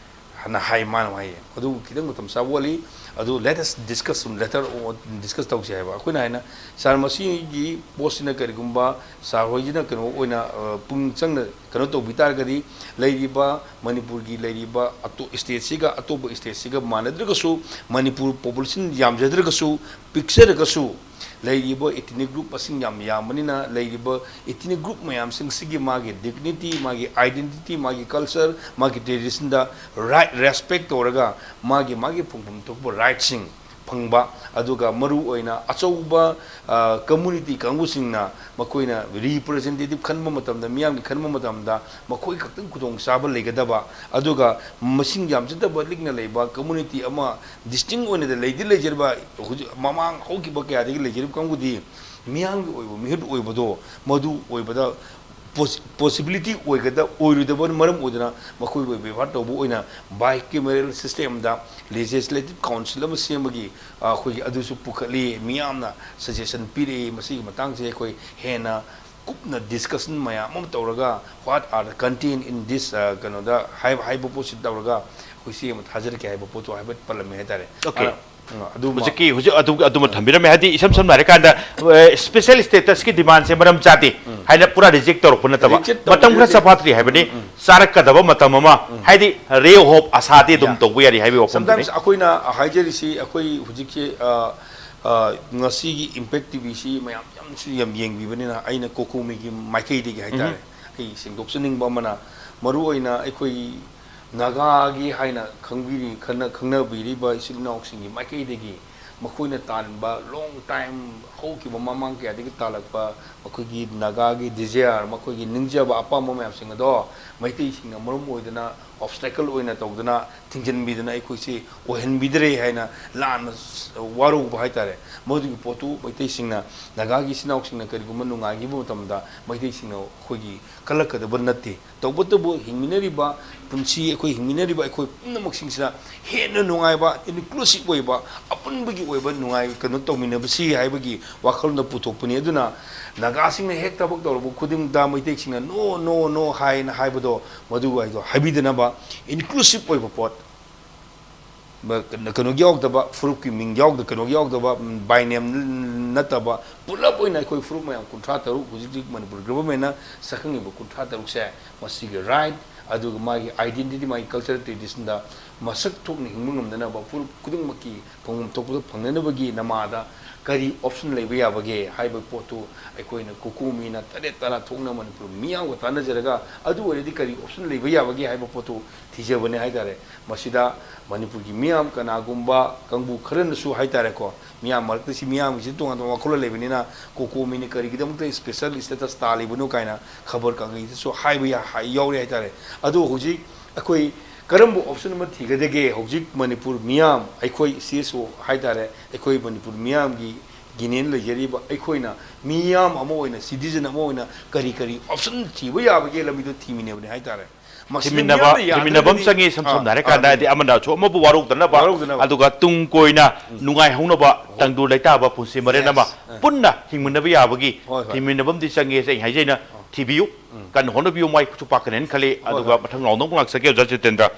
ꯍꯥꯏꯅ ꯍꯥꯏ, ꯃꯥꯅ ꯍꯥꯏꯌꯦ꯫ ꯑꯗꯨ ꯈꯤꯇꯪ ꯃꯇꯝ ꯆꯥꯕ ꯋꯥꯠꯂꯤ꯫ ꯑꯗꯨ let us discuss, ꯁꯨꯝ later on discuss ꯇꯧꯁꯤ ꯍꯥꯏꯕ꯫ ꯑꯩꯈꯣꯏꯅ ꯍꯥꯏꯅ, ꯁꯥꯔ, ꯃꯁꯤꯒꯤ ꯄꯣꯠꯁꯤꯅ ꯀꯔꯤꯒꯨꯝꯕ ꯁꯥꯔ ꯍꯣꯏꯁꯤꯅ ꯀꯩꯅꯣ ꯑꯣꯏꯅ, ꯑ, ꯄꯨꯛꯅꯤꯡ ꯆꯪꯅ ꯀꯩꯅꯣ ꯇꯧꯕꯤ ꯇꯥꯔꯒꯗꯤ, ꯂꯩꯔꯤꯕ ꯃꯅꯤꯄꯨꯔꯒꯤ ꯂꯩꯔꯤꯕ ꯑꯇꯣ-, stateꯁꯤꯒ ꯑꯇꯣꯞꯄ stateꯁꯤꯒ ꯃꯥꯟꯅꯗ꯭ꯔꯒꯁꯨ, ꯃꯅꯤꯄꯨꯔ population ꯌꯥꯝꯖꯗ꯭ꯔꯒꯁꯨ, ꯄꯤꯛꯆꯔꯒꯁꯨ, ꯂꯩꯔꯤꯕ ethnic group ꯃꯁꯤꯡ ꯌꯥꯝ ꯌꯥꯝꯕꯅꯤꯅ, ꯂꯩꯔꯤꯕ ethnic group ꯃꯌꯥꯝꯁꯤꯡꯁꯤꯒꯤ ꯃꯥꯒꯤ dignity, ꯃꯥꯒꯤ identity, ꯃꯥꯒꯤ culture, ꯃꯥꯒꯤ traditionꯗ right respect ꯇꯧꯔꯒ, ꯃꯥꯒꯤ, ꯃꯥꯒꯤ ꯐꯪꯐꯝ ꯊꯣꯛꯄ rightꯁꯤꯡ ꯐꯪꯕ, ꯑꯗꯨꯒ ꯃꯔꯨ ꯑꯣꯏꯅ ꯑꯆꯧꯕ, ꯑ, community ꯀꯥꯡꯕꯨꯁꯤꯡꯅ ꯃꯈꯣꯏꯅ representative ꯈꯟꯕ ꯃꯇꯝꯗ, ꯃꯤꯌꯥꯝꯒꯤ ꯈꯟꯕ ꯃꯇꯝꯗ ꯃꯈꯣꯏ ꯈꯛꯇꯪ ꯈꯨꯗꯣꯡꯆꯥꯕ ꯂꯩꯒꯗꯕ, ꯑꯗꯨꯒ ꯃꯁꯤꯡ ꯌꯥꯝꯖꯗꯕ ꯂꯤꯛꯅ ꯂꯩꯕ community ꯑꯃ distinct ꯑꯣꯏꯅ ꯂꯩꯗꯤ ꯂꯩꯖꯔꯤꯕ, ꯍꯧꯖꯤꯛ ꯃꯃꯥꯡ ꯍꯧꯈꯤꯕ ꯀꯌꯥꯗꯒꯤ ꯂꯩꯖꯔꯤꯕ ꯀꯥꯡꯕꯨꯗꯤ ꯃꯤꯌꯥꯝꯒꯤ ꯑꯣꯏꯕ ꯃꯤꯍꯨꯠ ꯑꯣꯏꯕꯗꯣ, ꯃꯗꯨ ꯑꯣꯏꯕꯗ ꯄꯣꯁ-, possibility ꯑꯣꯏꯒꯗ-, ꯑꯣꯏꯔꯣꯏꯗꯕꯅ ꯃꯔꯝ ꯑꯣꯏꯗꯨꯅ ꯃꯈꯣꯏꯕꯨ ꯕꯦꯕꯥꯔ ꯇꯧꯕ ꯑꯣꯏꯅ bicameral systemꯗ legislative council ꯑꯃ ꯁꯦꯝꯕꯒꯤ, ꯑ, ꯑꯩꯈꯣꯏꯒꯤ ꯑꯗꯨꯁꯨ ꯄꯨꯈꯠꯂꯤ꯫ ꯃꯤꯌꯥꯝꯅ suggestion ꯄꯤꯔꯛꯏ꯫ ꯃꯁꯤꯒꯤ ꯃꯇꯥꯡꯁꯦ ꯑꯩꯈꯣꯏ ꯍꯦꯟꯅ ꯀꯨꯞꯅ discussion ꯃꯌꯥꯝ ꯑꯃ ꯇꯧꯔꯒ, what are the content in this, ꯑ, ꯀꯩꯅꯣꯗ ꯍꯥꯏꯕ, ꯍꯥꯏꯕ ꯄꯣꯠꯁꯤ ꯇꯧꯔꯒ ꯑꯩꯈꯣꯏ ꯁꯤ ꯑꯃ ꯊꯥꯖꯔꯛꯀꯦ ꯍꯥꯏꯕ ꯄꯣꯠꯇꯣ ꯍꯥꯏꯐꯦꯠ ꯄꯜꯂꯝꯃꯦ ꯍꯥꯏꯇꯥꯔꯦ꯫ Okay꯫ ꯑ, ꯑꯗꯨꯃ ꯍꯧꯖꯤꯛꯀꯤ, ꯍꯧꯖꯤꯛ ꯑꯗꯨ, ꯑꯗꯨꯃ ꯊꯝꯕꯤꯔꯝꯃꯦ꯫ ꯍꯥꯏꯗꯤ, ꯏꯁꯝ ꯁꯝꯅ ꯍꯥꯏꯔꯀꯥꯟꯗ, ꯑ, special statusꯀꯤ demandꯁꯦ ꯃꯔꯝ ꯆꯥꯗꯦ ꯍꯥꯏꯅ ꯄꯨꯔꯥ reject ꯇꯧꯔꯛꯄ ꯅꯠꯇꯕ, reject ꯇꯧꯕꯗꯤ ꯃꯇꯝ ꯈꯔ ꯅꯠꯇꯦ꯫ ꯆꯐꯥꯠꯇ꯭ꯔꯤ ꯍꯥꯏꯕꯅꯤ, ꯆꯥꯔꯛꯀꯗꯕ ꯃꯇꯝ ꯑꯃ, ꯍꯥꯏꯗꯤ, ray of hope, ꯑꯁꯥꯗꯤ ꯑꯗꯨꯝ ꯌꯥ꯫ ꯇꯧꯕ ꯌꯥꯔꯤ ꯍꯥꯏꯕꯒꯤ ꯋꯥꯐꯝꯗꯨꯅꯤ꯫ Sometimes ꯑꯩꯈꯣꯏꯅ ꯍꯥꯏꯖꯔꯤꯁꯤ, ꯑꯩꯈꯣꯏ ꯍꯧꯖꯤꯛꯁꯤ, ꯑ, ꯑ, ꯉꯁꯤꯒꯤ Impact TVꯁꯤ ꯃꯌꯥꯝ ꯌꯥꯝꯁꯨ ꯌꯥꯝ ꯌꯦꯡꯕꯤꯕꯅꯤꯅ, ꯑꯩꯅ ꯀꯣꯀꯣꯃꯤꯒꯤ ꯃꯥꯏꯀꯩꯗꯒꯤ ꯍꯥꯏꯇꯥꯔꯦ, ꯑꯩ ꯁꯦꯡꯗꯣꯛꯆꯅꯤꯡꯕ ꯑꯃꯅ, ꯃꯔꯨꯑꯣꯏꯅ ꯑꯩꯈꯣꯏ ꯅꯥꯒꯥꯒꯤ ꯍꯥꯏꯅ ꯈꯪꯕꯤꯔꯤ-, ꯈꯟꯅ-, ꯈꯪꯅꯕꯤꯔꯤꯕ ꯏꯆꯤꯜ ꯏꯅꯥꯎꯁꯤꯡꯒꯤ ꯃꯥꯏꯀꯩꯗꯒꯤ ꯃꯈꯣꯏꯅ ꯇꯥꯟꯕ long time, ꯍꯧꯈꯤꯕ ꯃꯃꯥꯡ ꯀꯌꯥꯗꯒꯤ ꯇꯥꯜꯂꯛꯄ ꯃꯈꯣꯏꯒꯤ ꯅꯥꯒꯥꯒꯤ desire, ꯃꯈꯣꯏꯒꯤ ꯅꯤꯡꯖꯕ ꯑꯄꯥꯝꯕ ꯃꯌꯥꯝꯁꯤꯡ ꯑꯗꯣ ꯃꯩꯇꯩꯁꯤꯡꯅ ꯃꯔꯝ ꯑꯣꯏꯗꯨꯅ obstacle ꯑꯣꯏꯅ ꯇꯧꯗꯨꯅ, ꯊꯤꯡꯖꯤꯟꯕꯤꯗꯨꯅ ꯑꯩꯈꯣꯏꯁꯤ ꯑꯣꯏꯍꯟꯕꯤꯗ꯭ꯔꯦ ꯍꯥꯏꯅ ꯂꯥꯟꯅ ꯋꯥꯔꯧꯕ ꯍꯥꯏꯇꯥꯔꯦ꯫ ꯃꯗꯨꯒꯤ ꯄꯣꯠꯇꯨ ꯃꯩꯇꯩꯁꯤꯡꯅ, ꯅꯥꯒꯥꯒꯤ ꯏꯆꯤꯜ ꯏꯅꯥꯎꯁꯤꯡꯅ ꯀꯔꯤꯒꯨꯝꯕ ꯅꯨꯡꯉꯥꯏꯈꯤꯕ ꯃꯇꯝꯗ ꯃꯩꯇꯩꯁꯤꯡꯅ ꯑꯩꯈꯣꯏꯒꯤ ꯀꯜꯂꯛꯀꯗꯕ ꯅꯠꯇꯦ꯫ ꯇꯧꯕꯇꯕꯨ ꯍꯤꯡꯃꯤꯟꯅꯔꯤꯕ ꯄꯨꯟꯁꯤ, ꯑꯩꯈꯣꯏ ꯍꯤꯡꯃꯤꯟꯅꯔꯤꯕ ꯑꯩꯈꯣꯏ ꯄꯨꯝꯅꯃꯛꯁꯤꯡꯁꯤꯗ ꯍꯦꯟꯅ ꯅꯨꯡꯉꯥꯏꯕ, inclusive ꯑꯣꯏꯕ, ꯑꯄꯨꯟꯕꯒꯤ ꯑꯣꯏꯕ ꯅꯨꯡꯉꯥꯏ ꯀꯩꯅꯣ ꯇꯧꯃꯤꯟꯅꯕꯁꯤ ꯍꯥꯏꯕꯒꯤ ꯋꯥꯈꯜꯂꯣꯟꯗ ꯄꯨꯊꯣꯛꯄꯅꯤ꯫ ꯑꯗꯨꯅ ꯅꯥꯒꯥꯁꯤꯡꯅ ꯍꯦꯛ ꯊꯕꯛ ꯇꯧꯔꯛꯄ ꯈꯨꯗꯤꯡꯗ ꯃꯩꯇꯩꯁꯤꯡꯅ "ꯅꯣ, ꯅꯣ, ꯅꯣ" ꯍꯥꯏꯅ ꯍꯥꯏꯕꯗꯣ, ꯃꯗꯨ ꯍꯥꯏꯗꯣ ꯍꯥꯏꯕꯤꯗꯅꯕ, ꯏꯟꯀ꯭ꯂꯨꯁꯤꯞ ꯑꯣꯏꯕ ꯄꯣꯠ, ꯀꯩꯅꯣꯒꯤ ꯌꯥꯎꯗꯕ, ꯐꯨꯔꯨꯞꯀꯤ ꯃꯤꯡ ꯌꯥꯎꯗ, ꯀꯩꯅꯣꯒꯤ ꯌꯥꯎꯗꯕ, ꯕꯥꯏ ꯅꯦꯝ ꯅꯠꯇꯕ, ꯄꯨꯂꯞ ꯑꯣꯏꯅ ꯑꯩꯈꯣꯏ ꯐꯨꯔꯨꯞ ꯃꯌꯥꯝ ꯀꯨꯟꯊ꯭ꯔꯥ ꯇꯔꯨꯛ ꯍꯧꯖꯤꯛ ꯍꯧꯖꯤꯛ ꯃꯅꯤꯄꯨꯔ ꯒꯚꯔꯟꯃꯦꯟꯅ ꯁꯛꯈꯪꯉꯤꯕ ꯀꯨꯟꯊ꯭ꯔꯥ ꯇꯔꯨꯛꯁꯦ, ꯃꯁꯤꯒꯤ ꯔꯥꯏꯠ, ꯑꯗꯨꯒ ꯃꯥꯒꯤ ꯑꯥꯏꯗꯦꯟꯇꯤꯇꯤ, ꯃꯥꯒꯤ ꯀꯜꯆꯔꯦꯜ ꯇ꯭ꯔꯦꯗꯤꯁꯟꯗ ꯃꯁꯛ ꯊꯣꯛꯅ ꯍꯤꯡꯕ ꯉꯝꯅꯅꯕ ꯐꯨꯔꯨꯞ ꯈꯨꯗꯤꯡꯃꯛꯀꯤ ꯐꯪꯐꯝ ꯊꯣꯛꯄꯗꯨ ꯐꯪꯅꯅꯕꯒꯤ ꯅꯃꯥꯗ ꯀꯔꯤ ꯑꯣꯞꯁꯟ ꯂꯩꯕ ꯌꯥꯕꯒꯦ ꯍꯥꯏꯕ ꯄꯣꯠꯇꯨ ꯑꯩꯈꯣꯏꯅ ꯀꯣꯀꯣꯃꯤꯅ ꯇꯔꯦꯠ ꯇꯔꯥ ꯊꯣꯛꯅ ꯃꯅꯤꯄꯨꯔ ꯃꯤꯌꯥꯝꯒ ꯇꯥꯟꯅꯖꯔꯒ, ꯑꯗꯨ ꯑꯣꯏꯔꯗꯤ ꯀꯔꯤ ꯑꯣꯞꯁꯟ ꯂꯩꯕ ꯌꯥꯕꯒꯦ ꯍꯥꯏꯕ ꯄꯣꯠꯇꯨ ꯊꯤꯖꯕꯅꯦ ꯍꯥꯏꯇꯥꯔꯦ꯫ ꯃꯁꯤꯗ ꯃꯅꯤꯄꯨꯔꯒꯤ ꯃꯤꯌꯥꯝ ꯀꯅꯥꯒꯨꯝꯕ ꯀꯥꯡꯕꯨ ꯈꯔꯅꯁꯨ ꯍꯥꯏꯇꯥꯔꯦꯀꯣ, ꯃꯤꯌꯥꯝ ꯃꯔꯛꯇꯁꯤ ꯃꯤꯌꯥꯝꯒꯤꯁꯤ ꯇꯣꯉꯥꯟ ꯇꯣꯉꯥꯟꯕ ꯋꯥꯈꯜꯂꯣꯟ ꯂꯩꯕꯅꯤꯅ, ꯀꯣꯀꯣꯃꯤꯅ ꯀꯔꯤꯒꯤꯗꯃꯛꯇ ꯏꯁꯄꯦꯁꯦꯜ ꯁ꯭ꯇꯦꯇꯁ ꯇꯥꯜꯂꯤꯕꯅꯣ ꯀꯥꯏꯅ ꯈꯕꯔ ꯀꯥꯡꯒꯩꯗꯁꯨ ꯍꯥꯏꯕ ꯌꯥ-, ꯍꯥꯏ-, ꯌꯥꯎꯔꯦ ꯍꯥꯏꯇꯥꯔꯦ꯫ ꯑꯗꯣ ꯍꯧꯖꯤꯛ ꯑꯩꯈꯣꯏ ꯀꯔꯝꯕ ꯑꯣꯞꯁꯟ ꯑꯃ ꯊꯤꯒꯗꯒꯦ? ꯍꯧꯖꯤꯛ ꯃꯅꯤꯄꯨꯔ ꯃꯤꯌꯥꯝ, ꯑꯩꯈꯣꯏ ꯁꯤ ꯑꯦꯁ ꯑꯣ ꯍꯥꯏꯇꯥꯔꯦ, ꯑꯩꯈꯣꯏ ꯃꯅꯤꯄꯨꯔ ꯃꯤꯌꯥꯝꯒꯤ ꯌꯨꯅꯤꯌꯟ ꯂꯩꯖꯔꯤꯕ ꯑꯩꯈꯣꯏꯅ ꯃꯤꯌꯥꯝ ꯑꯃ ꯑꯣꯏꯅ, ꯁꯤꯇꯤꯖꯟ ꯑꯃ ꯑꯣꯏꯅ ꯀꯔꯤ ꯀꯔꯤ ꯑꯣꯞꯁꯟ ꯊꯤꯕ ꯌꯥꯕꯒꯦ ꯂꯝꯕꯤꯗꯣ ꯊꯤꯃꯤꯟꯅꯕꯅꯦ ꯍꯥꯏꯇꯥꯔꯦ꯫ ꯃꯁꯤꯗ ꯊꯤꯃꯤꯟꯅꯕ, ꯃꯤꯌꯥꯝꯅ ꯊꯤꯃꯤꯟꯅꯕ ꯑꯃ ꯌꯥꯅꯔꯒꯗꯤ, ꯆꯪꯉꯤ, ꯏꯁꯝ ꯑꯥ, ꯁꯝꯅ ꯍꯥꯏꯔ ꯑꯥ, ꯀꯥꯟꯗ, ꯍꯥꯏꯗꯤ ꯑꯃꯅꯁꯨ ꯑꯃꯕꯨ ꯋꯥꯔꯧꯗꯅꯕ, ꯋꯥꯔꯧꯗꯅꯕ꯫ ꯑꯗꯨꯒ ꯇꯨꯡ ꯀꯣꯏꯅ ꯎꯝ꯫ ꯅꯨꯡꯉꯥꯏꯍꯧꯅꯕ, ꯍꯣꯏ꯫ ꯇꯪꯗꯨ ꯂꯩꯇꯥꯕ ꯄꯨꯟꯁꯤ ꯃꯔꯦꯜ ꯑꯃ ꯌꯦꯁ꯫ ꯑꯥ꯫ ꯄꯨꯟꯅ ꯍꯤꯡꯃꯤꯟꯅꯕ ꯌꯥꯕꯒꯤ ꯍꯣꯏ, ꯍꯣꯏ꯫ ꯊꯤꯃꯤꯟꯅꯕ ꯑꯃꯗꯤ ꯆꯪꯉꯦ ꯍꯥꯏꯖꯩ, ꯑꯩꯅ ꯍꯥꯏꯖꯩ, ꯑꯩꯅ ꯑꯥ꯫ ꯊꯤꯕꯤꯌꯨ, ꯎꯝ꯫ ꯀꯟꯅ ꯍꯣꯠꯅꯕꯤꯌꯨ, ꯃꯥꯏ ꯀꯨꯠꯁꯨ ꯄꯥꯛꯀꯅꯦꯅ ꯈꯜꯂꯤ꯫ ꯍꯣꯏ, ꯑꯗꯨꯒ ꯍꯣꯏ꯫ ꯃꯊꯪ ꯔꯥꯎꯟꯗ ꯑꯃꯨꯛ ꯂꯥꯛꯆꯒꯦ, ꯑꯣꯖꯥ ꯖꯤꯇꯦꯟꯗ꯭ꯔ꯫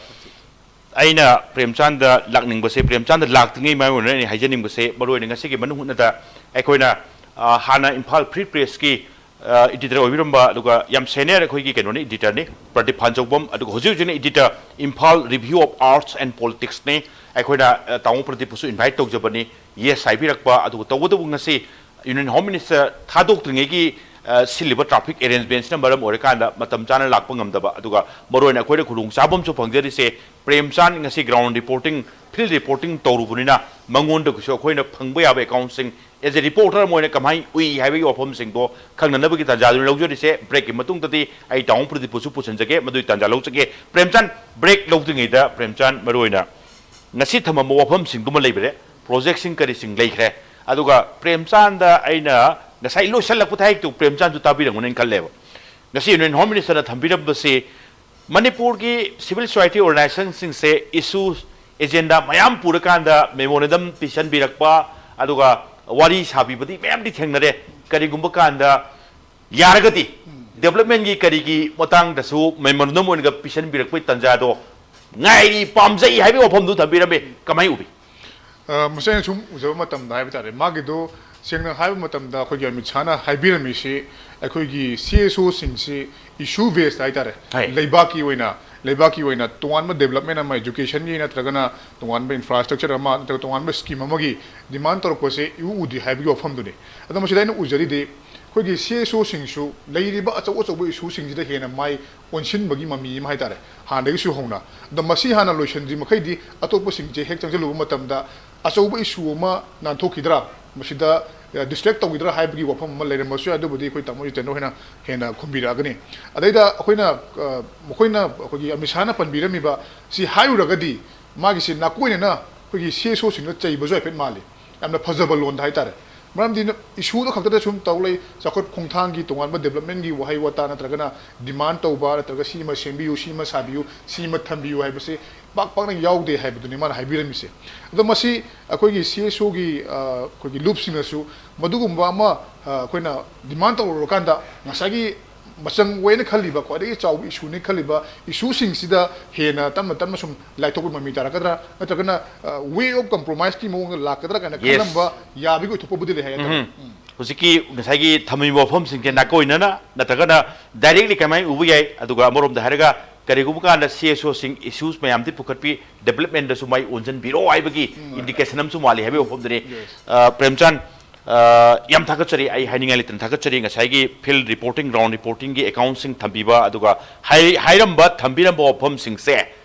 ꯑꯩꯅ ꯄ꯭ꯔꯦꯝꯆꯥꯟꯗ ꯂꯥꯛꯅꯤꯡꯕꯁꯦ, ꯄ꯭ꯔꯦꯝꯆꯥꯟꯗ ꯂꯥꯛꯇ꯭ꯔꯤꯉꯩ ꯃꯃꯥꯡ ꯑꯣꯏꯅ ꯑꯩꯅ ꯍꯥꯏꯖꯅꯤꯡꯕꯁꯦ, ꯃꯔꯨꯑꯣꯏꯅ ꯉꯁꯤꯒꯤ ꯃꯅꯨꯡ ꯍꯨꯠꯅꯗ ꯑꯩꯈꯣꯏꯅ, ꯑ, ꯍꯥꯟꯅ ꯏꯝꯐꯥꯜ ꯐ꯭ꯔꯤ ꯄ꯭ꯔꯦꯁꯀꯤ, ꯑ, ꯏꯗꯤꯇꯔ ꯑꯣꯏꯕꯤꯔꯝꯕ, ꯑꯗꯨꯒ ꯌꯥꯝ ꯁꯦꯅꯤꯌꯔ ꯑꯩꯈꯣꯏꯒꯤ ꯀꯩꯅꯣꯅꯤ, ꯏꯗꯤꯇꯔꯅꯤ, ꯄ꯭ꯔꯗꯤꯞ ꯐꯥꯟꯖꯧꯕꯝ, ꯑꯗꯨꯒ ꯍꯧꯖꯤꯛ ꯍꯧꯖꯤꯛꯅ editor, Imphal review of arts and ꯄꯣꯂꯤꯇꯤꯛꯁꯅꯤ꯫ ꯑꯩꯈꯣꯏꯅ, ꯑ, ꯇꯥꯃꯣ ꯄ꯭ꯔꯗꯤꯞꯄꯨꯁꯨ ꯏꯟꯚꯥꯏꯠ ꯇꯧꯖꯕꯅꯤ, ꯌꯦꯁ ꯍꯥꯏꯕꯤꯔꯛꯄ, ꯑꯗꯨꯒ ꯇꯧꯕꯇꯕꯨ ꯉꯁꯤ ꯌꯨꯅꯤꯌꯟ ꯍꯣꯝ ꯃꯤꯅꯤꯁꯇꯔ ꯊꯥꯗꯣꯛꯇ꯭ꯔꯤꯉꯩꯒꯤ, ꯑ, ꯁꯤꯜꯂꯤꯕ ꯇ꯭ꯔꯥꯐꯤꯛ ꯑꯦꯔꯦꯟꯖꯃꯦꯟꯁꯤꯅ ꯃꯔꯝ ꯑꯣꯏꯔꯀꯥꯟꯗ ꯃꯇꯝ ꯆꯥꯅ ꯂꯥꯛꯄ ꯉꯝꯗꯕ, ꯑꯗꯨꯒ ꯃꯔꯨꯑꯣꯏꯅ ꯑꯩꯈꯣꯏꯅ ꯈꯨꯗꯣꯡꯆꯥꯕ ꯑꯃꯁꯨ ꯐꯪꯖꯔꯤꯁꯦ, ꯄ꯭ꯔꯦꯝꯆꯥꯟ ꯉꯁꯤ ꯒ꯭ꯔꯥꯎꯟ ꯔꯤꯄꯣꯔꯇꯤꯡ, ꯐꯤꯜꯗ ꯔꯤꯄꯣꯔꯇꯤꯡ ꯇꯧꯔꯨꯕꯅꯤꯅ ꯃꯉꯣꯟꯗꯒꯤꯁꯨ ꯑꯩꯈꯣꯏꯅ ꯐꯪꯕ ꯌꯥꯕ ꯑꯦꯀꯥꯎꯟꯁꯤꯡ, ꯑꯦꯖ ꯑꯦ ꯔꯤꯄꯣꯔꯇꯔ ꯑꯃ ꯑꯣꯏꯅ ꯀꯃꯥꯏꯅ ꯎꯏ ꯍꯥꯏꯕꯒꯤ ꯋꯥꯐꯝꯁꯤꯡꯗꯣ ꯈꯪꯅꯅꯕꯒꯤ ꯇꯥꯟꯖꯥꯗꯨꯅꯤ ꯂꯧꯖꯔꯤꯁꯦ꯫ ꯕ꯭ꯔꯦꯛꯀꯤ ꯃꯇꯨꯡꯗꯗꯤ ꯑꯩ ꯇꯥꯃꯣ ꯄ꯭ꯔꯗꯤꯞꯄꯨꯁꯨ ꯄꯨꯁꯤꯟꯖꯒꯦ, ꯃꯗꯨꯒꯤ ꯇꯥꯟꯖꯥ ꯂꯧꯖꯒꯦ꯫ ꯄ꯭ꯔꯦꯝꯆꯥꯟ, ꯕ꯭ꯔꯦꯛ ꯂꯧꯗ꯭ꯔꯤꯉꯩꯗ ꯄ꯭ꯔꯦꯝꯆꯥꯟ, ꯃꯔꯨꯑꯣꯏꯅ ꯉꯁꯤ ꯊꯝꯃꯝꯕ ꯋꯥꯐꯝꯁꯤꯡꯗꯨꯃ ꯂꯩꯕꯔꯦ, ꯄ꯭ꯔꯣꯖꯦꯛꯁꯤꯡ ꯀꯔꯤꯁꯤꯡ ꯂꯩꯈ꯭ꯔꯦ, ꯑꯗꯨꯒ ꯄ꯭ꯔꯦꯝꯆꯥꯟꯗ ꯑꯩꯅ ꯉꯁꯥꯏ ꯂꯣꯏꯁꯤꯜꯂꯛꯄ ꯊꯥꯏꯛꯇꯨ ꯄ꯭ꯔꯦꯝꯆꯥꯟꯁꯨ ꯇꯥꯕꯤꯔꯝꯒꯅꯤꯅ ꯈꯜꯂꯦꯕ꯫ ꯉꯁꯤ ꯌꯨꯅꯤꯌꯟ ꯍꯣꯝ ꯃꯤꯅꯤꯁꯇꯔꯅ ꯊꯝꯕꯤꯔꯝꯕꯁꯤ ꯃꯅꯤꯄꯨꯔꯒꯤ ꯁꯤꯚꯤꯜ ꯁꯣꯁꯥꯏꯇꯤ ꯑꯣꯔꯒꯅꯥꯏꯖꯦꯁꯟꯁꯤꯡꯁꯦ ꯏꯁꯨ ꯑꯦꯖꯦꯟꯗꯥ ꯃꯌꯥꯝ ꯄꯨꯔꯀꯥꯟꯗ ꯃꯦꯃꯣꯔꯦꯟꯗꯝ ꯄꯤꯁꯟꯕꯤꯔꯛꯄ, ꯑꯗꯨꯒ ꯋꯥꯔꯤ ꯁꯥꯕꯤꯕꯗꯤ ꯃꯌꯥꯝꯗꯤ ꯊꯦꯡꯅꯔꯦ꯫ ꯀꯔꯤꯒꯨꯝꯕ ꯀꯥꯟꯗ ꯌꯥꯔꯒꯗꯤ ꯗꯦꯕꯂꯞꯃꯦꯟꯒꯤ ꯀꯔꯤꯒꯤ ꯃꯇꯥꯡꯗꯁꯨ ꯃꯦꯃꯣꯔꯦꯟꯗꯝ ꯑꯣꯏꯅꯒ ꯄꯤꯁꯟꯕꯤꯔꯛꯄꯒꯤ ꯇꯥꯟꯖꯥꯗꯣ ꯉꯥꯏꯔꯤ, ꯄꯥꯝꯖꯩ ꯍꯥꯏꯕꯒꯤ ꯋꯥꯐꯝꯗꯨ ꯊꯝꯕꯤꯔꯝꯃꯤ꯫ ꯀꯃꯥꯏꯅ ꯎꯕꯤ? ꯑ, ꯃꯁꯤ ꯑꯩꯅ ꯁꯨꯝ ꯎꯖꯕ ꯃꯇꯝꯗ ꯍꯥꯏꯕ ꯇꯥꯔꯦ, ꯃꯥꯒꯤꯗꯣ ꯁꯦꯡꯅ ꯍꯥꯏꯕ ꯃꯇꯝꯗ ꯑꯩꯈꯣꯏꯒꯤ ꯑꯃꯤꯠ ꯁꯥꯍꯅ ꯍꯥꯏꯕꯤꯔꯝꯃꯤꯁꯤ ꯑꯩꯈꯣꯏꯒꯤ ꯁꯤ ꯑꯦꯁ ꯑꯣꯁꯤꯡꯁꯤ ꯏꯁꯨ ꯕꯦꯁꯇ ꯍꯥꯏ ꯇꯥꯔꯦ, ꯍꯥꯏ꯫ ꯂꯩꯕꯥꯛꯀꯤ ꯑꯣꯏꯅ, ꯂꯩꯕꯥꯛꯀꯤ ꯑꯣꯏꯅ ꯇꯣꯉꯥꯟꯕ ꯗꯦꯕꯂꯞꯃꯦꯟ ꯑꯃ, ꯏꯖꯨꯀꯦꯁꯟꯒꯤ ꯅꯠꯇ꯭ꯔꯒꯅ ꯇꯣꯉꯥꯟꯕ ꯏꯟꯐ꯭ꯔꯥꯁ꯭ꯇ꯭ꯔꯛꯆꯔ ꯑꯃ ꯅꯠꯇ꯭ꯔꯒ ꯇꯣꯉꯥꯟꯕ ꯁ꯭ꯀꯤꯝ ꯑꯃꯒꯤ ꯗꯤꯃꯥꯟ ꯇꯧꯔꯛꯄꯁꯦ ꯏꯎ ꯎꯗꯦ ꯍꯥꯏꯕꯒꯤ ꯋꯥꯐꯝꯗꯨꯅꯤ꯫ ꯑꯗꯣ ꯃꯁꯤꯗ ꯑꯩꯅ ꯎꯖꯔꯤꯗꯤ ꯑꯩꯈꯣꯏꯒꯤ ꯁꯤ ꯑꯦꯁ ꯑꯣꯁꯤꯡꯁꯨ ꯂꯩꯔꯤꯕ ꯑꯆꯧ ꯑꯆꯧꯕ ꯏꯁꯨꯁꯤꯡꯁꯤꯗ ꯍꯦꯟꯅ ꯃꯥꯏ ꯑꯣꯟꯁꯤꯟꯕꯒꯤ ꯃꯃꯤ ꯑꯃ ꯍꯥꯏ ꯇꯥꯔꯦ, ꯍꯥꯟꯅꯗꯒꯤꯁꯨ ꯍꯧꯅ꯫ ꯑꯗꯣ ꯃꯁꯤ ꯍꯥꯟꯅ ꯂꯣꯏꯁꯤꯟꯗ꯭ꯔꯤ ꯃꯈꯩꯗꯤ ꯑꯇꯣꯞꯄꯁꯤꯡꯁꯦ ꯍꯦꯛ ꯆꯪꯁꯤꯜꯂꯨꯕ ꯃꯇꯝꯗ ꯑꯆꯧꯕ ꯏꯁꯨ ꯑꯃ ꯅꯥꯟꯊꯣꯛꯈꯤꯗ꯭ꯔꯥ, ꯃꯁꯤꯗ ꯗꯤꯁꯇ꯭ꯔꯦꯛ ꯇꯧꯈꯤꯗ꯭ꯔꯥ ꯍꯥꯏꯕꯒꯤ ꯋꯥꯐꯝ ꯑꯃ ꯂꯩꯔꯝꯕꯁꯨ ꯌꯥꯏ꯫ ꯑꯗꯨꯕꯨꯗꯤ ꯑꯩꯈꯣꯏ ꯇꯥꯃꯣ ꯖꯤꯇꯦꯟꯗ꯭ꯔ ꯍꯣꯏꯅ ꯍꯦꯟꯅ ꯈꯨꯝꯕꯤꯔꯛꯑꯒꯅꯤ꯫ ꯑꯗꯩꯗ ꯑꯩꯈꯣꯏꯅ, ꯑ, ꯃꯈꯣꯏꯅ, ꯑꯩꯈꯣꯏꯒꯤ ꯑꯃꯤꯠ ꯁꯥꯍꯅ ꯄꯟꯕꯤꯔꯝꯃꯤꯕ ꯁꯤ ꯍꯥꯏꯔꯨꯔꯒꯗꯤ ꯃꯥꯒꯤꯁꯤ ꯅꯥꯀꯣꯏꯅꯅ ꯑꯩꯈꯣꯏꯒꯤ ꯁꯤ ꯑꯦꯁ ꯑꯣꯁꯤꯡꯗ ꯆꯩꯕꯁꯨ ꯍꯥꯏꯐꯦꯠ ꯃꯥꯜꯂꯤ, ꯌꯥꯝꯅ ꯐꯖꯕ ꯂꯣꯟꯗ ꯍꯥꯏꯇꯥꯔꯦ꯫ ꯃꯔꯝꯗꯤ ꯏꯁꯨꯗ ꯈꯛꯇꯗ ꯁꯨꯝ ꯇꯧ ꯂꯩ, ꯆꯥꯎꯈꯠ ꯈꯣꯡꯊꯥꯡꯒꯤ ꯇꯣꯉꯥꯟꯕ ꯗꯦꯕꯂꯞꯃꯦꯟꯒꯤ ꯋꯥꯍꯩ ꯋꯥꯇꯥ ꯅꯠꯇ꯭ꯔꯒꯅ ꯗꯤꯃꯥꯟ ꯇꯧꯕ ꯅꯠꯇ꯭ꯔꯒ ꯁꯤ ꯑꯃ ꯁꯦꯝꯕꯤꯌꯨ, ꯁꯤ ꯑꯃ ꯁꯥꯕꯤꯌꯨ, ꯁꯤ ꯑꯃ ꯊꯝꯕꯤꯌꯨ ꯍꯥꯏꯕꯁꯤ ꯄꯥꯛ ꯄꯥꯛꯅ ꯌꯥꯎꯗꯦ ꯍꯥꯏꯕꯗꯨꯅꯤ ꯃꯥꯅ ꯍꯥꯏꯕꯤꯔꯝꯃꯤꯁꯦ꯫ ꯑꯗꯣ ꯃꯁꯤ ꯑꯩꯈꯣꯏꯒꯤ ꯁꯤ ꯑꯦꯁ ꯑꯣꯒꯤ, ꯑ, ꯑꯩꯈꯣꯏꯒꯤ ꯂꯨꯞꯁꯤꯡꯅꯁꯨ ꯃꯗꯨꯒꯨꯝꯕ ꯑꯃ, ꯑ, ꯑꯩꯈꯣꯏꯅ ꯗꯤꯃꯥꯟ ꯇꯧꯔꯨꯔꯀꯥꯟꯗ ꯉꯁꯥꯏꯒꯤ ꯃꯆꯪ ꯑꯣꯏꯅ ꯈꯜꯂꯤꯕ, ꯈ꯭ꯋꯥꯏꯗꯒꯤ ꯆꯥꯎꯕ ꯏꯁꯨꯅꯤ ꯈꯜꯂꯤꯕ ꯏꯁꯨꯁꯤꯡꯁꯤꯗ ꯍꯦꯟꯅ ꯇꯞꯅ ꯇꯞꯅ ꯁꯨꯝ ꯂꯥꯏꯊꯣꯛꯄꯒꯤ ꯃꯃꯤ ꯇꯥꯔꯛꯀꯗ꯭ꯔꯥ, ꯅꯠꯇ꯭ꯔꯒꯅ, ꯑ, ꯋꯦ ꯑꯣꯐ ꯀꯝꯄ꯭ꯔꯣꯃꯥꯏꯁꯀꯤ ꯃꯑꯣꯡꯗ ꯂꯥꯛꯀꯗ꯭ꯔꯥ ꯀꯥꯏꯅ Yes. ꯈꯜꯂꯝꯕ ꯌꯥꯕꯒꯤ ꯑꯣꯏꯊꯣꯛꯄꯕꯨꯗꯤ ꯂꯩ ꯍꯥꯏꯇꯥꯔꯦ꯫ ꯎꯝ꯫ ꯍꯧꯖꯤꯛꯀꯤ ꯉꯁꯥꯏꯒꯤ ꯊꯝꯃꯤꯕ ꯋꯥꯐꯝꯁꯤꯡꯁꯦ ꯅꯥꯀꯣꯏꯅꯅ ꯅꯠꯇ꯭ꯔꯒꯅ ꯗꯥꯏꯔꯦꯛꯂꯤ ꯀꯃꯥꯏꯅ ꯎꯕ ꯌꯥꯏ? ꯑꯗꯨꯒ ꯑꯃꯔꯣꯝꯗ ꯍꯥꯏꯔꯒ ꯀꯔꯤꯒꯨꯝꯕ ꯀꯥꯟꯗ ꯁꯤ ꯑꯦꯁ ꯑꯣꯁꯤꯡ ꯏꯁꯨꯁ ꯃꯌꯥꯝꯗꯤ ꯄꯨꯈꯠꯄꯤ, ꯗꯦꯕꯂꯞꯃꯦꯟꯗꯁꯨ ꯃꯥꯏ ꯑꯣꯟꯁꯤꯟꯕꯤꯔꯣ ꯍꯥꯏꯕꯒꯤ ꯏꯟꯗꯤꯀꯦꯁꯟ ꯑꯃꯁꯨ ꯃꯥꯜꯂꯤ ꯍꯥꯏꯕꯒꯤ ꯋꯥꯐꯝꯗꯨꯅꯤ꯫ Yes. ꯑ, ꯄ꯭ꯔꯦꯝꯆꯥꯟ, ꯑ, ꯌꯥꯝ ꯊꯥꯒꯠꯆꯔꯤ, ꯑꯩ ꯍꯥꯏꯅꯤꯡꯉꯥꯏ ꯂꯩꯇꯅ ꯊꯥꯒꯠꯆꯔꯤ꯫ ꯉꯁꯥꯏꯒꯤ ꯐꯤꯜꯗ ꯔꯤꯄꯣꯔꯇꯤꯡ, ꯒ꯭ꯔꯥꯎꯟꯗ ꯔꯤꯄꯣꯔꯇꯤꯡꯒꯤ ꯑꯦꯀꯥꯎꯟꯁꯤꯡ ꯊꯝꯕꯤꯕ, ꯑꯗꯨꯒ ꯍꯥꯏ-, ꯍꯥꯏꯔꯝꯕ, ꯊꯝꯕꯤꯔꯝꯕ ꯋꯥꯐꯝꯁꯤꯡꯁꯦ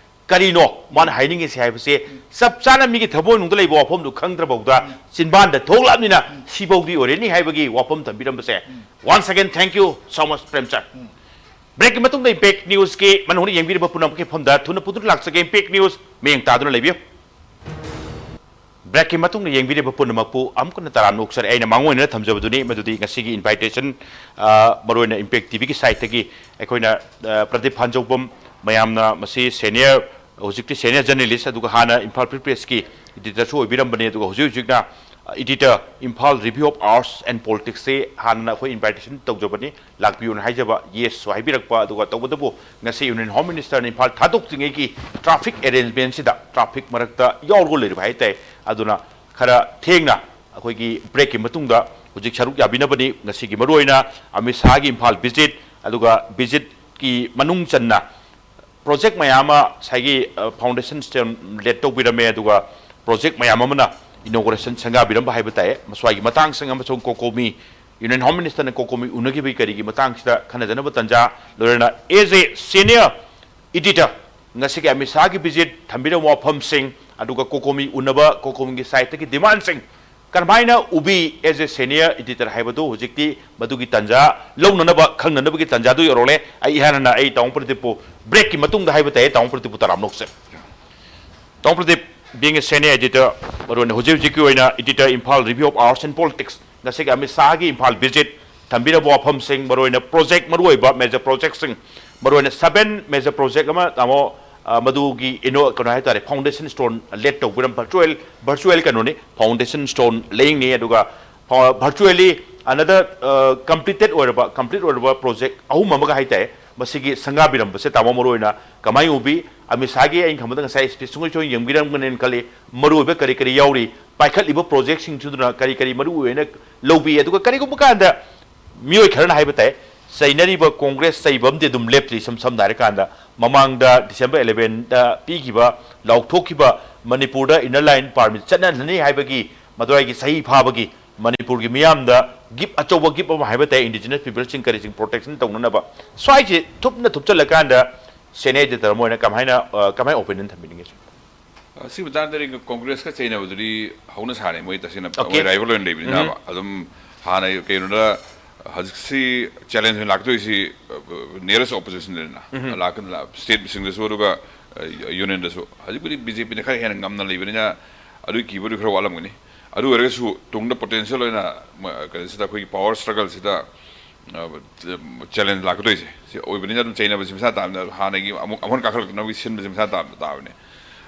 ꯀꯔꯤꯅꯣ ꯃꯥꯅ ꯍꯥꯏꯅꯤꯡꯉꯤꯁꯦ ꯍꯥꯏꯕꯁꯦ ꯆꯞ ꯆꯥꯅ ꯃꯤꯒꯤ ꯊꯃꯣꯏꯅꯨꯡꯗ ꯂꯩꯕ ꯋꯥꯐꯝꯗꯨ ꯈꯪꯗ꯭ꯔꯐꯥꯎꯗ ꯆꯤꯟꯕꯥꯟꯗ ꯊꯣꯛꯂꯛꯑꯕꯅꯤꯅ ꯁꯤꯐꯧꯗꯤ ꯑꯣꯏꯔꯅꯤ ꯍꯥꯏꯕꯒꯤ ꯋꯥꯐꯝ ꯊꯝꯕꯤꯔꯝꯕꯁꯦ꯫ Once again, thank you so much, ꯄ꯭ꯔꯦꯝꯆꯥꯟ꯫ ꯕ꯭ꯔꯦꯛꯀꯤ ꯃꯇꯨꯡꯗ ꯏꯝꯄꯦꯛ ꯅ꯭ꯌꯨꯁꯀꯤ ꯃꯅꯨꯡꯗ ꯌꯦꯡꯕꯤꯔꯤꯕ ꯄꯨꯝꯅꯃꯛꯀꯤ ꯃꯐꯝꯗ ꯊꯨꯅ ꯄꯨꯗꯨꯅ ꯂꯥꯛꯆꯒꯦ꯫ ꯏꯝꯄꯦꯛ ꯅ꯭ꯌꯨꯁ ꯃꯤꯠꯌꯦꯡ ꯇꯥꯗꯨꯅ ꯂꯩꯕꯤꯌꯨ꯫ ꯕ꯭ꯔꯦꯛꯀꯤ ꯃꯇꯨꯡꯗ ꯌꯦꯡꯕꯤꯔꯤꯕ ꯄꯨꯝꯅꯃꯛꯄꯨ ꯑꯃꯨꯛ ꯍꯟꯅ ꯇꯔꯥꯝꯅ ꯑꯣꯛꯆꯔꯤ꯫ ꯑꯩꯅ ꯃꯥꯡꯑꯣꯏꯅꯅ ꯊꯝꯖꯕꯗꯨꯅꯤ, ꯃꯗꯨꯗꯤ ꯉꯁꯤꯒꯤ ꯏꯟꯚꯥꯏꯇꯦꯁꯟ, ꯑ, ꯃꯔꯨꯑꯣꯏꯅ ꯏꯝꯄꯦꯛ ꯇꯤꯚꯤꯒꯤ ꯁꯥꯏꯠꯇꯒꯤ ꯑꯩꯈꯣꯏꯅ, ꯑ, ꯄ꯭ꯔꯗꯤꯞ ꯐꯥꯟꯖꯧꯕꯝ, ꯃꯌꯥꯝꯅ ꯃꯁꯤ ꯁꯦꯅꯤꯌꯔ ꯍꯧꯖꯤꯛꯇꯤ senior journalist, ꯑꯗꯨꯒ ꯍꯥꯟꯅ ꯏꯝꯐꯥꯜ ꯐ꯭ꯔꯤ ꯄ꯭ꯔꯦꯁꯀꯤ editorꯁꯨ ꯑꯣꯏꯕꯤꯔꯝꯕꯅꯤ, ꯑꯗꯨꯒ ꯍꯧꯖꯤꯛ ꯍꯧꯖꯤꯛꯅ editor, Imphal Review of Arts and Politicsꯁꯦ ꯍꯥꯟꯅꯅ ꯑꯩꯈꯣꯏ invitation ꯇꯧꯖꯕꯅꯤ, ꯂꯥꯛꯄꯤꯌꯨꯅ ꯍꯥꯏꯖꯕ, yes ꯁꯨ ꯍꯥꯏꯕꯤꯔꯛꯄ꯫ ꯑꯗꯨꯒ ꯇꯧꯕꯇꯕꯨ ꯉꯁꯤ Union Home Minister ꯅ ꯏꯝꯐꯥꯜ ꯊꯥꯗꯣꯛꯇ꯭ꯔꯤꯉꯩꯒꯤ traffic arrangement ꯁꯤꯗ traffic ꯃꯔꯛꯇ ꯌꯥꯎꯔꯒ ꯂꯩꯔꯤꯕ ꯍꯥꯏꯇꯥꯔꯦ꯫ ꯑꯗꯨꯅ ꯈꯔ ꯊꯦꯡꯅ ꯑꯩꯈꯣꯏꯒꯤ break ꯀꯤ ꯃꯇꯨꯡꯗ ꯍꯧꯖꯤꯛ ꯁꯔꯨꯛ ꯌꯥꯕꯤꯅꯕꯅꯤ꯫ ꯉꯁꯤꯒꯤ ꯃꯔꯨꯑꯣꯏꯅ ꯑꯃꯤꯠ ꯁꯥꯍꯒꯤ ꯏꯝꯐꯥꯜ visit, ꯑꯗꯨꯒ visit ꯀꯤ ꯃꯅꯨꯡ ꯆꯟꯅ project ꯃꯌꯥꯝ ꯑꯃ ꯉꯁꯥꯏꯒꯤ, ꯑ, foundation stone laid ꯇꯧꯕꯤꯔꯝꯃꯦ, ꯑꯗꯨꯒ project ꯃꯌꯥꯝ ꯑꯃꯅ inauguration ꯁꯪꯒꯥꯕꯤꯔꯝꯕ ꯍꯥꯏꯕ ꯇꯥꯏ꯫ ꯃꯁ꯭ꯋꯥꯏꯒꯤ ꯃꯇꯥꯡꯁꯤꯡ ꯑꯃꯁꯨꯡ COCOMI, Union Home Minister ꯅ COCOMI ꯎꯅꯈꯤꯕꯒꯤ ꯀꯔꯤꯒꯤ ꯃꯇꯥꯡꯁꯤꯗ ꯈꯟꯅꯖꯅꯕ ꯇꯥꯟꯖꯥ, ꯂꯣꯏꯅꯅ as a senior editor ꯉꯁꯤꯒꯤ ꯑꯃꯤꯠ ꯁꯥꯍꯒꯤ visit, ꯊꯝꯕꯤꯔꯝꯕ ꯋꯥꯐꯝꯁꯤꯡ, ꯑꯗꯨꯒ COCOMI ꯎꯅꯕ, COCOMI ꯒꯤ side ꯇꯒꯤ demand ꯁꯤꯡ, ꯀꯔꯝꯍꯥꯏꯅ ꯎꯕꯤ as a senior editor ꯍꯥꯏꯕꯗꯨ ꯍꯧꯖꯤꯛꯇꯤ ꯃꯗꯨꯒꯤ ꯇꯥꯟꯖꯥ ꯂꯧꯅꯅꯕ, ꯈꯪꯅꯅꯕꯒꯤ ꯇꯥꯟꯖꯥꯗꯨ ꯌꯧꯔꯛꯂꯦ꯫ ꯑꯩ ꯏꯍꯥꯟ ꯍꯥꯟꯅ ꯑꯩ ꯇꯥꯃꯣ ꯄ꯭ꯔꯗꯤꯞꯄꯨ break ꯀꯤ ꯃꯇꯨꯡꯗ ꯍꯥꯏꯕ ꯇꯥꯏ, ꯇꯥꯃꯣ ꯄ꯭ꯔꯗꯤꯞꯄꯨ ꯇꯔꯥꯝꯅ ꯑꯣꯛꯆꯩ꯫ ꯇꯥꯃꯣ Pradeep, being a senior editor, ꯃꯔꯨꯑꯣꯏꯅ ꯍꯧꯖꯤꯛ ꯍꯧꯖꯤꯛꯀꯤ ꯑꯣꯏꯅ editor, Imphal Review of Arts and Politics, ꯉꯁꯤꯒꯤ ꯑꯃꯤꯠ ꯁꯥꯍꯒꯤ ꯏꯝꯐꯥꯜ visit, ꯊꯝꯕꯤꯔꯕ ꯋꯥꯐꯝꯁꯤꯡ, ꯃꯔꯨꯑꯣꯏꯅ project, ꯃꯔꯨꯑꯣꯏꯕ major project ꯁꯤꯡ, ꯃꯔꯨꯑꯣꯏꯅ seven major project ꯑꯃ, ꯇꯥꯃꯣ, ꯑ, ꯃꯗꯨꯒꯤ ꯏꯅꯣ-, ꯀꯩꯅꯣ ꯍꯥꯏꯇꯥꯔꯦ, foundation stone laid ꯇꯧꯕꯤꯔꯝ, virtual, virtual ꯀꯩꯅꯣꯅꯤ, foundation stone laying ꯅꯤ꯫ ꯑꯗꯨꯒ ꯐ-, virtually another, ꯑ, completed ꯑꯣꯏꯔꯕ, complete ꯑꯣꯏꯔꯕ project ꯑꯍꯨꯝ ꯑꯃꯒ ꯍꯥꯏꯇꯥꯔꯦ, ꯃꯁꯤꯒꯤ ꯁꯪꯒꯥꯕꯤꯔꯝꯕꯁꯦ ꯇꯥꯃꯣ ꯃꯔꯨꯑꯣꯏꯅ ꯀꯃꯥꯏꯅ ꯎꯕꯤ? ꯑꯃꯤꯠ ꯁꯥꯍꯒꯤ ꯑꯩꯅ ꯈꯟꯕꯗ ꯉꯁꯥꯏ speech ꯁꯨꯡꯁꯣꯏ ꯁꯣꯏꯗꯅ ꯌꯦꯡꯕꯤꯔꯝꯒꯅꯦꯅ ꯈꯜꯂꯤ꯫ ꯃꯔꯨꯑꯣꯏꯕ ꯀꯔꯤ ꯀꯔꯤ ꯌꯥꯎꯔꯤ? ꯄꯥꯏꯈꯠꯂꯤꯕ project ꯁꯤꯡꯗꯨꯅ ꯀꯔꯤ ꯀꯔꯤ ꯃꯔꯨ ꯑꯣꯏꯅ ꯂꯧꯕꯤ? ꯑꯗꯨꯒ ꯀꯔꯤꯒꯨꯝꯕ ꯀꯥꯟꯗ ꯃꯤꯑꯣꯏ ꯈꯔꯅ ꯍꯥꯏꯕ ꯇꯥꯏ, ꯆꯩꯅꯔꯤꯕ ꯀꯣꯡꯒ꯭ꯔꯦꯁ ꯆꯩꯕ ꯑꯃꯗꯤ ꯑꯗꯨꯝ ꯂꯦꯞꯇ꯭ꯔꯤ꯫ ꯏꯁꯝ ꯁꯝꯅ ꯍꯥꯏꯔꯀꯥꯟꯗ, ꯃꯃꯥꯡꯗ December eleven ꯗ ꯄꯤꯈꯤꯕ, ꯂꯥꯎꯊꯣꯛꯈꯤꯕ ꯃꯅꯤꯄꯨꯔꯗ inner line permit ꯆꯠꯅꯍꯜꯂꯅꯤ ꯍꯥꯏꯕꯒꯤ ꯃꯗꯨꯋꯥꯏꯒꯤ ꯆꯍꯤ ꯐꯥꯕꯒꯤ ꯃꯅꯤꯄꯨꯔꯒꯤ ꯃꯤꯌꯥꯝꯗ gift, ꯑꯆꯧꯕ gift ꯑꯃ ꯍꯥꯏꯕ ꯇꯥꯏ, indigenous people ꯁꯤꯡ ꯀꯔꯤꯁꯤꯡ protection ꯇꯧꯅꯅꯕ꯫ ꯁ꯭ꯋꯥꯏꯁꯦ ꯊꯨꯞꯅ ꯊꯨꯞꯆꯜꯂꯀꯥꯟꯗ senior editor ꯑꯃ ꯑꯣꯏꯅ ꯀꯃꯥꯏꯅ, ꯑ, ꯀꯃꯥꯏꯅ opinion ꯊꯝꯕꯤꯅꯤꯡꯉꯤ? ꯑ, ꯁꯤ ꯃꯇꯥꯡꯗꯗꯤ ꯀꯣꯡꯒ꯭ꯔꯦꯁꯀ ꯆꯩꯅꯕꯗꯨꯗꯤ ꯍꯧꯅ ꯁꯥꯅꯤ, ꯃꯣꯏ ꯇꯁꯦꯡꯅ Okay. ꯃꯣꯏ rival ꯑꯣꯏꯅ ꯂꯩꯕꯅꯤꯅ꯫ ꯎꯝ꯫ ꯑꯗꯨꯝ ꯍꯥꯟꯅ ꯀꯩꯅꯣꯗ ꯍꯧꯖꯤꯛꯁꯤ challenge ꯑꯣꯏꯅ ꯂꯥꯛꯇꯣꯏꯁꯤ, ꯑ, nearest opposition ꯗꯅꯤꯅ꯫ ꯎꯝ꯫ ꯂꯥꯛꯀ-, state ꯁꯤꯡꯗꯁꯨ, ꯑꯗꯨꯒ, ꯑ, union ꯗꯁꯨ꯫ ꯍꯧꯖꯤꯛꯄꯨꯗꯤ BJP ꯅ ꯈꯔ ꯍꯦꯟꯅ ꯉꯝꯅ ꯂꯩꯕꯅꯤꯅ ꯑꯗꯨꯒꯤ ꯀꯤꯕꯗꯨ ꯈꯔ ꯋꯥꯠꯂꯝꯒꯅꯤ꯫ ꯑꯗꯨ ꯑꯣꯏꯔꯒꯁꯨ ꯇꯨꯡꯗ potential ꯑꯣꯏꯅ ꯃ-, ꯀꯩꯅꯣꯁꯤꯗ ꯑꯩꯈꯣꯏꯒꯤ power struggle ꯁꯤꯗ ꯆꯦꯂꯦꯟꯖ ꯂꯥꯛꯀꯗꯣꯏꯁꯦ ꯁꯤ ꯑꯣꯏꯕꯅꯤꯅ ꯑꯗꯨꯝ ꯆꯩꯅꯕꯁꯤ ꯃꯁꯥ ꯇꯥꯕꯅꯤ꯫ ꯍꯥꯟꯅꯒꯤ ꯑꯃꯨꯛ ꯑꯃꯨꯛ ꯍꯟꯅ ꯀꯥꯈꯠꯂꯛꯇꯅꯕꯒꯤ ꯁꯤꯟꯕꯁꯤ ꯃꯁꯥ ꯇꯥꯕ ꯇꯥꯕꯅꯤ꯫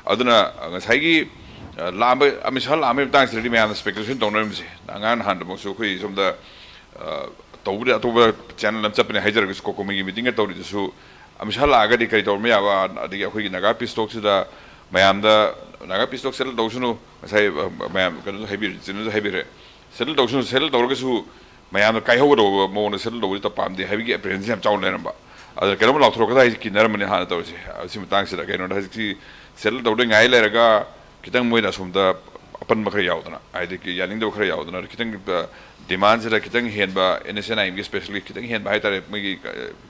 ꯑꯗꯨꯅ ꯉꯁꯥꯏꯒꯤ ꯂꯥꯛꯑꯝꯕ ꯑꯃꯤꯠ ꯁꯥꯍ ꯂꯥꯛꯑꯝꯕꯒꯤ ꯃꯇꯥꯡꯁꯤꯗꯗꯤ ꯃꯌꯥꯝꯅ ꯁ꯭ꯄꯦꯀꯨꯂꯦꯁꯟ ꯇꯧꯅꯔꯝꯃꯤꯁꯦ꯫ ꯑꯉꯥꯡ ꯅꯍꯥꯟꯗꯃꯛꯁꯨ ꯑꯩꯈꯣꯏ ꯁꯣꯝꯗ ꯇꯧꯕꯗꯤ ꯑꯇꯣꯞꯄ ꯆꯦꯅꯦꯜ ꯑꯃ ꯆꯠꯄꯅꯦ ꯍꯥꯏꯖꯔꯒꯁꯨ, ꯀꯣꯀꯣꯃꯤꯒꯤ ꯃꯤꯇꯤꯡꯒ ꯇꯧꯔꯤꯗꯨꯁꯨ ꯑꯃꯤꯠ ꯁꯥꯍ ꯂꯥꯛꯑꯒꯗꯤ ꯀꯔꯤ ꯇꯧꯔꯝꯕ ꯌꯥꯕ, ꯑꯗꯒꯤ ꯑꯩꯈꯣꯏꯒꯤ ꯅꯥꯒꯥ ꯄꯤꯁ ꯇꯣꯛꯁꯤꯗ ꯃꯌꯥꯝꯗ ꯅꯥꯒꯥ ꯄꯤꯁ ꯇꯣꯛ ꯁꯦꯇꯜ ꯇꯧꯁꯅꯨ, ꯉꯁꯥꯏ ꯃꯌꯥꯝ ꯀꯩꯅꯣꯁꯨ ꯍꯥꯏꯕꯤꯔꯦ, ꯆꯤꯅꯁꯨ ꯍꯥꯏꯕꯤꯔꯦ, ꯁꯦꯇꯜ ꯇꯧꯁꯅꯨ, ꯁꯦꯇꯜ ꯇꯧꯔꯒꯁꯨ ꯃꯌꯥꯝꯅ ꯀꯥꯏꯍꯧꯒꯗꯧꯕ ꯃꯑꯣꯡꯗ ꯁꯦꯇꯜ ꯇꯧꯕꯁꯤ ꯄꯥꯝꯗꯦ ꯍꯥꯏꯕꯒꯤ ꯑꯦꯄ꯭ꯔꯦꯟꯁꯤ ꯌꯥꯝ ꯆꯥꯎꯅ ꯂꯩꯔꯝꯕ꯫ ꯑꯗꯨꯅ ꯀꯩꯅꯣꯝ ꯂꯥꯎꯊꯣꯔꯛꯀꯗ꯭ꯔꯥ ꯍꯥꯏꯁꯤ ꯀꯤꯅꯔꯝꯕꯅꯤ ꯍꯥꯟꯅ ꯇꯧꯔꯤꯁꯦ꯫ ꯑꯁꯤ ꯃꯇꯥꯡꯁꯤꯗ ꯀꯩꯅꯣꯗ ꯍꯧꯖꯤꯛꯁꯤ ꯁꯦꯇꯜ ꯇꯧꯗꯣꯏ ꯉꯥꯏ ꯂꯩꯔꯒ ꯈꯤꯇꯪ ꯃꯣꯏꯅ ꯑꯁꯣꯝꯗ ꯑꯄꯟꯕ ꯈꯔ ꯌꯥꯎꯗꯅ, ꯍꯥꯏꯗꯤ ꯌꯥꯅꯤꯡꯗꯕ ꯈꯔ ꯌꯥꯎꯗꯅ ꯈꯤꯇꯪ ꯗꯤꯃꯥꯟꯁꯤꯗ ꯈꯤꯇꯪ ꯍꯦꯟꯕ, ꯑꯦꯟ ꯑꯦꯁ ꯑꯦꯟ ꯑꯥꯏ ꯑꯦꯝꯒꯤ ꯁ꯭ꯄꯦꯁꯦꯜꯂꯤ ꯈꯤꯇꯪ ꯍꯦꯟꯕ ꯍꯥꯏꯇꯥꯔꯦ, ꯃꯣꯏꯒꯤ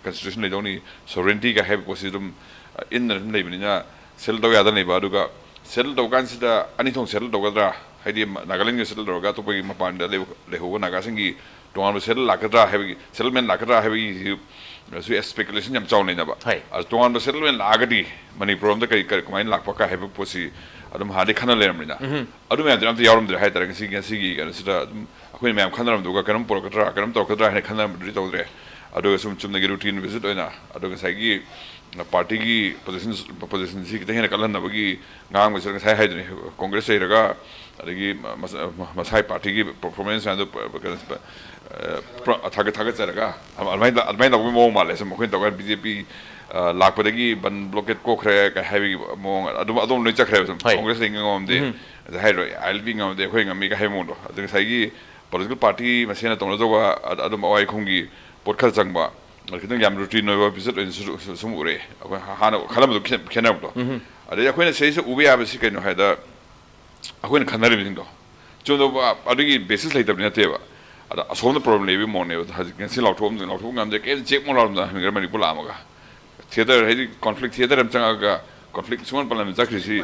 ꯀꯟꯁꯇꯤꯇ꯭ꯌꯨꯁꯟ ꯂꯩꯗꯧꯅꯤ, ꯁꯣꯕꯔꯦꯟꯇꯤꯒ ꯍꯥꯏꯕ ꯄꯣꯠꯁꯤ ꯑꯗꯨꯝ ꯏꯟꯅ ꯑꯗꯨꯝ ꯂꯩꯕꯅꯤꯅ ꯁꯦꯇꯜ ꯇꯧ ꯌꯥꯗꯅ ꯂꯩꯕ꯫ ꯑꯗꯨꯒ ꯁꯦꯇꯜ ꯇꯧ ꯀꯥꯟꯁꯤꯗ ꯑꯅꯤ ꯊꯣꯛꯅ ꯁꯦꯇꯜ ꯇꯧꯒꯗ꯭ꯔꯥ, ꯍꯥꯏꯗꯤ ꯅꯥꯒꯥꯂꯦꯟꯒ ꯁꯦꯇꯜ ꯇꯧꯔꯒ ꯑꯇꯣꯞꯄꯒꯤ ꯃꯄꯥꯟꯗ ꯂꯩꯍꯧꯕ ꯅꯥꯒꯥꯁꯤꯡꯒꯤ ꯇꯣꯉꯥꯟꯕ ꯁꯦꯇꯜ ꯂꯥꯛꯀꯗ꯭ꯔꯥ ꯍꯥꯏꯕꯒꯤ, ꯁꯦꯇꯜꯃꯦꯟ ꯂꯥꯛꯀꯗ꯭ꯔꯥ ꯍꯥꯏꯕꯒꯤ ꯁꯨ ꯁ꯭ꯄꯦꯀꯨꯂꯦꯁꯟ ꯌꯥꯝ ꯆꯥꯎꯅ ꯂꯩꯅꯕ꯫ ꯑꯗꯣ ꯇꯣꯉꯥꯟꯕ ꯁꯦꯇꯜꯃꯦꯟ ꯂꯥꯛꯑꯒꯗꯤ ꯃꯅꯤꯄꯨꯔ ꯂꯣꯝꯗ ꯀꯔꯤ ꯀꯔꯤ ꯀꯃꯥꯏꯅ ꯂꯥꯛꯄ ꯀꯥꯏ ꯍꯥꯏꯕ ꯄꯣꯠꯁꯤ ꯑꯗꯨꯝ ꯍꯥꯟꯅꯗꯤ ꯈꯟꯅ ꯂꯩꯔꯝꯕꯅꯤꯅ, ꯑꯗꯨ ꯃꯌꯥꯝꯗꯨ ꯑꯝꯇ ꯌꯥꯎꯔꯝꯗ꯭ꯔꯦ ꯍꯥꯏꯇꯥꯔꯦ꯫ ꯉꯁꯤꯒꯤ ꯉꯁꯤꯒꯤ ꯀꯩꯅꯣꯁꯤꯗ ꯑꯗꯨꯝ ꯑꯩꯈꯣꯏꯅ ꯃꯌꯥꯝ ꯈꯟꯅꯔꯝꯗꯨꯒ ꯀꯔꯝ ꯄꯨꯔꯛꯀꯗ꯭ꯔꯥ ꯀꯔꯝ ꯇꯧꯔꯛꯀꯗ꯭ꯔꯥ ꯍꯥꯏꯅ ꯈꯟꯅꯔꯝꯕꯗꯨꯗꯤ ꯇꯧꯗ꯭ꯔꯦ꯫ ꯑꯗꯨꯒ ꯁꯨꯝ ꯆꯨꯝꯅꯒꯤ ꯔꯨꯇꯤꯟ ꯚꯤꯖꯤꯠ ꯑꯣꯏꯅ, ꯑꯗꯣ ꯉꯁꯥꯏꯒꯤ ꯄꯥꯔꯇꯤꯒꯤ ꯄꯣꯖꯤꯁꯟ, ꯄꯣꯖꯤꯁꯟꯁꯤ ꯈꯤꯇꯪ ꯍꯦꯟꯅ ꯀꯜꯍꯟꯅꯕꯒꯤ ꯉꯥꯡꯕꯁꯤꯗ ꯉꯁꯥꯏ ꯍꯥꯏꯗꯨꯅꯤ, ꯀꯣꯡꯒ꯭ꯔꯦꯁ ꯂꯩꯔꯒ ꯑꯗꯒꯤ ꯃꯁꯥꯏ ꯄꯥꯔꯇꯤꯒꯤ ꯄꯔꯐꯣꯔꯃꯦꯟꯁ ꯃꯌꯥꯝꯗꯣ ꯀꯩꯅꯣ ꯊꯥꯒꯠ ꯊꯥꯒꯠꯆꯔꯒ ꯑꯗꯨꯃꯥꯏꯅ ꯑꯗꯨꯃꯥꯏꯅ ꯇꯧꯕꯒꯤ ꯃꯑꯣꯡ ꯃꯥꯜꯂꯦ꯫ ꯁꯨꯝ ꯑꯩꯈꯣꯏꯅ ꯇꯧꯀꯥꯟꯗ ꯕꯤ ꯖꯦ ꯄꯤ ꯂꯥꯛꯄꯗꯒꯤ ꯕꯟ ꯕ꯭ꯂꯣꯀꯦꯠ ꯀꯣꯛꯈ꯭ꯔꯦ ꯀꯥꯏ ꯍꯥꯏꯕꯒꯤ ꯃꯑꯣꯡ ꯑꯗꯨꯝ ꯑꯗꯣꯝ ꯂꯣꯏ ꯆꯠꯈ꯭ꯔꯦꯕ꯫ ꯁꯨꯝ ꯀꯣꯡꯒ꯭ꯔꯦꯁ ꯂꯩ ꯉꯝꯃꯝꯗꯦ, ꯉꯁꯥꯏ ꯍꯥꯏꯔꯣ, ꯑꯥꯏ ꯑꯦꯜ ꯄꯤ ꯉꯝꯃꯝꯗꯦ, ꯑꯩꯈꯣꯏ ꯉꯝꯃꯤ ꯀꯥꯏ ꯍꯥꯏꯕ ꯃꯑꯣꯡꯗꯣ꯫ ꯑꯗꯨ ꯉꯁꯥꯏꯒꯤ ꯄꯣꯂꯤꯇꯤꯀꯦꯜ ꯄꯥꯔꯇꯤ ꯃꯁꯦꯟꯅ ꯇꯧꯅꯖꯧꯕ ꯑꯗꯨꯝ ꯑꯋꯥꯏ ꯈꯨꯝꯒꯤ ꯄꯣꯠ ꯈꯔ ꯆꯪꯕ, ꯈꯤꯇꯪ ꯌꯥꯝ ꯔꯨꯇꯤꯟ ꯑꯣꯏꯕ ꯚꯤꯖꯤꯠ ꯑꯣꯏꯅꯁꯨ ꯁꯨꯝ ꯎꯔꯛꯑꯦ꯫ ꯑꯩꯈꯣꯏ ꯍꯥꯟꯅ ꯈꯜꯂꯝꯕꯗꯣ ꯈꯦꯠꯅꯕꯗꯣ꯫ ꯑꯗꯩ ꯑꯩꯈꯣꯏꯅ ꯁꯤꯗꯩꯁꯤꯗ ꯎꯕ ꯌꯥꯕꯁꯤ ꯀꯩꯅꯣ ꯍꯥꯏꯗ, ꯑꯩꯈꯣꯏꯅ ꯈꯟꯅꯔꯤꯕꯁꯤꯡꯗꯣ ꯆꯨꯝꯗꯧꯕ ꯑꯗꯨꯒꯤ ꯕꯦꯁꯤꯁ ꯂꯩꯇꯕꯗꯤ ꯅꯠꯇꯦꯕ꯫ ꯑꯗ ꯑꯁꯣꯝꯗ ꯄ꯭ꯔꯣꯕ꯭ꯂꯦꯝ ꯂꯩꯕꯒꯤ ꯃꯑꯣꯡꯅꯦꯕ꯫ ꯍꯧꯖꯤꯛ ꯉꯁꯤ ꯂꯥꯎꯊꯣꯛꯑꯝꯗ ꯂꯥꯎꯊꯣꯛꯄ ꯉꯝꯗꯦ, ꯀꯩꯝꯇ ꯆꯦꯛ ꯃꯣꯛ ꯂꯥꯎꯔꯝꯗꯅ ꯍꯟꯈ꯭ꯔꯦ ꯃꯅꯤꯄꯨꯔ ꯂꯥꯛꯑꯝꯃꯒ꯫ ꯊꯤꯌꯦꯇꯔ ꯍꯥꯏꯗꯤ ꯀꯣꯟꯐ꯭ꯂꯤꯛ ꯊꯤꯌꯦꯇꯔ ꯑꯃ ꯆꯪꯉꯛꯑꯒ ꯀꯣꯟꯐ꯭ꯂꯤꯛ ꯁꯨꯡꯄꯟ ꯄꯜꯂꯝꯗ ꯆꯠꯈ꯭ꯔꯤꯁꯤ,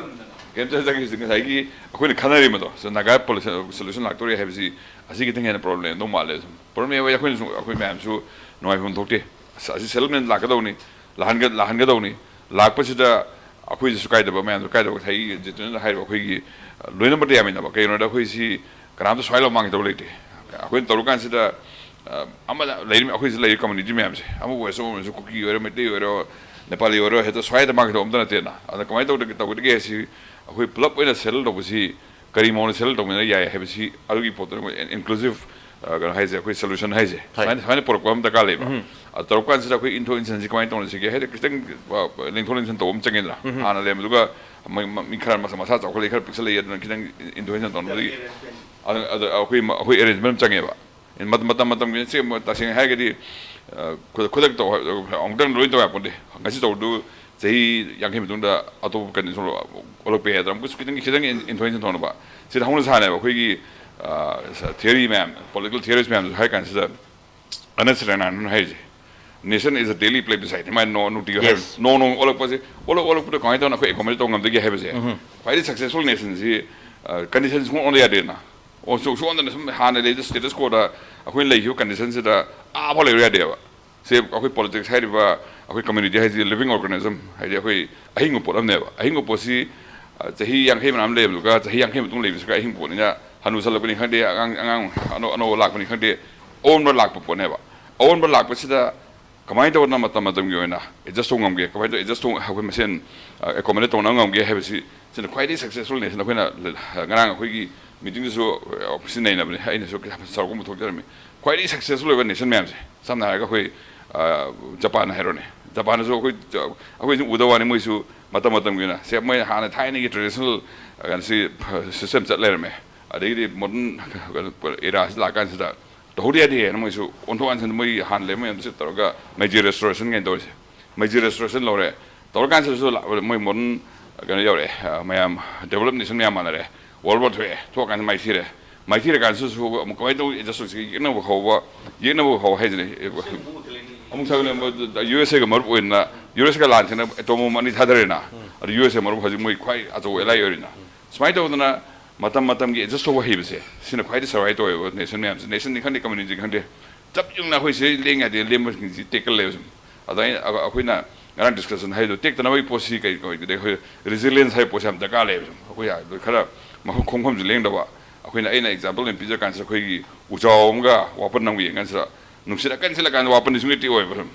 ꯀꯩꯝꯇ ꯆꯠꯈ꯭ꯔꯤꯁꯤ ꯉꯁꯥꯏꯒꯤ ꯑꯩꯈꯣꯏꯅ ꯈꯟꯅꯔꯤꯕꯗꯣ꯫ ꯁꯤ ꯅꯥꯒꯥ ꯁꯣꯂꯨꯁꯟ ꯂꯥꯛꯇꯧꯔꯦ ꯍꯥꯏꯕꯁꯤ ꯑꯁꯤ ꯈꯤꯇꯪ ꯍꯦꯟꯅ ꯄ꯭ꯔꯣꯕ꯭ꯂꯦꯝ ꯂꯩꯔꯝꯗꯧ ꯃꯥꯜꯂꯦ꯫ ꯄ꯭ꯔꯣꯕ꯭ꯂꯦꯝ ꯑꯩꯈꯣꯏꯅꯁꯨ, ꯑꯩꯈꯣꯏ ꯃꯌꯥꯝꯁꯨ ꯅꯨꯡꯉꯥꯏꯐꯝ ꯊꯣꯛꯇꯦ꯫ ꯑꯁ, ꯑꯁꯤ ꯁꯦꯇꯜꯃꯦꯟ ꯂꯥꯛꯀꯗꯧꯅꯤ, ꯂꯥꯛꯍꯟꯒ-, ꯂꯥꯛꯍꯟꯒꯗꯧꯅꯤ꯫ ꯂꯥꯛꯄꯁꯤꯗ ꯑꯩꯈꯣꯏꯗꯁꯨ ꯀꯥꯏꯗꯕ, ꯃꯌꯥꯝꯁꯨ ꯀꯥꯏꯗꯕ, ꯉꯁꯥꯏꯒꯤ ꯖꯤꯇꯦꯟꯗ꯭ꯔꯅ ꯍꯥꯏꯔꯤꯕ ꯑꯩꯈꯣꯏꯒꯤ ꯂꯣꯏꯅꯃꯛꯇ ꯌꯥꯃꯤꯟꯅꯕ꯫ ꯀꯩꯒꯤꯅꯣꯗ ꯑꯩꯈꯣꯏ ꯁꯤ ꯀꯅꯥꯝꯇ ꯁ꯭ꯋꯥꯏ ꯂꯥꯎ ꯃꯥꯡꯈꯤꯗꯧꯕ ꯂꯩꯇꯦ꯫ ꯑꯩꯈꯣꯏꯅ ꯇꯧꯔꯀꯥꯟꯁꯤꯗ ꯑ, ꯑꯃꯗ ꯂꯩꯔꯤꯕ, ꯑꯩꯈꯣꯏꯁꯤ ꯂꯩꯔꯤꯕ ꯀꯝꯃ꯭ꯌꯨꯅꯤꯇꯤ ꯃꯌꯥꯝꯁꯦ, ꯑꯃꯕꯨ ꯑꯣꯏꯔꯁꯨ, ꯑꯃꯕꯨ ꯑꯣꯏꯔꯁꯨ, ꯀꯨꯀꯤ ꯑꯣꯏꯔꯣ, ꯃꯩꯇꯩ ꯑꯣꯏꯔꯣ, ꯅꯦꯄꯥꯂꯤ ꯑꯣꯏꯔꯣ, ꯍꯦꯛꯇ ꯁ꯭ꯋꯥꯏꯗ ꯃꯥꯡꯈꯤꯗꯧꯕ ꯑꯝꯇ ꯅꯠꯇꯦꯅ꯫ ꯑꯗ ꯀꯃꯥꯏꯅ ꯇꯧꯗꯒꯦ, ꯇꯧꯒꯗꯒꯦ ꯍꯥꯏꯁꯤ, ꯑꯩꯈꯣꯏ ꯄꯨꯂꯞ ꯑꯣꯏꯅ ꯁꯦꯇꯜ ꯇꯧꯕꯁꯤ ꯀꯔꯤ ꯃꯑꯣꯡꯗ ꯁꯦꯇꯜ ꯇꯧꯃꯤꯟꯅ ꯌꯥꯏ ꯍꯥꯏꯕꯁꯤ, ꯑꯗꯨꯒꯤ ꯄꯣꯠꯇꯨꯅ ꯑꯩꯈꯣꯏ ꯏꯟꯀ꯭ꯂꯨꯁꯤꯞ, ꯑ, ꯀꯩꯅꯣ ꯍꯥꯏꯁꯦ, ꯑꯩꯈꯣꯏ ꯁꯣꯂꯨꯁꯟ ꯍꯥꯏꯁꯦ, ꯍꯣꯏ꯫ ꯁꯨꯃꯥꯏꯅ, ꯁꯨꯃꯥꯏꯅ ꯄꯨꯔꯛꯄ ꯑꯃ ꯗꯔꯀꯥꯔ ꯂꯩꯕ꯫ ꯎꯝ꯫ ꯑꯗꯨ ꯇꯧꯔꯛꯄ ꯀꯥꯟꯁꯤꯗ ꯑꯩꯈꯣꯏ ꯏꯟꯊꯣꯛ ꯏꯟꯁꯤꯟꯁꯤ ꯀꯃꯥꯏꯅ ꯇꯧꯅꯁꯤꯒꯦ? ꯍꯥꯏꯗꯤ ꯈꯤꯇꯪ, ꯑ, ꯂꯦꯡꯊꯣꯛ ꯂꯦꯡꯁꯤꯟ ꯇꯧꯕ ꯑꯃ ꯆꯪꯉꯤꯗꯅ꯫ ꯎꯝ꯫ ꯍꯥꯟꯅ ꯂꯩꯔꯝꯕꯗꯨꯒ ꯃꯣꯏ ꯃ-, ꯃꯤ ꯈꯔ ꯃꯁꯥ, ꯃꯁꯥ ꯆꯥꯎꯈꯠꯂꯛꯏ, ꯈꯔ ꯄꯤꯛꯁꯜꯂꯛꯏ, ꯑꯗꯨꯅ ꯈꯤꯇꯪ ꯏꯟꯊꯣꯛ ꯏꯟꯁꯤꯟ ꯇꯧꯅꯕꯗꯒꯤ ꯑꯗꯨ, ꯑꯗꯨ ꯑꯩꯈꯣꯏ ꯃ-, ꯑꯩꯈꯣꯏ ꯑꯦꯔꯦꯟꯖꯃꯦꯟ ꯑꯃ ꯆꯪꯉꯦꯕ꯫ ꯃ-, ꯃꯇꯝ, ꯃꯇꯝꯒꯤ ꯁꯤ ꯃ-, ꯇꯁꯦꯡꯅ ꯍꯥꯏꯔꯒꯗꯤ, ꯑ, ꯈꯨꯗꯛ, ꯈꯨꯗꯛꯇ ꯇꯧ-, ꯑꯃꯨꯛꯇꯪ ꯂꯣꯏ ꯇꯧ ꯌꯥꯄꯣꯟꯇꯦ꯫ ꯉꯁꯤ ꯇꯧꯕꯗꯨ ꯆꯍꯤ ꯌꯥꯡꯈꯩ ꯃꯇꯨꯡꯗ ꯑꯇꯣꯞꯄ ꯀꯟꯗꯤꯁꯟ ꯑꯣꯜꯂꯛꯄ ꯌꯥꯏ꯫ ꯑꯗꯨꯅ ꯑꯃꯨꯛꯀꯁꯨ ꯈꯤꯇꯪ, ꯈꯤꯇꯪ ꯏꯟ-, ꯏꯟꯊꯣꯛ ꯏꯟꯁꯤꯟ ꯇꯧꯅꯕ꯫ ꯁꯤꯗ ꯍꯧꯅ ꯁꯥꯅꯦꯕ ꯑꯩꯈꯣꯏꯒꯤ, ꯑ, ꯊꯤꯑꯣꯔꯤ ꯃꯌꯥꯝ, ꯄꯣꯂꯤꯇꯤꯀꯦꯜ ꯊꯤꯑꯣꯔꯤꯁ ꯃꯌꯥꯝꯁꯨ ꯍꯥꯏ ꯀꯥꯟꯁꯤꯗ, ꯑꯅꯟ ꯁꯦꯅꯥꯟꯅ ꯍꯥꯏꯔꯤꯁꯦ, "Nation is a daily plebiscite." ꯃꯥꯏ ꯅꯣ-, ꯅꯨꯡꯇꯤꯒꯤ ꯍꯥꯏꯕ, yes, ꯅꯣꯡ ꯅꯣꯡ ꯑꯣꯜꯂꯛꯄꯁꯦ, ꯑꯣꯜꯂꯛ ꯑꯣꯜꯂꯛꯄꯗ ꯀꯃꯥꯏꯅ ꯇꯧꯅ ꯑꯩꯈꯣꯏ ꯑꯦꯀꯣꯃꯣꯗꯦꯠ ꯇꯧꯕ ꯉꯝꯗꯒꯦ ꯍꯥꯏꯕꯁꯦ, ꯎꯝ꯫ ꯈ꯭ꯋꯥꯏꯗꯒꯤ ꯁꯛꯁꯦꯁꯐꯨꯜ ꯅꯦꯁꯟꯁꯤ, ꯑ, ꯀꯟꯗꯤꯁꯟꯁꯤ ꯁꯨꯡꯑꯣꯟ ꯑꯣꯟꯗ ꯌꯥꯗꯦꯅ꯫ ꯑꯣ, ꯁꯨ-, ꯁꯨꯛꯑꯣꯟꯗꯅ ꯁꯨꯝ ꯍꯥꯟꯅ ꯂꯩꯔꯤꯕ ꯁ꯭ꯇꯦꯇꯁ ꯀꯣꯗ ꯑꯩꯈꯣꯏꯅ ꯂꯩꯈꯤꯕ ꯀꯟꯗꯤꯁꯟꯁꯤꯗ ꯑꯥꯐꯥꯎ ꯂꯩꯔꯨ ꯌꯥꯗꯦꯕ꯫ ꯁꯤ ꯑꯩꯈꯣꯏ ꯄꯣꯂꯤꯇꯤꯛꯁ ꯍꯥꯏꯔꯤꯕ, ꯑꯩꯈꯣꯏ ꯀꯝꯃ꯭ꯌꯨꯅꯤꯇꯤ ꯍꯥꯏꯁꯤ ꯂꯤꯕꯤꯡ ꯑꯣꯔꯒꯥꯅꯤꯖꯝ, ꯍꯥꯏꯗꯤ ꯑꯩꯈꯣꯏ ꯑꯍꯤꯡꯕ ꯄꯣꯠ ꯑꯃꯅꯦꯕ꯫ ꯑꯍꯤꯡꯕ ꯄꯣꯠꯁꯤ, ꯑ, ꯆꯍꯤ ꯌꯥꯡꯈꯩ ꯃꯅꯥ ꯑꯃ ꯂꯩꯔꯝꯂꯒ ꯆꯍꯤ ꯌꯥꯡꯈꯩ ꯃꯇꯨꯡ ꯂꯩꯕꯁꯤꯒ ꯑꯍꯤꯡꯕ ꯄꯣꯠꯅꯤꯅ, ꯍꯅꯨꯁꯜꯂꯛꯄꯅꯤ ꯈꯪꯗꯦ, ꯑꯉꯥꯡ, ꯑꯉꯥꯡ ꯑꯅꯧ-, ꯑꯅꯧꯕ ꯂꯥꯛꯄꯅꯤ ꯈꯪꯗꯦ, ꯑꯑꯣꯟꯕ ꯂꯥꯛꯄ ꯄꯣꯠꯅꯦꯕ꯫ ꯑꯑꯣꯟꯕ ꯂꯥꯛꯄꯁꯤꯗ ꯀꯃꯥꯏꯅ ꯇꯧꯗꯅ ꯃꯇꯝ ꯃꯇꯝꯒꯤ ꯑꯣꯏꯅ ꯑꯦꯗꯖꯁ ꯇꯧꯕ ꯉꯝꯒꯦ, ꯀꯃꯥꯏꯅ ꯇꯧ ꯑꯦꯗꯖꯁ ꯇꯧ-, ꯑꯩꯈꯣꯏ ꯃꯁꯦꯟ, ꯑ, ꯑꯦꯀꯣꯃꯣꯗꯦꯠ ꯇꯧꯅꯕ ꯉꯝꯒꯦ ꯍꯥꯏꯕꯁꯤ, ꯁꯤꯅ ꯈ꯭ꯋꯥꯏꯗꯒꯤ ꯁꯛꯁꯦꯁꯐꯨꯜ ꯅꯦꯁꯟ꯫ ꯑꯩꯈꯣꯏꯅ ꯉꯔꯥꯡ ꯑꯩꯈꯣꯏꯒꯤ ꯃꯤꯇꯤꯡꯗꯁꯨ, ꯑ, ꯁꯤꯖꯤꯟꯅꯩꯅꯕꯅꯤ, ꯑꯩꯅꯁꯨ ꯆꯥꯎꯔꯥꯛꯄ ꯑꯃ ꯄꯨꯊꯣꯛꯆꯔꯝꯃꯤ꯫ ꯈ꯭ꯋꯥꯏꯗꯒꯤ ꯁꯛꯁꯦꯁꯐꯨꯜ ꯑꯣꯏꯕ ꯅꯦꯁꯟ ꯃꯌꯥꯝꯁꯦ, ꯁꯝꯅ ꯍꯥꯏꯔꯒ ꯑꯩꯈꯣꯏ, ꯑ, ꯖꯄꯥꯟ ꯍꯥꯏꯔꯣꯅꯦ, ꯖꯄꯥꯟꯗꯁꯨ ꯑꯩꯈꯣꯏ, ꯑꯩꯈꯣꯏꯁꯨ ꯎꯗꯕ ꯋꯥꯅꯤ, ꯃꯣꯏꯁꯨ ꯃꯇꯝ ꯃꯇꯝꯒꯤ ꯑꯣꯏꯅ ꯁꯦ, ꯃꯣꯏ ꯍꯥꯟꯅ ꯊꯥꯏꯅꯒꯤ ꯇ꯭ꯔꯦꯗꯤꯁꯅꯦꯜ, ꯑ, ꯀꯩꯅꯣꯁꯤ, ꯁꯤꯁꯇꯦꯝ ꯆꯠ ꯂꯩꯔꯝꯃꯦ꯫ ꯑꯗꯒꯤꯗꯤ ꯃꯣꯗꯔꯟ ꯀꯩꯅꯣ, ꯏꯔꯥꯁꯤ ꯂꯥꯛꯀꯥꯟꯁꯤꯗ ꯇꯧꯍꯧꯗ ꯌꯥꯗꯦ ꯍꯥꯏꯅ ꯃꯣꯏꯁꯨ ꯑꯣꯟꯊꯣꯛ ꯑꯣꯟꯁꯤꯟ, ꯃꯣꯏ ꯍꯥꯟꯅ ꯂꯩꯕ ꯃꯌꯥꯝꯗꯨ ꯆꯤꯞ ꯇꯧꯔꯒ ꯃꯩꯖꯤ ꯔꯦꯁꯇꯣꯔꯦꯁꯟ ꯀꯥꯏꯅ ꯇꯧꯔꯤꯁꯦ꯫ ꯃꯩꯖꯤ ꯔꯦꯁꯇꯣꯔꯦꯁꯟ ꯂꯧꯔꯦ꯫ ꯇꯧꯔꯀꯥꯟꯁꯤꯗꯁꯨ ꯂꯥꯛ-, ꯃꯣꯏ ꯃꯣꯗꯔꯟ ꯀꯩꯅꯣ ꯌꯧꯔꯛꯑꯦ, ꯑ, ꯃꯌꯥꯝ ꯗꯦꯕꯂꯞ ꯅꯦꯁꯟ ꯃꯌꯥꯝ ꯃꯥꯟꯅꯔꯦ꯫ ꯋꯥꯔꯜ ꯋꯥꯔ ꯊꯣꯛꯑꯦ, ꯊꯣꯛꯑꯀꯥꯟꯗ ꯃꯥꯏꯊꯤꯔꯦ꯫ ꯃꯥꯏꯊꯤꯔꯀꯥꯟꯁꯤꯗꯁꯨ ꯑꯃꯨꯛ ꯀꯃꯥꯏꯅ ꯇꯧ ꯑꯦꯗꯖꯁ ꯇꯧꯁꯤꯒꯦ? ꯌꯦꯛꯅꯕ ꯍꯧꯕ, ꯌꯦꯛꯅꯕ ꯍꯧꯕ ꯍꯥꯏꯁꯤꯅꯦ꯫ ꯑꯃꯨꯛ ꯁꯥꯒꯠꯂꯦ, ꯌꯨ ꯑꯦꯁ ꯑꯦꯒ ꯃꯔꯨꯞ ꯑꯣꯏꯅ, ꯌꯨ ꯑꯦꯁ ꯑꯦꯒ ꯂꯥꯟ ꯊꯦꯡꯅ ꯑꯦꯇꯣꯝ ꯕꯣꯝ ꯑꯅꯤ ꯊꯥꯗꯔꯦꯅ꯫ ꯑꯗꯨ ꯌꯨ ꯑꯦꯁ ꯑꯦ ꯃꯔꯨꯞ ꯍꯧꯖꯤꯛ ꯃꯣꯏ ꯈ꯭ꯋꯥꯏ ꯑꯆꯧꯕ ꯑꯦꯂꯥꯏ ꯑꯣꯏꯔꯤꯅ꯫ ꯁꯨꯃꯥꯏꯅ ꯇꯧꯗꯅ ꯃꯇꯝ ꯃꯇꯝꯒꯤ ꯑꯦꯗꯖꯁ ꯇꯧꯕ ꯍꯩꯕꯁꯦ, ꯁꯤꯅ ꯈ꯭ꯋꯥꯏꯗꯒꯤ ꯁꯔꯚꯥꯏꯚ ꯇꯧꯋꯦꯕ ꯅꯦꯁꯟ ꯃꯌꯥꯝꯁꯦ꯫ ꯅꯦꯁꯟꯅꯤ ꯈꯪꯗꯦ, ꯀꯝꯃ꯭ꯌꯨꯅꯤꯇꯤ ꯈꯪꯗꯦ, ꯆꯞ ꯌꯨꯡꯅ ꯑꯩꯈꯣꯏ ꯁꯤꯗ ꯂꯦꯡ ꯌꯥꯗꯦ, ꯂꯦꯡꯕꯁꯤꯡꯁꯤ ꯇꯦꯛꯀꯜꯂꯦꯕ ꯁꯨꯝ꯫ ꯑꯗ ꯑꯩꯅ, ꯑꯩꯈꯣꯏꯅ ꯉꯔꯥꯡ ꯗꯤꯁꯀꯁꯟ ꯍꯥꯏꯗꯣ, ꯇꯦꯛꯇꯅꯕꯒꯤ ꯄꯣꯠꯁꯤ ꯀꯩ ꯑꯣꯏꯒꯗꯦ? ꯑꯩꯈꯣꯏ ꯔꯤꯖꯤꯂꯤꯌꯦꯟꯁ ꯍꯥꯏꯕ ꯄꯣꯠꯁꯦ ꯌꯥꯝ ꯗꯔꯀꯥꯔ ꯂꯩꯌꯦꯕ ꯁꯨꯝ꯫ ꯑꯩꯈꯣꯏ ꯈꯔ ꯃꯈꯣꯡ ꯈꯣꯡꯐꯝꯁꯨ ꯂꯦꯡꯗꯕ, ꯑꯩꯈꯣꯏꯅ, ꯑꯩꯅ ꯑꯦꯛꯖꯥꯝꯄꯜ ꯑꯣꯏꯅ ꯄꯤꯖ ꯀꯥꯟꯁꯤꯗ, ꯑꯩꯈꯣꯏꯒꯤ ꯎꯖꯥꯎ ꯑꯃꯒ ꯋꯥꯄꯟ ꯑꯃꯒ ꯌꯦꯡ ꯀꯥꯟꯁꯤꯗ, ꯅꯨꯡꯁꯤꯠ ꯑꯀꯟ ꯁꯤꯜꯂꯀꯥꯟꯗ ꯋꯥꯄꯟꯗꯤ ꯁꯨꯡꯂꯦꯞ ꯇꯦꯛꯑꯣꯏꯕ꯫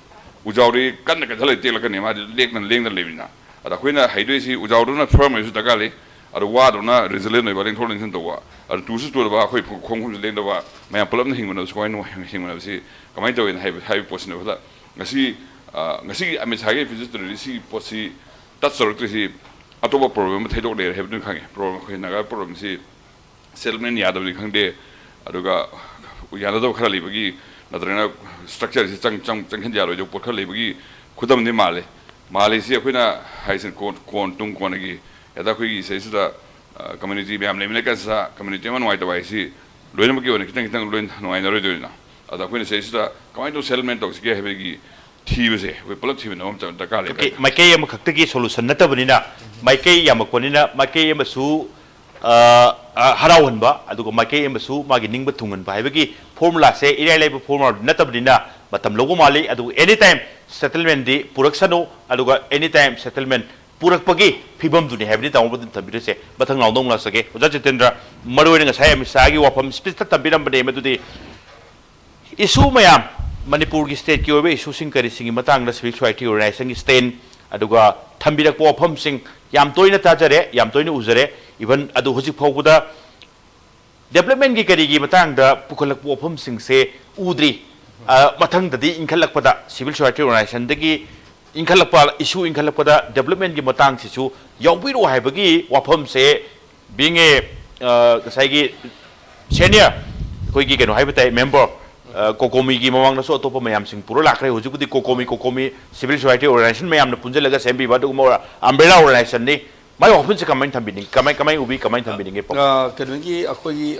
ꯎꯖꯥꯎꯗꯤ ꯀꯟꯅ ꯀꯟꯁꯤꯜꯂꯒ ꯇꯦꯛꯂꯛꯀꯅꯤ, ꯃꯥꯗꯤ ꯂꯦꯡꯗꯅ ꯂꯦꯡꯗꯅ ꯂꯩꯕꯅꯤꯅ꯫ ꯑꯗ ꯑꯩꯈꯣꯏꯅ ꯍꯩꯗꯣꯏꯁꯤ ꯎꯖꯥꯎꯗꯨꯅ ꯐꯤꯔꯝ ꯑꯣꯏꯕꯁꯨ ꯗꯔꯀꯥꯔ ꯂꯩ, ꯑꯗꯣ ꯋꯥꯗꯨꯅ ꯔꯤꯖꯤꯂꯦꯟ ꯑꯣꯏꯕ, ꯂꯦꯡꯊꯣꯛ ꯂꯦꯡꯁꯤꯟ ꯇꯧꯕ, ꯑꯗꯨ ꯇꯨꯁꯨ ꯇꯨꯗꯕ, ꯑꯩꯈꯣꯏ ꯈꯣꯡ-, ꯈꯣꯡ ꯈꯨꯠꯁꯨ ꯂꯦꯡꯗꯕ, ꯃꯌꯥꯝ ꯄꯨꯂꯞꯅ ꯍꯤꯡꯃꯤꯟꯅꯕꯁꯤ, ꯀꯃꯥꯏꯅ ꯍꯤꯡꯃꯤꯟꯅꯕꯁꯤ ꯀꯃꯥꯏꯅ ꯇꯧꯋꯦꯅ ꯍꯥꯏꯕ, ꯍꯥꯏꯕ ꯄꯣꯠꯁꯤꯅꯦꯕ꯫ ꯑꯗ ꯉꯁꯤ, ꯑ, ꯉꯁꯤꯒꯤ ꯑꯃꯤꯠ ꯁꯥꯍꯒꯤ ꯚꯤꯖꯤꯠꯇꯨꯗꯗꯤ ꯁꯤꯒꯤ ꯄꯣꯠꯁꯤ ꯇꯆ ꯇꯧꯔꯛꯇ꯭ꯔꯤꯁꯤ ꯑꯇꯣꯞꯄ ꯄ꯭ꯔꯣꯕ꯭ꯂꯦꯝ ꯑꯃ ꯊꯩꯗꯣꯛ ꯂꯩꯔꯦ ꯍꯥꯏꯕꯗꯨ ꯈꯪꯉꯦ꯫ ꯄ꯭ꯔꯣꯕ꯭ꯂꯦꯝ, ꯑꯩꯈꯣꯏ ꯅꯥꯒꯥ ꯄ꯭ꯔꯣꯕ꯭ꯂꯦꯝꯁꯤ ꯁꯦꯇꯜꯃꯦꯟ ꯌꯥꯗꯕꯅꯤ ꯈꯪꯗꯦ, ꯑꯗꯨꯒ ꯌꯥꯅꯗꯕ ꯈꯔ ꯂꯩꯕꯒꯤ, ꯅꯠꯇ꯭ꯔꯒꯅ ꯁ꯭ꯇ꯭ꯔꯛꯆꯔꯁꯤ ꯆꯪ-, ꯆꯪ-, ꯆꯪꯍꯟ ꯌꯥꯔꯣꯏꯗꯕ ꯄꯣꯠ ꯈꯔ ꯂꯩꯕꯒꯤ ꯈꯨꯗꯝꯗꯤ ꯃꯥꯜꯂꯦ꯫ ꯃꯥꯜꯂꯤꯁꯤ ꯑꯩꯈꯣꯏꯅ ꯍꯥꯏꯁꯤꯅ ꯀꯣꯟ, ꯀꯣꯟ, ꯇꯨꯡ ꯀꯣꯟꯅꯒꯤ ꯍꯦꯛꯇ ꯑꯩꯈꯣꯏꯒꯤ ꯁꯤꯗꯩꯁꯤꯗ, ꯑ, ꯀꯝꯃ꯭ꯌꯨꯅꯤꯇꯤ ꯃꯌꯥꯝ ꯂꯩꯃꯤꯟꯅ ꯀꯥꯟꯁꯤꯗ ꯀꯝꯃ꯭ꯌꯨꯅꯤꯇꯤ ꯑꯃ ꯅꯨꯡꯉꯥꯏꯇꯕ ꯍꯥꯏꯁꯤ ꯂꯣꯏꯅꯃꯛꯀꯤ ꯑꯣꯏꯅ ꯈꯤꯇꯪ ꯈꯤꯇꯪ ꯂꯣꯏ ꯅꯨꯡꯉꯥꯏꯅꯔꯣꯏꯗꯣꯏꯅ꯫ ꯑꯗ ꯑꯩꯈꯣꯏꯅ ꯁꯤꯗꯩꯁꯤꯗ ꯀꯃꯥꯏꯅ ꯇꯧ ꯁꯦꯇꯜꯃꯦꯟ ꯇꯧꯁꯤꯒꯦ ꯍꯥꯏꯕꯒꯤ ꯊꯤꯕꯁꯦ ꯑꯩꯈꯣꯏ ꯄꯨꯂꯞ ꯊꯤꯃꯤꯟꯅꯕ ꯑꯃ ꯗꯔꯀꯥꯔ ꯂꯩ꯫ ꯑꯣꯀꯦ, ꯃꯥꯏꯀꯩ ꯑꯃꯈꯛꯇꯒꯤ ꯁꯣꯂꯨꯁꯟ ꯅꯠꯇꯕꯅꯤꯅ, ꯃꯥꯏꯀꯩ ꯌꯥꯝꯃꯛꯄꯅꯤꯅ, ꯃꯥꯏꯀꯩ ꯑꯃꯁꯨ, ꯑ, ꯑ, ꯍꯔꯥꯎꯍꯟꯕ, ꯑꯗꯨꯒ ꯃꯥꯏꯀꯩ ꯑꯃꯁꯨ ꯃꯥꯒꯤ ꯅꯤꯡꯕ ꯊꯨꯡꯍꯟꯕ ꯍꯥꯏꯕꯒꯤ ꯐꯣꯔꯃꯨꯂꯥꯁꯦ ꯏꯔꯥꯏ ꯂꯥꯏꯕ ꯐꯣꯔꯃꯨꯂꯥ ꯅꯠꯇꯕꯅꯤꯅ, ꯃꯇꯝ ꯂꯧꯕ ꯃꯥꯜꯂꯤ꯫ ꯑꯗꯨꯕꯨ ꯑꯦꯅꯤ ꯇꯥꯏꯝ ꯁꯦꯇꯜꯃꯦꯟꯗꯤ ꯄꯨꯔꯛꯁꯅꯨ, ꯑꯗꯨꯒ ꯑꯦꯅꯤ ꯇꯥꯏꯝ ꯁꯦꯇꯜꯃꯦꯟ ꯄꯨꯔꯛꯄꯒꯤ ꯐꯤꯕꯝꯗꯨꯅꯤ ꯍꯥꯏꯕꯗꯤ ꯇꯥꯃꯣ ꯑꯗꯨꯝ ꯊꯝꯕꯤꯔꯁꯦ꯫ ꯃꯊꯪ ꯔꯥꯎꯟꯗ ꯑꯃꯨꯛ ꯂꯥꯛꯆꯒꯦ꯫ ꯑꯣꯖꯥ ꯖꯤꯇꯦꯟꯗ꯭ꯔ, ꯃꯔꯨꯑꯣꯏꯅ ꯉꯁꯥꯏ ꯑꯃꯤꯠ ꯁꯥꯍꯒꯤ ꯋꯥꯐꯝ ꯁ꯭ꯄꯤꯆꯇ ꯊꯝꯕꯤꯔꯝꯕꯅꯦ, ꯃꯗꯨꯗꯤ ꯏꯁꯨ ꯃꯌꯥꯝ, ꯃꯅꯤꯄꯨꯔꯒꯤ ꯁ꯭ꯇꯦꯠꯀꯤ ꯑꯣꯏꯕ ꯏꯁꯨꯁꯤꯡ ꯀꯔꯤꯁꯤꯡꯒꯤ ꯃꯇꯥꯡꯗ ꯁꯤꯚꯤꯜ ꯁꯣꯁꯥꯏꯇꯤ ꯑꯣꯔꯒꯅꯥꯏꯖꯦꯁꯟꯒꯤ ꯁ꯭ꯇꯦꯟ, ꯑꯗꯨꯒ ꯊꯝꯕꯤꯔꯛꯄ ꯋꯥꯐꯝꯁꯤꯡ ꯌꯥꯝ ꯇꯣꯏꯅ ꯇꯥꯖꯔꯦ, ꯌꯥꯝ ꯇꯣꯏꯅ ꯎꯖꯔꯦ꯫ ꯏꯚꯟ ꯑꯗꯨ ꯍꯧꯖꯤꯛ ꯐꯥꯎꯕꯗ ꯗꯦꯕꯂꯞꯃꯦꯟꯒꯤ ꯀꯔꯤꯒꯤ ꯃꯇꯥꯡꯗ ꯄꯨꯈꯠꯂꯛꯄ ꯋꯥꯐꯝꯁꯤꯡꯁꯦ ꯎꯗ꯭ꯔꯤ꯫ ꯑ, ꯃꯊꯪꯗꯗꯤ ꯏꯟꯈꯠꯂꯛꯄꯗ, ꯁꯤꯚꯤꯜ ꯁꯣꯁꯥꯏꯇꯤ ꯑꯣꯔꯒꯅꯥꯏꯖꯦꯁꯟꯗꯒꯤ ꯏꯟꯈꯠꯂꯛꯄ, ꯏꯁꯨ ꯏꯟꯈꯠꯂꯛꯄꯗ ꯗꯦꯕꯂꯞꯃꯦꯟꯒꯤ ꯃꯇꯥꯡꯁꯤꯁꯨ ꯌꯥꯎꯕꯤꯔꯛꯑꯣ ꯍꯥꯏꯕꯒꯤ ꯋꯥꯐꯝꯁꯦ, being a, ꯑ, ꯉꯁꯥꯏꯒꯤ ꯁꯦꯅꯤꯌꯔ, ꯑꯩꯈꯣꯏꯒꯤ ꯀꯩꯅꯣ ꯍꯥꯏꯕ ꯇꯥꯏ, ꯃꯦꯝꯕꯔ, ꯑ, ꯀꯣꯀꯣꯃꯤꯒꯤ ꯃꯃꯥꯡꯗꯁꯨ ꯑꯇꯣꯞꯄ ꯃꯌꯥꯝꯁꯤꯡ ꯄꯨꯔ ꯂꯥꯛꯈ꯭ꯔꯦ꯫ ꯍꯧꯖꯤꯛꯄꯨꯗꯤ ꯀꯣꯀꯣꯃꯤ, ꯀꯣꯀꯣꯃꯤ ꯁꯤꯚꯤꯜ ꯁꯣꯁꯥꯏꯇꯤ ꯑꯣꯔꯒꯅꯥꯏꯖꯦꯁꯟ ꯃꯌꯥꯝꯅ ꯄꯨꯟꯁꯤꯜꯂꯒ ꯁꯦꯝꯕꯤꯕ ꯑꯗꯨꯒꯨꯝꯕ ꯑꯝꯕ꯭ꯔꯦꯂꯥ ꯑꯣꯔꯒꯅꯥꯏꯖꯦꯁꯟꯅꯤ꯫ ꯃꯥꯏ ꯋꯥꯐꯝꯁꯦ ꯀꯃꯥꯏꯅ ꯊꯝꯕꯤꯅꯤꯡ-, ꯀꯃꯥꯏ-, ꯀꯃꯥꯏꯅ ꯎꯕꯤ, ꯀꯃꯥꯏꯅ ꯊꯝꯕꯤꯅꯤꯡꯉꯤ, ꯄꯥꯎ? ꯑ, ꯀꯩꯅꯣꯒꯤ,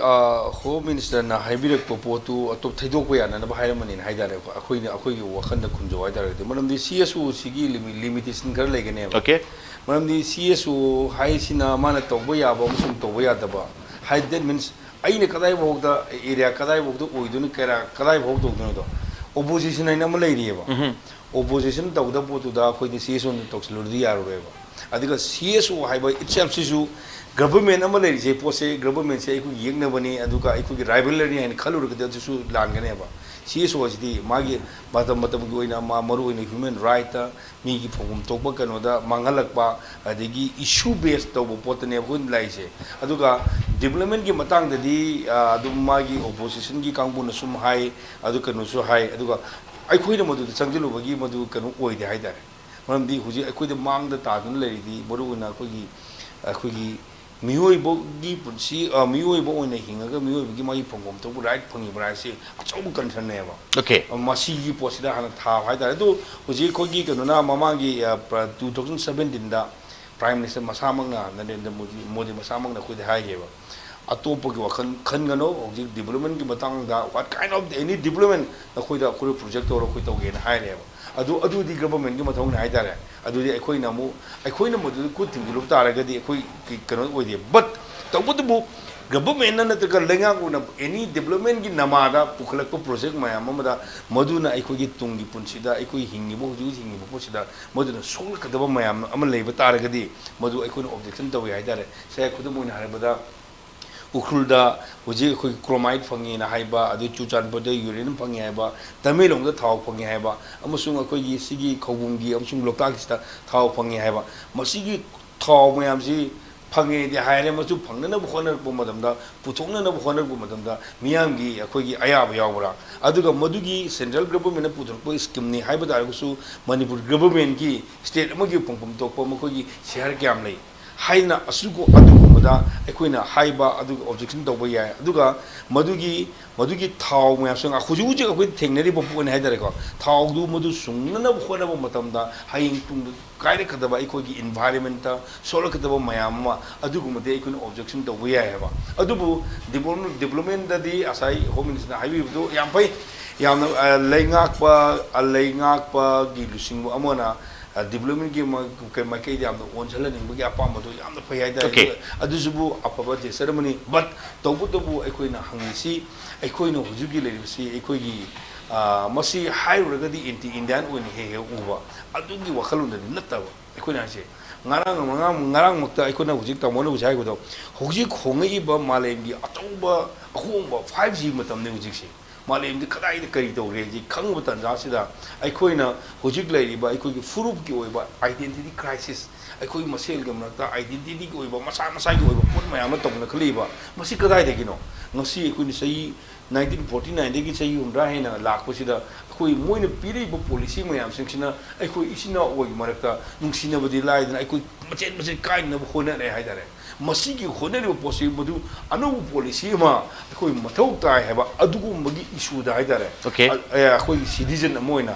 ꯑ, ꯍꯣꯝ ꯃꯤꯅꯤꯁꯇꯔꯅ ꯍꯥꯏꯕꯤꯔꯛꯄ ꯄꯣꯠꯇꯨ ꯑꯇꯣꯞ ꯊꯩꯗꯣꯛꯄ ꯌꯥꯅꯅꯕ ꯍꯥꯏꯔꯝꯕꯅꯤꯅ ꯍꯥꯏꯇꯥꯔꯦꯀꯣ꯫ ꯑꯩꯈꯣꯏꯅ, ꯑꯩꯈꯣꯏꯒꯤ ꯋꯥꯈꯜꯗ ꯈꯨꯝꯖꯧ ꯍꯥꯏꯇꯥꯔꯒꯗꯤ, ꯃꯔꯝꯗꯤ ꯁꯤ ꯑꯦꯁ ꯑꯣ ꯁꯤꯒꯤ ꯂꯤꯃꯤ-, ꯂꯤꯃꯤꯇꯦꯁꯟ ꯈꯔ ꯂꯩꯒꯅꯦꯕ꯫ ꯑꯣꯀꯦ꯫ ꯃꯔꯝꯗꯤ ꯁꯤ ꯑꯦꯁ ꯑꯣ ꯍꯥꯏꯁꯤꯅ ꯃꯥꯅ ꯇꯧꯕ ꯌꯥꯕ ꯑꯃꯁꯨꯡ ꯇꯧꯕ ꯌꯥꯗꯕ ꯍꯥꯏ, that means ꯑꯩꯅ ꯀꯗꯥꯏꯐꯥꯎꯗ ꯑꯦꯔꯤꯌꯥ ꯀꯗꯥꯏꯐꯥꯎꯗ ꯑꯣꯏꯗꯣꯏꯅꯣ, ꯀꯌꯥ-, ꯀꯗꯥꯏꯐꯥꯎ ꯇꯧꯗꯣꯏꯅꯣꯗꯣ꯫ ꯑꯣꯄꯣꯖꯤꯁꯟ ꯍꯥꯏꯅ ꯑꯃ ꯂꯩꯔꯤꯑꯕ꯫ ꯑꯣꯄꯣꯖꯤꯁꯟ ꯇꯧꯒꯗꯕ ꯄꯣꯠꯇꯨꯗ ꯑꯩꯈꯣꯏꯗꯤ ꯁꯤ ꯑꯦꯁ ꯑꯣꯅ ꯇꯧꯁꯤꯜꯂꯨꯔꯗꯤ ꯌꯥꯔꯔꯣꯏꯕ꯫ ꯑꯗꯨꯒ ꯁꯤ ꯑꯦꯁ ꯑꯣ ꯍꯥꯏꯕ ꯏꯠꯁꯦꯜꯐꯁꯤꯁꯨ ꯒꯚꯔꯟꯃꯦꯟ ꯑꯃ ꯂꯩꯔꯤꯁꯦ, ꯄꯣꯠꯁꯦ ꯒꯚꯔꯟꯃꯦꯟꯁꯦ ꯑꯩꯈꯣꯏꯒꯤ ꯌꯦꯛꯅꯕꯅꯤ, ꯑꯗꯨꯒ ꯑꯩꯈꯣꯏꯒꯤ ꯔꯥꯏꯚꯦꯂꯔꯤ ꯍꯥꯏꯅ ꯈꯜꯂꯨꯔꯒꯗꯤ ꯑꯗꯨꯁꯨ ꯂꯥꯟꯒꯅꯦꯕ꯫ ꯁꯤ ꯑꯦꯁ ꯑꯣ ꯍꯥꯏꯁꯤꯗꯤ ꯃꯥꯒꯤ ꯃꯇꯝ ꯃꯇꯝꯒꯤ ꯑꯣꯏꯅ ꯃꯥ ꯃꯔꯨꯑꯣꯏꯅ ꯍ꯭ꯌꯨꯃꯦꯟ ꯔꯥꯏꯠꯇ, ꯃꯤꯒꯤ ꯐꯪꯐꯝ ꯊꯣꯛꯄ ꯀꯩꯅꯣꯗ ꯃꯥꯡꯍꯜꯂꯛꯄ, ꯑꯗꯒꯤ ꯏꯁꯨ ꯕꯦꯁ ꯇꯧꯕ ꯄꯣꯠꯇꯅꯦꯕ ꯑꯩꯈꯣꯏꯅ ꯂꯥꯛꯏꯁꯦ꯫ ꯑꯗꯨꯒ ꯗꯤꯕꯂꯞꯃꯦꯟꯒꯤ ꯃꯇꯥꯡꯗꯗꯤ, ꯑ, ꯑꯗꯨꯝ ꯃꯥꯒꯤ ꯑꯣꯄꯣꯖꯤꯁꯟꯒꯤ ꯀꯥꯡꯕꯨꯅ ꯁꯨꯝ ꯍꯥꯏ, ꯑꯗꯨ ꯀꯩꯅꯣꯁꯨ ꯍꯥꯏ, ꯑꯗꯨꯒ ꯑꯩꯈꯣꯏꯅ ꯃꯗꯨꯗ ꯆꯪꯁꯤꯜꯂꯨꯕꯒꯤ ꯃꯗꯨ ꯀꯩꯅꯣ ꯑꯣꯏꯗꯦ ꯍꯥꯏꯇꯥꯔꯦ꯫ ꯃꯔꯝꯗꯤ ꯍꯧꯖꯤꯛ ꯑꯩꯈꯣꯏꯗ ꯃꯥꯡꯗ ꯇꯥꯗꯨꯅ ꯂꯩꯔꯤꯗꯤ ꯃꯔꯨꯑꯣꯏꯅ ꯑꯩꯈꯣꯏꯒꯤ, ꯑꯩꯈꯣꯏꯒꯤ ꯃꯤꯑꯣꯏꯕꯒꯤ ꯄꯨꯟꯁꯤ, ꯑ, ꯃꯤꯑꯣꯏꯕ ꯑꯣꯏꯅ ꯍꯤꯡꯉꯒ ꯃꯤꯑꯣꯏꯕꯒꯤ ꯃꯥꯒꯤ ꯐꯪꯐꯝ ꯊꯣꯛꯄ ꯔꯥꯏꯠ ꯐꯪꯉꯤꯕ꯭ꯔꯥ ꯍꯥꯏꯁꯤ ꯑꯆꯧꯕ ꯀꯟꯁꯔꯟꯅꯦꯕ꯫ Okay. ꯃꯁꯤꯒꯤ ꯄꯣꯠꯁꯤꯗ ꯍꯥꯟꯅ ꯊꯥꯕ ꯍꯥꯏꯇꯥꯔꯦ꯫ ꯑꯗꯨ ꯍꯧꯖꯤꯛ ꯑꯩꯈꯣꯏꯒꯤ ꯀꯩꯅꯣꯅ ꯃꯃꯥꯡꯒꯤ, ꯑ, ꯄ꯭ꯔ-, two thousand seventeenꯗ Prime Minister ꯃꯁꯥꯃꯛꯅ, Narendra Modi, Modi ꯃꯁꯥꯃꯛꯅ ꯑꯩꯈꯣꯏꯗ ꯍꯥꯏꯈꯤꯕ, "ꯑꯇꯣꯞꯄꯒꯤ ꯋꯥꯈꯜ ꯈꯟꯒꯅꯣ, ꯍꯧꯖꯤꯛ ꯗꯤꯕꯂꯞꯃꯦꯟꯒꯤ ꯃꯇꯥꯡꯗ what kind of any development ꯅꯈꯣꯏꯗ ꯑꯩꯈꯣꯏꯗ ꯄ꯭ꯔꯣꯖꯦꯛ ꯇꯧꯔꯣ, ꯑꯩꯈꯣꯏ ꯇꯧꯒꯦꯅ" ꯍꯥꯏꯔꯦꯕ꯫ ꯑꯗꯨ, ꯑꯗꯨꯗꯤ ꯒꯚꯔꯟꯃꯦꯟꯒꯤ ꯃꯊꯧꯅꯤ ꯍꯥꯏꯇꯥꯔꯦ꯫ ꯑꯗꯨꯗꯤ ꯑꯩꯈꯣꯏꯅ ꯑꯃꯨꯛ, ꯑꯩꯈꯣꯏꯅ ꯃꯗꯨꯗ ꯈꯨꯠ ꯊꯤꯡꯖꯤꯜꯂꯨꯕ ꯇꯥꯔꯒꯗꯤ ꯑꯩꯈꯣꯏ ꯀꯩꯅꯣ ꯑꯣꯏꯗꯦ꯫ But ꯇꯧꯕꯇꯕꯨ ꯒꯚꯔꯟꯃꯦꯟꯅ ꯅꯠꯇ꯭ꯔꯒ ꯂꯩꯉꯥꯛꯂꯣꯟꯅ any developmentꯒꯤ ꯅꯃꯥꯗ ꯄꯨꯈꯠꯂꯛꯄ ꯄ꯭ꯔꯣꯖꯦꯛ ꯃꯌꯥꯝ ꯑꯃꯗ ꯃꯗꯨꯅ ꯑꯩꯈꯣꯏꯒꯤ ꯇꯨꯡꯒꯤ ꯄꯨꯟꯁꯤꯗ, ꯑꯩꯈꯣꯏ ꯍꯤꯡꯉꯤꯕ, ꯍꯧꯖꯤꯛ ꯍꯧꯖꯤꯛ ꯍꯤꯡꯉꯤꯕ ꯄꯣꯠꯁꯤꯗ ꯃꯗꯨꯅ ꯁꯣꯛꯂꯛꯀꯗꯕ ꯃꯌꯥꯝ ꯑꯃ ꯂꯩꯕ ꯇꯥꯔꯒꯗꯤ ꯃꯗꯨ ꯑꯩꯈꯣꯏꯅ ꯑꯣꯕꯖꯦꯛꯁꯟ ꯇꯧꯏ ꯍꯥꯏꯇꯥꯔꯦ꯫ ꯉꯁꯥꯏ ꯈꯨꯗꯝ ꯑꯣꯏꯅ ꯍꯥꯏꯔꯕꯗ ꯎꯈ꯭ꯔꯨꯜꯗ ꯍꯧꯖꯤꯛ ꯑꯩꯈꯣꯏꯒꯤ chromite ꯐꯪꯉꯦꯅ ꯍꯥꯏꯕ, ꯑꯗꯩ ꯆꯨꯔꯆꯥꯟꯄꯨꯔꯗ uranium ꯐꯪꯉꯦ ꯍꯥꯏꯕ, ꯇꯃꯦꯡꯂꯣꯡꯗ ꯊꯥꯎ ꯐꯪꯉꯦ ꯍꯥꯏꯕ, ꯑꯃꯁꯨꯡ ꯑꯩꯈꯣꯏꯒꯤ ꯁꯤꯒꯤ ꯈꯧꯕꯨꯝꯒꯤ ꯑꯃꯁꯨꯡ ꯂꯣꯛꯇꯥꯛꯀꯤꯁꯤꯗ ꯊꯥꯎ ꯐꯪꯉꯦ ꯍꯥꯏꯕ, ꯃꯁꯤꯒꯤ ꯊꯥꯎ ꯃꯌꯥꯝꯁꯤ ꯐꯪꯉꯦꯗꯤ ꯍꯥꯏꯔꯦ, ꯃꯁꯨ ꯐꯪꯅꯅꯕ ꯍꯣꯠꯅꯔꯛꯄ ꯃꯇꯝꯗ, ꯄꯨꯊꯣꯛꯅꯅꯕ ꯍꯣꯠꯅꯔꯛꯄ ꯃꯇꯝꯗ ꯃꯤꯌꯥꯝꯒꯤ ꯑꯩꯈꯣꯏꯒꯤ ꯑꯌꯥꯕ ꯌꯥꯎꯕ꯭ꯔꯥ? ꯑꯗꯨꯒ ꯃꯗꯨꯒꯤ central governmentꯅ ꯄꯨꯊꯣꯔꯛꯄ schemeꯅꯤ ꯍꯥꯏꯕ ꯇꯥꯔꯒꯁꯨ ꯃꯅꯤꯄꯨꯔ governmentꯀꯤ state ꯑꯃꯒꯤ ꯐꯪꯐꯝ ꯊꯣꯛꯄ ꯃꯈꯣꯏꯒꯤ share ꯀꯌꯥꯝ ꯂꯩ ꯍꯥꯏꯅ ꯑꯁꯨꯒꯨ-, ꯑꯗꯨꯒꯨꯝꯕꯗ ꯑꯩꯈꯣꯏꯅ ꯍꯥꯏꯕ, ꯑꯗꯨꯒ objection ꯇꯧꯕ ꯌꯥꯏ꯫ ꯑꯗꯨꯒ ꯃꯗꯨꯒꯤ, ꯃꯗꯨꯒꯤ ꯊꯥꯎ ꯃꯌꯥꯝꯁꯤꯡ ꯍꯧꯖꯤꯛ ꯍꯧꯖꯤꯛ ꯑꯩꯈꯣꯏ ꯊꯦꯡꯅꯔꯤꯕ ꯄꯣꯠꯅꯤ ꯍꯥꯏꯇꯥꯔꯦꯀꯣ꯫ ꯊꯥꯎꯗꯨ ꯃꯗꯨ ꯁꯨꯡꯅꯅꯕ ꯍꯣꯠꯅꯕ ꯃꯇꯝꯗ ꯍꯌꯦꯡ ꯇꯨꯡꯗ ꯀꯥꯏꯔꯛꯀꯗꯕ, ꯑꯩꯈꯣꯏꯒꯤ environmentꯇ ꯁꯣꯛꯂꯛꯀꯗꯕ ꯃꯌꯥꯝ ꯑꯃ, ꯑꯗꯨꯒꯨꯝꯕꯗꯤ ꯑꯩꯈꯣꯏꯅ objection ꯇꯧꯕ ꯌꯥꯏ ꯍꯥꯏꯕ꯫ ꯑꯗꯨꯕꯨ development, developmentꯇꯗꯤ ꯉꯁꯥꯏ Home Ministerꯅ ꯍꯥꯏꯕꯤꯕꯗꯨ ꯌꯥꯝ ꯐꯩ꯫ ꯌꯥꯝꯅ, ꯑ, ꯂꯩꯉꯥꯛꯄ, ꯑ, ꯂꯩꯉꯥꯛꯄꯒꯤ ꯂꯨꯆꯤꯡꯕ ꯑꯃꯅ, ꯑ, developmentꯀꯤ ꯃ-, ꯀ-, ꯃꯥꯏꯀꯩꯗ ꯌꯥꯝꯅ ꯑꯣꯟꯁꯤꯜꯍꯟꯅꯤꯡꯕꯒꯤ ꯑꯄꯥꯝꯕꯗꯨ ꯌꯥꯝꯅ ꯐꯩ ꯍꯥꯏꯇꯥꯔꯦ꯫ Okay. ꯑꯗꯨꯁꯨ, ꯑꯗꯨꯁꯨꯕꯨ ꯑꯐꯕ gesture ꯑꯃꯅꯤ꯫ But ꯇꯧꯕꯇꯕꯨ ꯑꯩꯈꯣꯏꯅ ꯍꯪꯉꯤꯁꯤ, ꯑꯩꯈꯣꯏꯅ ꯍꯧꯖꯤꯛꯀꯤ ꯂꯩꯔꯤꯕꯁꯤ ꯑꯩꯈꯣꯏꯒꯤ ꯑꯥ, ꯃꯁꯤ ꯍꯥꯏꯔꯨꯔꯒꯗꯤ ꯑꯦꯟꯇꯤ ꯏꯟꯗꯤꯌꯥꯟ ꯑꯣꯏꯅ ꯍꯦꯛ ꯍꯦꯛ ꯎꯕ ꯑꯗꯨꯒꯤ ꯋꯥꯈꯜꯂꯣꯟꯗꯨꯗꯤ ꯅꯠꯇꯕ꯫ ꯑꯩꯈꯣꯏꯅ ꯍꯥꯏꯁꯦ, ꯉꯔꯥꯡ ꯉꯔꯥꯡ ꯉꯔꯥꯡꯃꯛꯇ ꯑꯩꯈꯣꯏꯅ ꯍꯧꯖꯤꯛ ꯇꯥꯃꯣꯅ ꯍꯧꯖꯤꯛ ꯍꯥꯏꯕꯗꯣ, ꯍꯧꯖꯤꯛ ꯍꯣꯡꯉꯛꯏꯕ ꯃꯥꯂꯦꯝꯒꯤ ꯑꯆꯧꯕ ꯑꯍꯣꯡꯕ ꯐꯥꯏꯚ ꯖꯤ ꯃꯇꯝꯅꯤ ꯍꯧꯖꯤꯛꯁꯦ꯫ ꯃꯥꯂꯦꯝꯗ ꯀꯗꯥꯏꯗ ꯀꯔꯤ ꯇꯧꯔꯦ ꯍꯧꯖꯤꯛ ꯈꯪꯕ ꯇꯥꯟꯖꯥꯁꯤꯗ, ꯑꯩꯈꯣꯏꯅ ꯍꯧꯖꯤꯛ ꯂꯩꯔꯤꯕ ꯑꯩꯈꯣꯏꯒꯤ ꯐꯨꯔꯨꯞꯀꯤ ꯑꯣꯏꯕ identity crisis, ꯑꯩꯈꯣꯏ ꯃꯁꯦꯜꯒꯤ ꯃꯔꯛꯇ identityꯒꯤ ꯑꯣꯏꯕ ꯃꯁꯥ ꯃꯁꯥꯒꯤ ꯑꯣꯏꯕ ꯄꯣꯠ ꯃꯌꯥꯝ ꯑꯃ ꯇꯧꯅꯈꯠꯂꯛꯏꯕ, ꯃꯁꯤ ꯀꯗꯥꯏꯗꯒꯤꯅꯣ? ꯉꯁꯤ ꯑꯩꯈꯣꯏꯅ ꯆꯍꯤ ꯅꯥꯏꯟꯇꯤꯟ ꯐꯣꯔꯇꯤ ꯅꯥꯏꯟꯗꯒꯤ ꯆꯍꯤ ꯍꯨꯝꯗ꯭ꯔꯥ ꯍꯦꯟꯅ ꯂꯥꯛꯄꯁꯤꯗ, ꯑꯩꯈꯣꯏ ꯃꯣꯏꯅ ꯄꯤꯔꯛꯏꯕ ꯄꯣꯂꯤꯁꯤ ꯃꯌꯥꯝꯁꯤꯡꯁꯤꯅ ꯑꯩꯈꯣꯏ ꯏꯆꯤꯟ ꯏꯅꯥꯎ ꯑꯣꯏꯒꯤ ꯃꯔꯛꯇ ꯅꯨꯡꯁꯤꯅꯕꯗꯤ ꯂꯥꯏꯗꯅ ꯑꯩꯈꯣꯏ ꯃꯆꯦꯠ ꯃꯆꯦꯠ ꯀꯥꯏꯅꯅꯕ ꯍꯣꯠꯅꯔꯦ ꯍꯥꯏꯇꯥꯔꯦ꯫ ꯃꯁꯤꯒꯤ ꯍꯣꯠꯅꯔꯤꯕ ꯄꯣꯠꯁꯤ ꯃꯗꯨ ꯑꯅꯧꯕ ꯄꯣꯂꯤꯁꯤ ꯑꯃ ꯑꯩꯈꯣꯏ ꯃꯊꯧ ꯇꯥꯏ ꯍꯥꯏꯕ ꯑꯗꯨꯒꯨꯝꯕꯒꯤ ꯏꯁꯨꯗ ꯍꯥꯏꯇꯥꯔꯦ꯫ Okay. ꯑ-, ꯑ-, ꯑꯩꯈꯣꯏꯒꯤ ꯁꯤꯇꯤꯖꯟ ꯑꯃ ꯑꯣꯏꯅ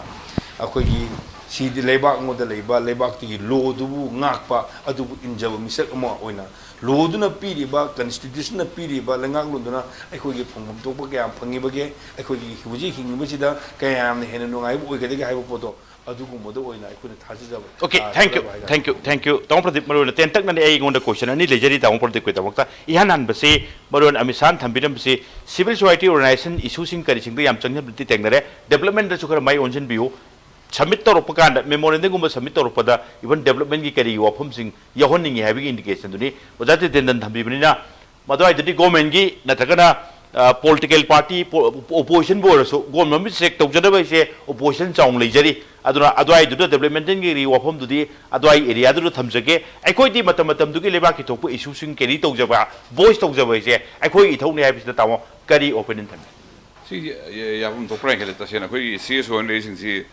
ꯑꯩꯈꯣꯏꯒꯤ ꯁꯤꯗꯤ ꯂꯩꯕꯥꯛ ꯑꯃꯗ ꯂꯩꯕ ꯂꯩꯕꯥꯛꯇꯨꯒꯤ ꯂꯣꯗꯨꯕꯨ ꯉꯥꯛꯄ ꯑꯗꯨꯕꯨ ꯏꯟꯖꯕ ꯃꯤꯁꯛ ꯑꯃ ꯑꯣꯏꯅ ꯂꯣꯗꯨꯅ ꯄꯤꯔꯤꯕ, ꯀꯟꯁꯇꯤꯇ꯭ꯌꯨꯁꯟꯅ ꯄꯤꯔꯤꯕ, ꯂꯩꯉꯥꯛꯂꯣꯟꯗꯨꯅ ꯑꯩꯈꯣꯏꯒꯤ ꯐꯪꯐꯝ ꯊꯣꯛꯄ ꯀꯌꯥ ꯐꯪꯉꯤꯕꯒꯦ, ꯑꯩꯈꯣꯏꯒꯤ ꯍꯧꯖꯤꯛ ꯍꯤꯡꯉꯤꯕꯁꯤꯗ ꯀꯌꯥ ꯌꯥꯝꯅ ꯍꯦꯟꯅ ꯅꯨꯡꯉꯥꯏꯕ ꯑꯣꯏꯒꯗꯒꯦ ꯍꯥꯏꯕ ꯄꯣꯠꯇꯣ ꯑꯗꯨꯒꯨꯝꯕꯗ ꯑꯣꯏꯅ ꯑꯩꯈꯣꯏꯅ ꯊꯥꯖꯖꯕ, Okay, ꯑ, thank you, ꯊꯥꯖꯕ ꯍꯥꯏꯇꯥꯔꯦ꯫ thank you, thank you꯫ ꯇꯥꯃꯣ ꯄ꯭ꯔꯗꯤꯞ, ꯃꯔꯨ ꯑꯣꯏꯅ ꯇꯦꯟꯇꯛꯅꯅꯤ ꯑꯩꯉꯣꯟꯗ ꯀꯣꯏꯁꯟ ꯑꯅꯤ ꯂꯩꯖꯔꯤ ꯇꯥꯃꯣ ꯄ꯭ꯔꯗꯤꯞꯀꯤꯗꯃꯛꯇ꯫ ꯏꯍꯥꯟ ꯍꯥꯟꯕꯁꯤ ꯃꯔꯨ ꯑꯣꯏꯅ ꯑꯃꯤꯠ ꯁꯥꯍꯅ ꯊꯝꯕꯤꯔꯝꯕꯁꯤ civil society organization issueꯗ ꯌꯥꯝ ꯆꯪꯁꯤꯟꯕꯗꯤ ꯊꯦꯡꯅꯔꯦ, developmentꯗꯁꯨ ꯈꯔ ꯃꯥꯏ ꯑꯣꯟꯁꯤꯟꯕꯤꯌꯨ꯫ Submit ꯇꯧꯔꯛꯄ ꯀꯥꯟꯗ, memorandumꯒꯨꯝꯕ submit ꯇꯧꯔꯛꯄꯗ even developmentꯀꯤ ꯀꯔꯤ ꯋꯥꯐꯝꯁꯤꯡ ꯌꯥꯎꯍꯟꯅꯤꯡꯉꯤ ꯍꯥꯏꯕꯒꯤ indicationꯗꯨꯅꯤ ꯑꯣꯖꯥ ꯖꯤꯇꯦꯟꯗ꯭ꯔꯅ ꯊꯝꯕꯤꯕꯅꯤꯅ꯫ ꯃꯗꯨꯋꯥꯏꯗꯨꯗꯤ governmentꯀꯤ ꯅꯠꯇ꯭ꯔꯒꯅ, ꯑ, political party, ꯄꯣ-, oppositionꯕꯨ ꯑꯣꯏꯔꯁꯨ, government ꯑꯃ check ꯇꯧꯖꯅꯕ ꯑꯩꯁꯦ opposition ꯆꯥꯎꯅ ꯂꯩꯖꯔꯤ꯫ ꯑꯗꯨꯅ ꯑꯗꯨꯋꯥꯏꯗꯨꯗ developmentꯀꯤ ꯋꯥꯐꯝꯗꯨꯗꯤ ꯑꯗꯨꯋꯥꯏ areaꯗꯨꯗ ꯊꯝꯖꯒꯦ꯫ ꯑꯩꯈꯣꯏꯗꯤ ꯃꯇꯝ ꯃꯇꯝꯗꯨꯒꯤ ꯂꯩꯕꯥꯛꯀꯤ ꯊꯣꯛꯄ issueꯁꯤꯡ carry ꯇꯧꯖꯕ, voice ꯇꯧꯖꯕ ꯍꯥꯏꯁꯦ ꯑꯩꯈꯣꯏꯒꯤ ꯏꯊꯧꯅꯤ ꯍꯥꯏꯕꯁꯤꯗ ꯇꯥꯃꯣ ꯀꯔꯤ opinion ꯊꯝꯕꯤ? ꯁꯤ ꯌꯥꯐꯝ ꯊꯣꯛꯄ꯭ꯔꯥ ꯍꯦꯜꯂꯦ꯫ ꯇꯁꯦꯡꯅ ꯑꯩꯈꯣꯏꯒꯤ ꯁꯤ ꯑꯦꯁ ꯑꯣ ꯍꯥꯏꯅ ꯂꯩꯔꯤꯁꯤꯡꯁꯤ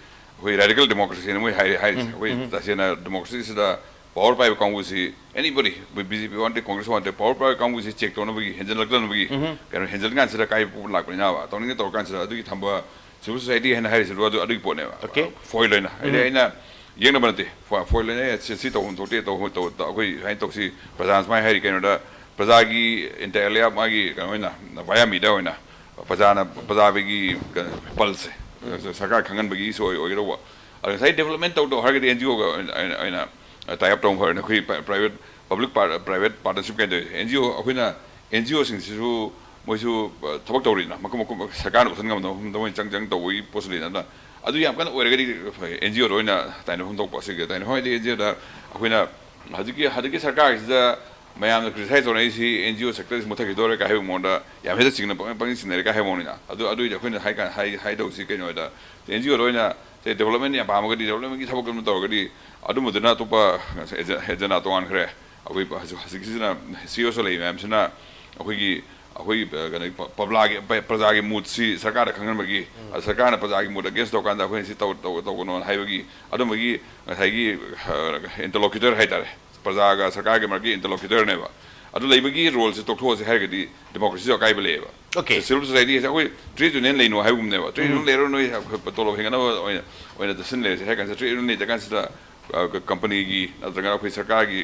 ꯑꯩꯈꯣꯏ radical democracyꯅ ꯃꯣꯏ ꯍꯥꯏꯔꯦ ꯍꯥꯏꯔꯤꯁꯦ꯫ ꯑꯩꯈꯣꯏ ꯇꯁꯦꯡꯅ democracyꯁꯤꯗ power ꯄꯥꯏꯕ ꯀꯥꯡꯕꯨꯁꯤ, anybody, ꯕꯤ ꯖꯦ ꯄꯤ ꯋꯥꯟꯗꯦ, ꯀꯣꯡꯒ꯭ꯔꯦꯁ ꯋꯥꯟꯗꯦ, power ꯄꯥꯏꯕ ꯀꯥꯡꯕꯨꯁꯤ check ꯇꯧꯅꯕꯒꯤ, ꯍꯦꯟꯖꯜꯂꯛꯇꯅꯕꯒꯤ, ꯀꯩꯅꯣ, ꯍꯦꯟꯖꯜꯂꯀꯥꯟꯁꯤꯗ ꯀꯥꯏꯕ ꯄꯣꯛꯄ ꯂꯥꯛꯄꯅꯤꯅꯕ꯫ ꯇꯧꯅꯤꯡꯉꯦ ꯇꯧꯔꯀꯥꯟꯁꯤꯗ ꯑꯗꯨꯒꯤ ꯊꯝꯕ civil society ꯍꯥꯏꯅ ꯍꯥꯏꯔꯤꯁꯤꯗ ꯑꯗꯨ, ꯑꯗꯨꯒꯤ ꯄꯣꯠꯅꯦꯕ꯫ Okay. Foil ꯑꯣꯏꯅ ꯍꯥꯏꯗꯤ ꯑꯩꯅ ꯌꯦꯡꯅꯕ ꯅꯠꯇꯦ꯫ Fo-, foil ꯑꯣꯏꯅ ꯁꯤ, ꯁꯤ ꯇꯧꯐꯝ ꯊꯣꯛꯇꯦ, ꯇꯧꯐꯝ ꯇꯧ-, ꯇꯧ-, ꯑꯩꯈꯣꯏ ꯁꯨꯃꯥꯏꯅ ꯇꯧꯁꯤ, ꯄ꯭ꯔꯖꯥꯅ ꯁꯨꯃꯥꯏꯅ ꯍꯥꯏꯔꯤ, ꯀꯩꯅꯣꯗ ꯄ꯭ꯔꯖꯥꯒꯤ inter alia ꯃꯥꯒꯤ ꯀꯩꯅꯣ ꯑꯣꯏꯅ, via media ꯑꯣꯏꯅ ꯄ꯭ꯔꯖꯥꯅ, ꯄ꯭ꯔꯖꯥꯒꯤ ꯀꯩꯅꯣ, pulseꯁꯦ ꯁꯔꯀꯥꯔ ꯈꯪꯍꯟꯕꯒꯤ ꯏꯁꯨ ꯑꯣꯏ-, ꯑꯣꯏꯒꯗꯧꯕ꯫ ꯑꯗꯣ ꯉꯁꯥꯏ development ꯇꯧꯗꯧ ꯍꯥꯏꯔꯒꯗꯤ ꯑꯦꯟ ꯖꯤ ꯑꯣꯒ ꯑꯣꯏꯅ, ꯑꯣꯏꯅ, ꯑꯣꯏꯅ tie up ꯇꯧꯕ ꯐꯔꯅꯤ꯫ ꯑꯩꯈꯣꯏ ꯄ꯭ꯔꯥꯏ-, private, public par-, private partnership ꯀꯥꯏꯅ ꯇꯧꯔꯤꯁꯦ꯫ ꯑꯦꯟ ꯖꯤ ꯑꯣ, ꯑꯩꯈꯣꯏꯅ ꯑꯦꯟ ꯖꯤ ꯑꯣꯁꯤꯡꯁꯤꯁꯨ ꯃꯣꯏꯁꯨ ꯑ, ꯊꯕꯛ ꯇꯧꯔꯤꯅ ꯃꯀꯨꯞ ꯃꯀꯨꯞ ꯁꯔꯀꯥꯔꯅ ꯎꯠꯍꯟ ꯉꯝꯗꯕ ꯃꯐꯝꯗ ꯃꯣꯏꯅ ꯆꯪ ꯆꯪ ꯇꯧꯕꯒꯤ ꯄꯣꯠꯁꯨ ꯂꯩꯅ, ꯑꯗꯨꯅ ꯑꯗꯨ ꯌꯥꯝ ꯀꯟꯅ ꯑꯣꯏꯔꯒꯗꯤ ꯑꯦꯟ ꯖꯤ ꯑꯣꯗ ꯑꯣꯏꯅ ꯇꯥꯏꯅꯐꯝ ꯊꯣꯛꯄ ꯑꯁꯤꯒꯤ ꯇꯥꯏꯅꯐꯝ ꯍꯥꯏꯗꯤ ꯑꯦꯟ ꯖꯤ ꯑꯣꯗ ꯑꯩꯈꯣꯏꯅ ꯍꯧꯖꯤꯛꯀꯤ ꯍꯧꯖꯤꯛꯀꯤ ꯁꯔꯀꯥꯔꯁꯤꯗ ꯃꯌꯥꯝꯅ ꯀ꯭ꯔꯤꯇꯤꯁꯥꯏꯁ ꯇꯧꯅꯔꯤꯁꯤ ꯑꯦꯟ ꯖꯤ ꯑꯣ ꯁꯦꯛꯇꯔꯁꯤ ꯃꯨꯠꯊꯈꯤꯗꯧꯔꯦ ꯀꯥꯏ ꯍꯥꯏꯕꯒꯤ ꯃꯑꯣꯡꯗ ꯌꯥꯝ ꯍꯦꯟꯅ ꯆꯤꯡꯅ ꯄꯪ- ꯄꯪꯆꯤꯡ ꯆꯤꯡꯅꯔꯦ ꯀꯥꯏ ꯍꯥꯏꯕ ꯃꯑꯣꯡꯅꯤꯅ꯫ ꯑꯗꯨ ꯑꯗꯨꯏꯗꯤ ꯑꯩꯈꯣꯏꯅ ꯍꯥꯏ ꯀꯥꯟ- ꯍꯥꯏ- ꯍꯥꯏꯗꯧꯁꯤ ꯀꯩꯅꯣ ꯍꯥꯏꯗ ꯑꯦꯟ ꯖꯤ ꯑꯣꯗ ꯑꯣꯏꯅ ꯗꯦꯕꯂꯞꯃꯦꯟ ꯌꯥꯝ ꯄꯥꯝꯃꯒꯗꯤ ꯗꯦꯕꯂꯞꯃꯦꯟꯒꯤ ꯊꯕꯛ ꯑꯃ ꯇꯧꯔꯒꯗꯤ ꯑꯗꯨꯝꯕꯗꯨꯅ ꯑꯇꯣꯞꯄ ꯑꯦꯖꯦꯟꯗꯥ ꯇꯣꯉꯥꯟꯈ꯭ꯔꯦ꯫ ꯑꯩꯈꯣꯏ ꯍꯧꯖꯤꯛ ꯍꯧꯖꯤꯛꯀꯤꯁꯤꯅ ꯁꯤ ꯑꯣꯁꯨ ꯂꯩ ꯃꯌꯥꯝꯁꯤꯅ ꯑꯩꯈꯣꯏꯒꯤ ꯑꯩꯈꯣꯏ ꯀꯩꯅꯣ ꯄꯕ꯭ꯂꯥꯒꯤ ꯄ꯭ꯔꯖꯥꯒꯤ ꯃꯨꯠꯁꯤ ꯁꯔꯀꯥꯔꯗ ꯈꯪꯍꯟꯕꯒꯤ, ꯁꯔꯀꯥꯔꯅ ꯄ꯭ꯔꯖꯥꯒꯤ ꯃꯨꯠ ꯑꯒꯦꯟꯁ ꯇꯧꯀꯥꯟꯗ ꯑꯩꯈꯣꯏꯅ ꯁꯤ ꯇꯧ ꯇꯧ- ꯇꯧꯒꯅꯣꯅ ꯍꯥꯏꯕꯒꯤ ꯑꯗꯨꯝꯕꯒꯤ ꯉꯁꯥꯏꯒꯤ ꯏꯟꯇꯔꯂꯣꯀ꯭ꯌꯨꯇꯔ ꯍꯥꯏꯇꯥꯔꯦ, ꯄ꯭ꯔꯖꯥꯒ ꯁꯔꯀꯥꯔꯒꯤ ꯃꯔꯛꯀꯤ ꯏꯟꯇꯔꯂꯣꯀ꯭ꯌꯨꯇꯔꯅꯦꯕ꯫ ꯑꯗꯨ ꯂꯩꯕꯒꯤ ꯔꯣꯜꯁꯦ ꯇꯣꯛꯊꯣꯛꯑꯁꯦ ꯍꯥꯏꯔꯒꯗꯤ ꯗꯦꯃꯣꯀ꯭ꯔꯦꯁꯤꯁꯨ ꯑꯀꯥꯏꯕ ꯂꯩꯌꯦꯕ꯫ Okay. ꯁꯤꯚꯤꯜ ꯁꯣꯁꯥꯏꯇꯤ ꯍꯥꯏꯁꯦ ꯑꯩꯈꯣꯏ ꯇ꯭ꯔꯦꯗ ꯌꯨꯅꯤꯌꯟ ꯂꯩꯅꯣ ꯍꯥꯏꯕꯒꯨꯝꯅꯦꯕ꯫ ꯇ꯭ꯔꯦꯗ ꯌꯨꯅꯤꯌꯟ ꯂꯩꯔꯣ ꯅꯣꯏ ꯇꯣꯂꯣꯞ ꯍꯦꯟꯒꯠꯅꯕ ꯑꯣꯏꯅ ꯑꯣꯏꯅ ꯆꯠꯁꯤꯟ ꯂꯩꯔꯁꯦ ꯍꯥꯏ ꯀꯥꯟꯁꯤꯗ ꯇ꯭ꯔꯦꯗ ꯌꯨꯅꯤꯌꯟ ꯂꯩꯇ ꯀꯥꯟꯁꯤꯗ ꯀꯝꯄꯅꯤꯒꯤ ꯅꯠꯇ꯭ꯔꯒꯅ ꯑꯩꯈꯣꯏ ꯁꯔꯀꯥꯔꯒꯤ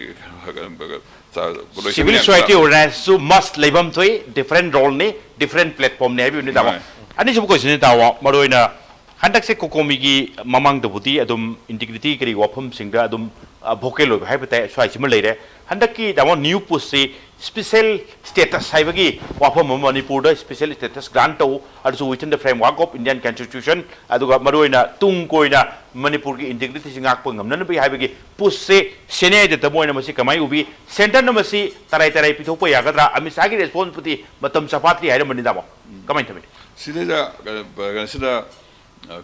ꯆꯥ- ꯂꯣꯏꯁꯪ ꯁꯤꯚꯤꯜ ꯃꯌꯥꯝꯁꯤꯗ ꯁꯣꯁꯥꯏꯇꯤ ꯑꯣꯔꯒꯅꯥꯏꯖꯦꯁꯟꯁꯨ ꯃꯁ ꯂꯩꯐꯝ ꯊꯣꯛꯏ, ꯗꯤꯐ꯭ꯔꯦꯟ ꯔꯣꯜꯅꯤ, ꯗꯤꯐ꯭ꯔꯦꯟ ꯄ꯭ꯂꯦꯠꯐꯣꯝꯅꯤ ꯍꯥꯏꯕꯤꯕꯅꯤ ꯇꯥꯃꯣ꯫ ꯍꯣꯏ. ꯑꯅꯤꯁꯨꯕ ꯀꯣꯏꯁꯟꯅꯤ ꯇꯥꯃꯣ, ꯃꯔꯨꯑꯣꯏꯅ ꯍꯟꯗꯛꯁꯦ ꯀꯣꯀꯣꯃꯤꯒꯤ ꯃꯃꯥꯡꯗꯕꯨꯗꯤ ꯑꯗꯨꯝ ꯏꯟꯇꯤꯒ꯭ꯔꯤꯇꯤ ꯀꯔꯤ ꯋꯥꯐꯝꯁꯤꯡꯗ ꯑꯗꯨꯝ ꯚꯣꯀꯦꯜ ꯑꯣꯏꯕ ꯍꯥꯏꯕ ꯇꯥꯏ, ꯁ꯭ꯋꯥꯏꯁꯤꯃ ꯂꯩꯔꯦ꯫ ꯍꯟꯗꯛꯀꯤ ꯇꯥꯃꯣ ꯅ꯭ꯌꯨ ꯄꯨꯁꯁꯤ ꯁ꯭ꯄꯤꯁꯦꯜ ꯁ꯭ꯇꯦꯇꯁ ꯍꯥꯏꯕꯒꯤ ꯋꯥꯐꯝ ꯑꯃ ꯃꯅꯤꯄꯨꯔꯗ ꯁ꯭ꯄꯤꯁꯦꯜ ꯁ꯭ꯇꯦꯇꯁ ꯒ꯭ꯔꯥꯟ ꯇꯧ, ꯑꯗꯨꯁꯨ within the framework of Indian Constitution, ꯑꯗꯨꯒ ꯃꯔꯨꯑꯣꯏꯅ ꯇꯨꯡ ꯀꯣꯏꯅ ꯃꯅꯤꯄꯨꯔꯒꯤ ꯏꯟꯇꯤꯒ꯭ꯔꯤꯇꯤꯁꯤ ꯉꯥꯛꯄ ꯉꯝꯅꯅꯕꯒꯤ ꯍꯥꯏꯕꯒꯤ ꯄꯨꯁꯁꯦ ꯁꯦꯅꯤꯌꯔ ꯗꯦꯠꯇ ꯃꯣꯏꯅ ꯃꯁꯤ ꯀꯃꯥꯏꯅ ꯎꯕꯤ? ꯁꯦꯟꯇꯔꯅ ꯃꯁꯤ ꯇꯔꯥꯏ ꯇꯔꯥꯏ ꯄꯤꯊꯣꯛꯄ ꯌꯥꯒꯗ꯭ꯔꯥ? ꯑꯃꯤꯠ ꯁꯥꯍꯒꯤ ꯔꯦꯁꯄꯣꯟꯁꯄꯨꯗꯤ ꯃꯇꯝ ꯆꯥꯐꯥꯠꯇ꯭ꯔꯤ ꯍꯥꯏꯔꯝꯕꯅꯤ ꯇꯥꯃꯣ, ꯀꯃꯥꯏꯅ ꯊꯝꯃꯤ? ꯁꯤꯗꯩꯗ ꯀꯩꯅꯣ- ꯀꯩꯅꯣꯁꯤꯗ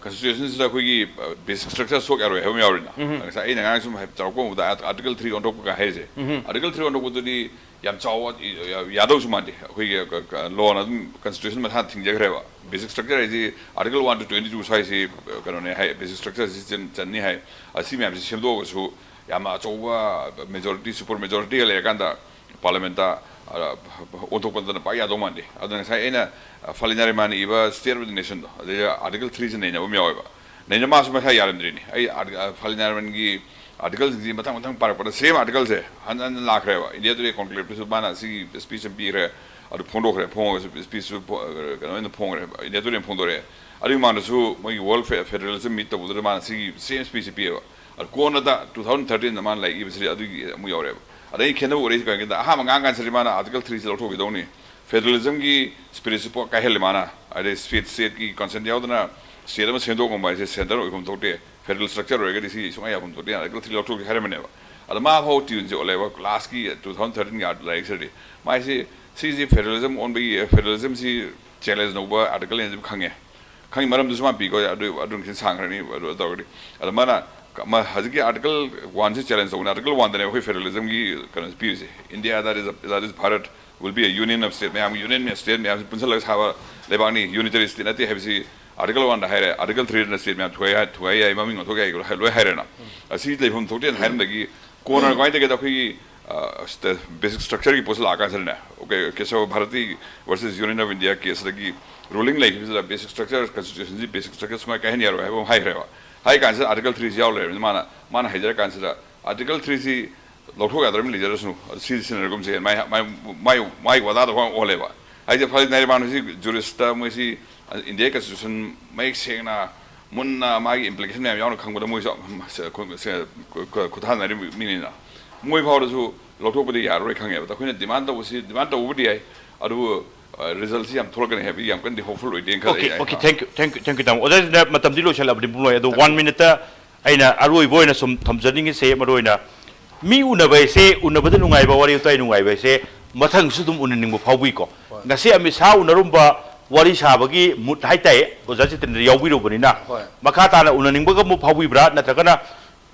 ꯀꯟꯁꯇꯤꯇ꯭ꯌꯨꯁꯟꯁꯤꯗ ꯑꯩꯈꯣꯏꯒꯤ ꯕꯦꯁꯤꯛ ꯁ꯭ꯇ꯭ꯔꯛꯆꯔ ꯁꯣꯛ ꯌꯥꯔꯣꯏ ꯍꯥꯏꯕ ꯑꯃ ꯌꯥꯎꯔꯤꯅ꯫ ꯉꯁꯥꯏ ꯑꯩꯅ ꯑꯉꯥꯡ ꯁꯨꯝ ꯍꯥꯏ- ꯆꯥꯎꯔꯛꯄ ꯃꯇꯝꯗ ꯑꯥꯔꯇꯤꯀꯜ ꯊ꯭ꯔꯤ ꯑꯣꯟꯊꯣꯛꯄꯒ ꯍꯥꯏꯔꯤꯁꯦ꯫ ꯑꯥꯔꯇꯤꯀꯜ ꯊ꯭ꯔꯤ ꯑꯣꯟꯊꯣꯛꯄꯗꯨꯗꯤ ꯌꯥꯝ ꯆꯥꯎꯕ ꯌꯥꯗꯧꯁꯨ ꯃꯥꯟꯗꯦ꯫ ꯑꯩꯈꯣꯏꯒꯤ ꯂꯣꯅ ꯑꯗꯨꯝ ꯀꯟꯁꯇꯤꯇ꯭ꯌꯨꯁꯟ ꯃꯁꯥꯅ ꯊꯤꯡꯖꯈ꯭ꯔꯦꯕ꯫ ꯕꯦꯁꯤꯛ ꯁ꯭ꯇ꯭ꯔꯛꯆꯔ ꯍꯥꯏꯁꯤ article one two twenty two ꯁ꯭ꯋꯥꯏꯁꯤ ꯀꯩꯅꯣꯅꯦ ꯍꯥꯏ, ꯕꯦꯁꯤꯛ ꯁ꯭ꯇ꯭ꯔꯛꯆꯔꯁꯤ ꯆꯟ- ꯆꯟꯅꯤ ꯍꯥꯏ꯫ ꯑꯁꯤ ꯃꯌꯥꯝꯁꯤ ꯁꯦꯝꯗꯣꯛꯑꯒꯁꯨ ꯌꯥꯝꯅ ꯑꯆꯧꯕ ꯃꯦꯖꯣꯔꯤꯇꯤ, ꯁꯨꯄꯔ ꯃꯦꯖꯣꯔꯤꯇꯤꯒ ꯂꯩꯔꯀꯥꯟꯗ ꯄꯥꯔꯂꯤꯌꯥꯃꯦꯟꯇ ꯑꯣꯟꯊꯣꯛꯄꯗꯅ ꯄꯥꯛ ꯌꯥꯗꯧ ꯃꯥꯟꯗꯦ꯫ ꯑꯗꯨꯅ ꯉꯁꯥꯏ ꯑꯩꯅ ꯐꯂꯤꯅꯥꯔꯤꯃꯥꯟꯅ ꯏꯕ ꯁ꯭ꯇꯦꯠ ꯑꯣꯐ ꯗ ꯅꯦꯁꯟꯗꯣ, ꯑꯗꯩꯗ ꯑꯥꯔꯇꯤꯀꯜ ꯊ꯭ꯔꯤꯁꯤ ꯅꯩꯅꯕ ꯑꯃ ꯌꯥꯎꯋꯦꯕ꯫ ꯅꯩꯅ ꯃꯥꯁꯨ ꯃꯁꯥ ꯌꯥꯔꯝꯗ꯭ꯔꯤꯅꯤ꯫ ꯑꯩ ꯐꯂꯤꯅꯥꯔꯤꯃꯥꯟꯒꯤ ꯑꯥꯔꯇꯤꯀꯜꯁꯤꯡꯁꯤ ꯃꯊꯪ ꯃꯊꯪ ꯄꯥꯔꯛꯄꯗ ꯁꯦꯝ ꯑꯥꯔꯇꯤꯀꯜꯁꯦ ꯍꯟꯖꯟ ꯍꯟꯖꯟ ꯂꯥꯛꯈ꯭ꯔꯦꯕ꯫ ꯏꯟꯗꯤꯌꯥ ꯇꯨꯗꯦ ꯀꯣꯟꯀ꯭ꯂꯦꯞꯇꯁꯨ ꯃꯥꯅ ꯁꯤꯒꯤ ꯁ꯭ꯄꯤꯆ ꯑꯃ ꯄꯤꯈ꯭ꯔꯦ, ꯑꯗꯨ ꯐꯣꯡꯗꯣꯛꯈ꯭ꯔꯦ, ꯐꯣꯡꯉꯒꯁꯨ ꯁ꯭ꯄꯤꯆꯁꯨ ꯀꯩꯅꯣ ꯑꯣꯏꯅ ꯐꯣꯡꯈ꯭ꯔꯦ, ꯏꯟꯗꯤꯌꯥ ꯇꯨꯗꯦ ꯐꯣꯡꯗꯣꯔꯛꯑꯦ꯫ ꯑꯗꯨꯒꯤ ꯃꯃꯥꯡꯗꯁꯨ ꯃꯣꯏꯒꯤ ꯋꯥꯔꯜ ꯐꯦꯗꯔꯦꯂꯤꯖꯝ ꯃꯤꯠ ꯇꯧꯕꯗꯨꯗ ꯃꯥꯅ ꯁꯤꯒꯤ ꯁꯦꯝ ꯁ꯭ꯄꯤꯆꯁꯦ ꯄꯤꯌꯦꯕ꯫ ꯑꯗꯨ ꯀꯣꯟꯅꯗ ꯇꯨ ꯊꯥꯎꯖꯟ ꯊꯥꯔꯇꯤꯟꯗ ꯃꯥꯅ ꯂꯥꯏꯔꯤꯛ ꯏꯕꯁꯤꯗꯤ ꯑꯗꯨꯒꯤ ꯑꯃꯨꯛ ꯌꯥꯎꯔꯛꯑꯦꯕ꯫ ꯑꯗꯩ ꯈꯦꯠꯅꯕ ꯎꯔꯛꯏꯁꯦ ꯀꯩꯒꯤꯅꯣꯗ ꯑꯍꯥꯟꯕ ꯉꯥꯡ ꯀꯥꯟꯁꯤꯗꯤ ꯃꯥꯅ ꯑꯥꯔꯇꯤꯀꯜ ꯊ꯭ꯔꯤꯁꯤ ꯂꯧꯊꯣꯛꯈꯤꯗꯧꯅꯤ, ꯐꯦꯗꯔꯦꯂꯤꯖꯝꯒꯤ ꯁ꯭ꯄꯤꯔꯤꯠꯁꯤ ꯄꯨꯔꯥ ꯀꯥꯏꯍꯜꯂꯦ ꯃꯥꯅ꯫ ꯍꯥꯏꯗꯤ ꯁ꯭ꯇꯦꯠ ꯁ꯭ꯇꯦꯠꯀꯤ ꯀꯟꯁꯦꯟ ꯌꯥꯎꯗꯅ ꯁ꯭ꯇꯦꯠ ꯑꯃ ꯁꯦꯝꯗꯣꯛ ꯉꯝꯕ ꯍꯥꯏꯁꯦ ꯁꯦꯟꯇꯔ ꯑꯣꯏꯐꯝ ꯊꯣꯛꯇꯦ꯫ ꯐꯦꯗꯔꯦꯜ ꯁ꯭ꯇ꯭ꯔꯛꯆꯔ ꯑꯣꯏꯔꯒꯗꯤ ꯁꯤ ꯁꯨꯡꯌꯥ ꯌꯥꯐꯝ ꯊꯣꯛꯇꯦ꯫ ꯑꯥꯔꯇꯤꯀꯜ ꯊ꯭ꯔꯤ ꯂꯧꯊꯣꯛꯁꯤ ꯍꯥꯏꯔꯝꯕꯅꯦꯕ꯫ ꯑꯗ ꯃꯥ ꯐꯥꯎ ꯇ꯭ꯌꯨꯟꯁꯦ ꯑꯣꯜꯂꯦꯕ ꯂꯥꯁꯀꯤ ꯇꯨ ꯊꯥꯎꯖꯟ ꯊꯥꯔꯇꯤꯟꯒꯤ ꯂꯥꯏꯔꯤꯛꯁꯤꯗꯗꯤ꯫ ꯃꯥꯏꯁꯤ ꯁꯤꯁꯤ ꯐꯦꯗꯔꯦꯂꯤꯖꯝ ꯑꯣꯟꯕꯒꯤ, ꯐꯦꯗꯔꯦꯂꯤꯖꯝꯁꯤ ꯆꯦꯂꯦꯟꯖ ꯇꯧꯕ ꯑꯥꯔꯇꯤꯀꯜꯅꯦꯁꯨ ꯈꯪꯉꯦ꯫ ꯈꯪꯉꯤ, ꯃꯔꯝꯗꯨꯁꯨ ꯃꯥ ꯄꯤꯀꯣ, ꯑꯗꯨ ꯑꯗꯨꯅ ꯈꯤꯇꯪ ꯁꯥꯡꯈ꯭ꯔꯅꯤ ꯑꯗꯨ ꯇꯧꯔꯒꯗꯤ꯫ ꯑꯗ ꯃꯥꯅ ꯀ-, ꯃꯥ ꯍꯧꯖꯤꯛꯀꯤ ꯑꯥꯔꯇꯤꯀꯜ ꯋꯥꯟꯁꯤ ꯆꯦꯂꯦꯟꯖ ꯇꯧꯕꯅꯦ꯫ ꯑꯥꯔꯇꯤꯀꯜ ꯋꯥꯟꯗꯅꯦ ꯑꯩꯈꯣꯏ ꯐꯦꯗꯔꯦꯂꯤꯖꯝꯒꯤ ꯀꯩꯅꯣꯁꯦ ꯄꯤꯔꯤꯁꯦ꯫ India, that is, that is Bharat, will be a union of state, ꯃꯌꯥꯝ ꯌꯨꯅꯤꯌꯟ ꯁ꯭ꯇꯦꯠ ꯃꯌꯥꯝꯁꯤ ꯄꯨꯟꯁꯤꯜꯂꯒ ꯁꯥꯕ ꯂꯩꯕꯥꯛꯅꯤ, ꯌꯨꯅꯤꯇꯔꯤ ꯁ꯭ꯇꯦꯠ ꯅꯠꯇꯦ ꯍꯥꯏꯕꯁꯤ ꯑꯥꯔꯇꯤꯀꯜ ꯋꯥꯟꯗ ꯍꯥꯏꯔꯦ꯫ ꯑꯥꯔꯇꯤꯀꯜ ꯊ꯭ꯔꯤꯗꯅ ꯁ꯭ꯇꯦꯠ ꯃꯌꯥꯝ ꯊꯨꯒꯥꯏ ꯌꯥꯏ, ꯊꯨꯒꯥꯏ ꯌꯥꯏ, ꯃꯃꯤꯡ ꯑꯣꯟꯊꯣꯛ ꯌꯥꯏ, ꯂꯣꯏ ꯍꯥꯏꯔꯦꯅ꯫ ꯑꯁꯤ ꯂꯩꯐꯝ ꯊꯣꯛꯇꯦꯅ ꯍꯥꯏꯔꯝꯕꯗꯒꯤ ꯀꯣꯟꯅ ꯀꯃꯥꯏꯅ ꯇꯧꯒꯦꯗ ꯑꯩꯈꯣꯏꯒꯤ ꯕꯦꯁꯤꯛ ꯁ꯭ꯇ꯭ꯔꯛꯆꯔꯒꯤ ꯄꯣꯠꯁꯤ ꯂꯥꯛꯑꯀꯥꯟꯁꯤꯗꯅꯦ, okay, Kesava Bharati versus union of India ꯀꯦꯁꯇꯒꯤ ꯔꯨꯂꯤꯡ ꯂꯩꯈꯤꯕꯁꯤꯗ ꯕꯦꯁꯤꯛ ꯁ꯭ꯇ꯭ꯔꯛꯆꯔ, ꯀꯟꯁꯇꯤꯇ꯭ꯌꯨꯁꯟꯁꯤ ꯕꯦꯁꯤꯛ ꯁ꯭ꯇ꯭ꯔꯛꯆꯔ ꯁꯨꯃꯥꯏꯅ ꯀꯥꯏꯍꯟ ꯌꯥꯔꯣꯏ ꯍꯥꯏꯕ ꯑꯃ ꯍꯥꯏꯈ꯭ꯔꯦꯕ꯫ ꯍꯥꯏ ꯀꯥꯟꯁꯤꯗ ꯑꯥꯔꯇꯤꯀꯜ ꯊ꯭ꯔꯤꯁꯤ ꯌꯥꯎ ꯂꯩꯔꯕꯅꯤꯅ ꯃꯥꯅ, ꯃꯥꯅ ꯍꯥꯏꯖꯔ ꯀꯥꯟꯁꯤꯗ ꯑꯥꯔꯇꯤꯀꯜ ꯊ꯭ꯔꯤꯁꯤ ꯂꯧꯊꯣꯛ ꯌꯥꯗ꯭ꯔꯕꯅꯤ, ꯂꯩꯖꯔꯁꯅꯨ, ꯑꯗꯨ ꯁꯤꯗꯤ ꯁꯤꯖꯤꯟꯅꯔꯒꯨꯝꯁꯦ, ꯃꯥꯏ, ꯃꯥꯏ, ꯃꯥꯏ, ꯃꯥꯏ ꯋꯥꯗꯥꯗ ꯋꯥ ꯑꯣꯜꯂꯦꯕ꯫ ꯍꯥꯏꯁꯦ ꯐꯔꯦ, ꯅꯥꯔꯤꯃꯥꯟ ꯍꯧꯖꯤꯛ ꯖꯨꯔꯤꯁꯇ ꯃꯣꯏꯁꯤ ꯏꯟꯗꯤꯌꯥꯒꯤ ꯀꯟꯁꯇꯤꯇ꯭ꯌꯨꯁꯟ ꯃꯌꯦꯛ ꯁꯦꯡꯅ ꯃꯨꯟꯅ ꯃꯥꯒꯤ ꯏꯝꯄ꯭ꯂꯤꯀꯦꯁꯟ ꯃꯌꯥꯝ ꯌꯥꯎꯅ ꯈꯪꯕꯗ ꯃꯣꯏꯁꯨ ꯈꯨ-, ꯈꯨ-, ꯈꯨꯠꯊꯥꯅꯔꯤꯕ ꯃꯤꯅꯤꯅ ꯃꯣꯏ ꯐꯥꯎꯗꯁꯨ ꯂꯧꯊꯣꯛꯄꯗꯤ ꯌꯥꯔꯔꯣꯏ ꯈꯪꯉꯦꯕ꯫ ꯑꯩꯈꯣꯏꯅ ꯗꯤꯃꯥꯟ ꯇꯧꯕꯁꯤ, ꯗꯤꯃꯥꯟ ꯇꯧꯕꯕꯨꯗꯤ ꯌꯥꯏ, ꯑꯗꯨꯕꯨ ꯔꯤꯖꯜꯁꯤ ꯌꯥꯝ ꯊꯣꯛꯂꯛꯀꯅꯤ ꯍꯥꯏꯕꯗꯤ ꯌꯥꯝ ꯀꯟꯅꯗꯤ ꯍꯣꯞꯐꯨꯜ ꯑꯣꯏꯗꯦꯅ ꯈꯜꯂꯦ ꯑꯣꯀꯦ, ꯑꯩ꯫ Okay, thank you, thank you, thank you, ꯇꯥꯃꯣ꯫ ꯑꯣꯖꯥꯁꯤꯅ ꯃꯇꯝꯗꯤ ꯂꯣꯏꯁꯤꯜꯂꯕꯅꯤ ꯄꯨꯡꯂꯣꯏ, ꯑꯗꯣ ꯋꯥꯟ ꯃꯤꯅꯤꯠꯇ ꯑꯩꯅ ꯑꯔꯣꯏꯕ ꯑꯣꯏꯅ ꯁꯨꯝ ꯊꯝꯖꯅꯤꯡꯉꯤꯁꯦ, ꯃꯔꯨ ꯑꯣꯏꯅ ꯃꯤ ꯎꯅꯕ ꯍꯥꯏꯁꯦ, ꯎꯅꯕꯗ ꯅꯨꯡꯉꯥꯏꯕ, ꯋꯥꯔꯤ ꯋꯥꯇꯥꯏ ꯅꯨꯡꯉꯥꯏꯕ ꯍꯥꯏꯁꯦ ꯃꯊꯪꯁꯨ ꯑꯗꯨꯝ ꯎꯅꯅꯤꯡꯕ ꯐꯥꯎꯕꯤꯀꯣ꯫ ꯍꯣꯏ꯫ ꯉꯁꯤ ꯑꯃꯤꯠ ꯁꯥꯍ ꯎꯅꯔꯨꯝꯕ, ꯋꯥꯔꯤ ꯁꯥꯕꯒꯤ ꯃꯨꯠ ꯍꯥꯏꯇꯥꯏ, ꯑꯣꯖꯥ ꯖꯤꯇꯦꯟꯗ꯭ꯔ ꯌꯥꯎꯕꯤꯔꯨꯕꯅꯤꯅ, ꯍꯣꯏ꯫ ꯃꯈꯥ ꯇꯥꯅ ꯎꯅꯅꯤꯡꯕꯒ ꯑꯃꯨꯛ ꯐꯥꯎꯕꯤꯕ꯭ꯔꯥ? ꯅꯠꯇ꯭ꯔꯒꯅ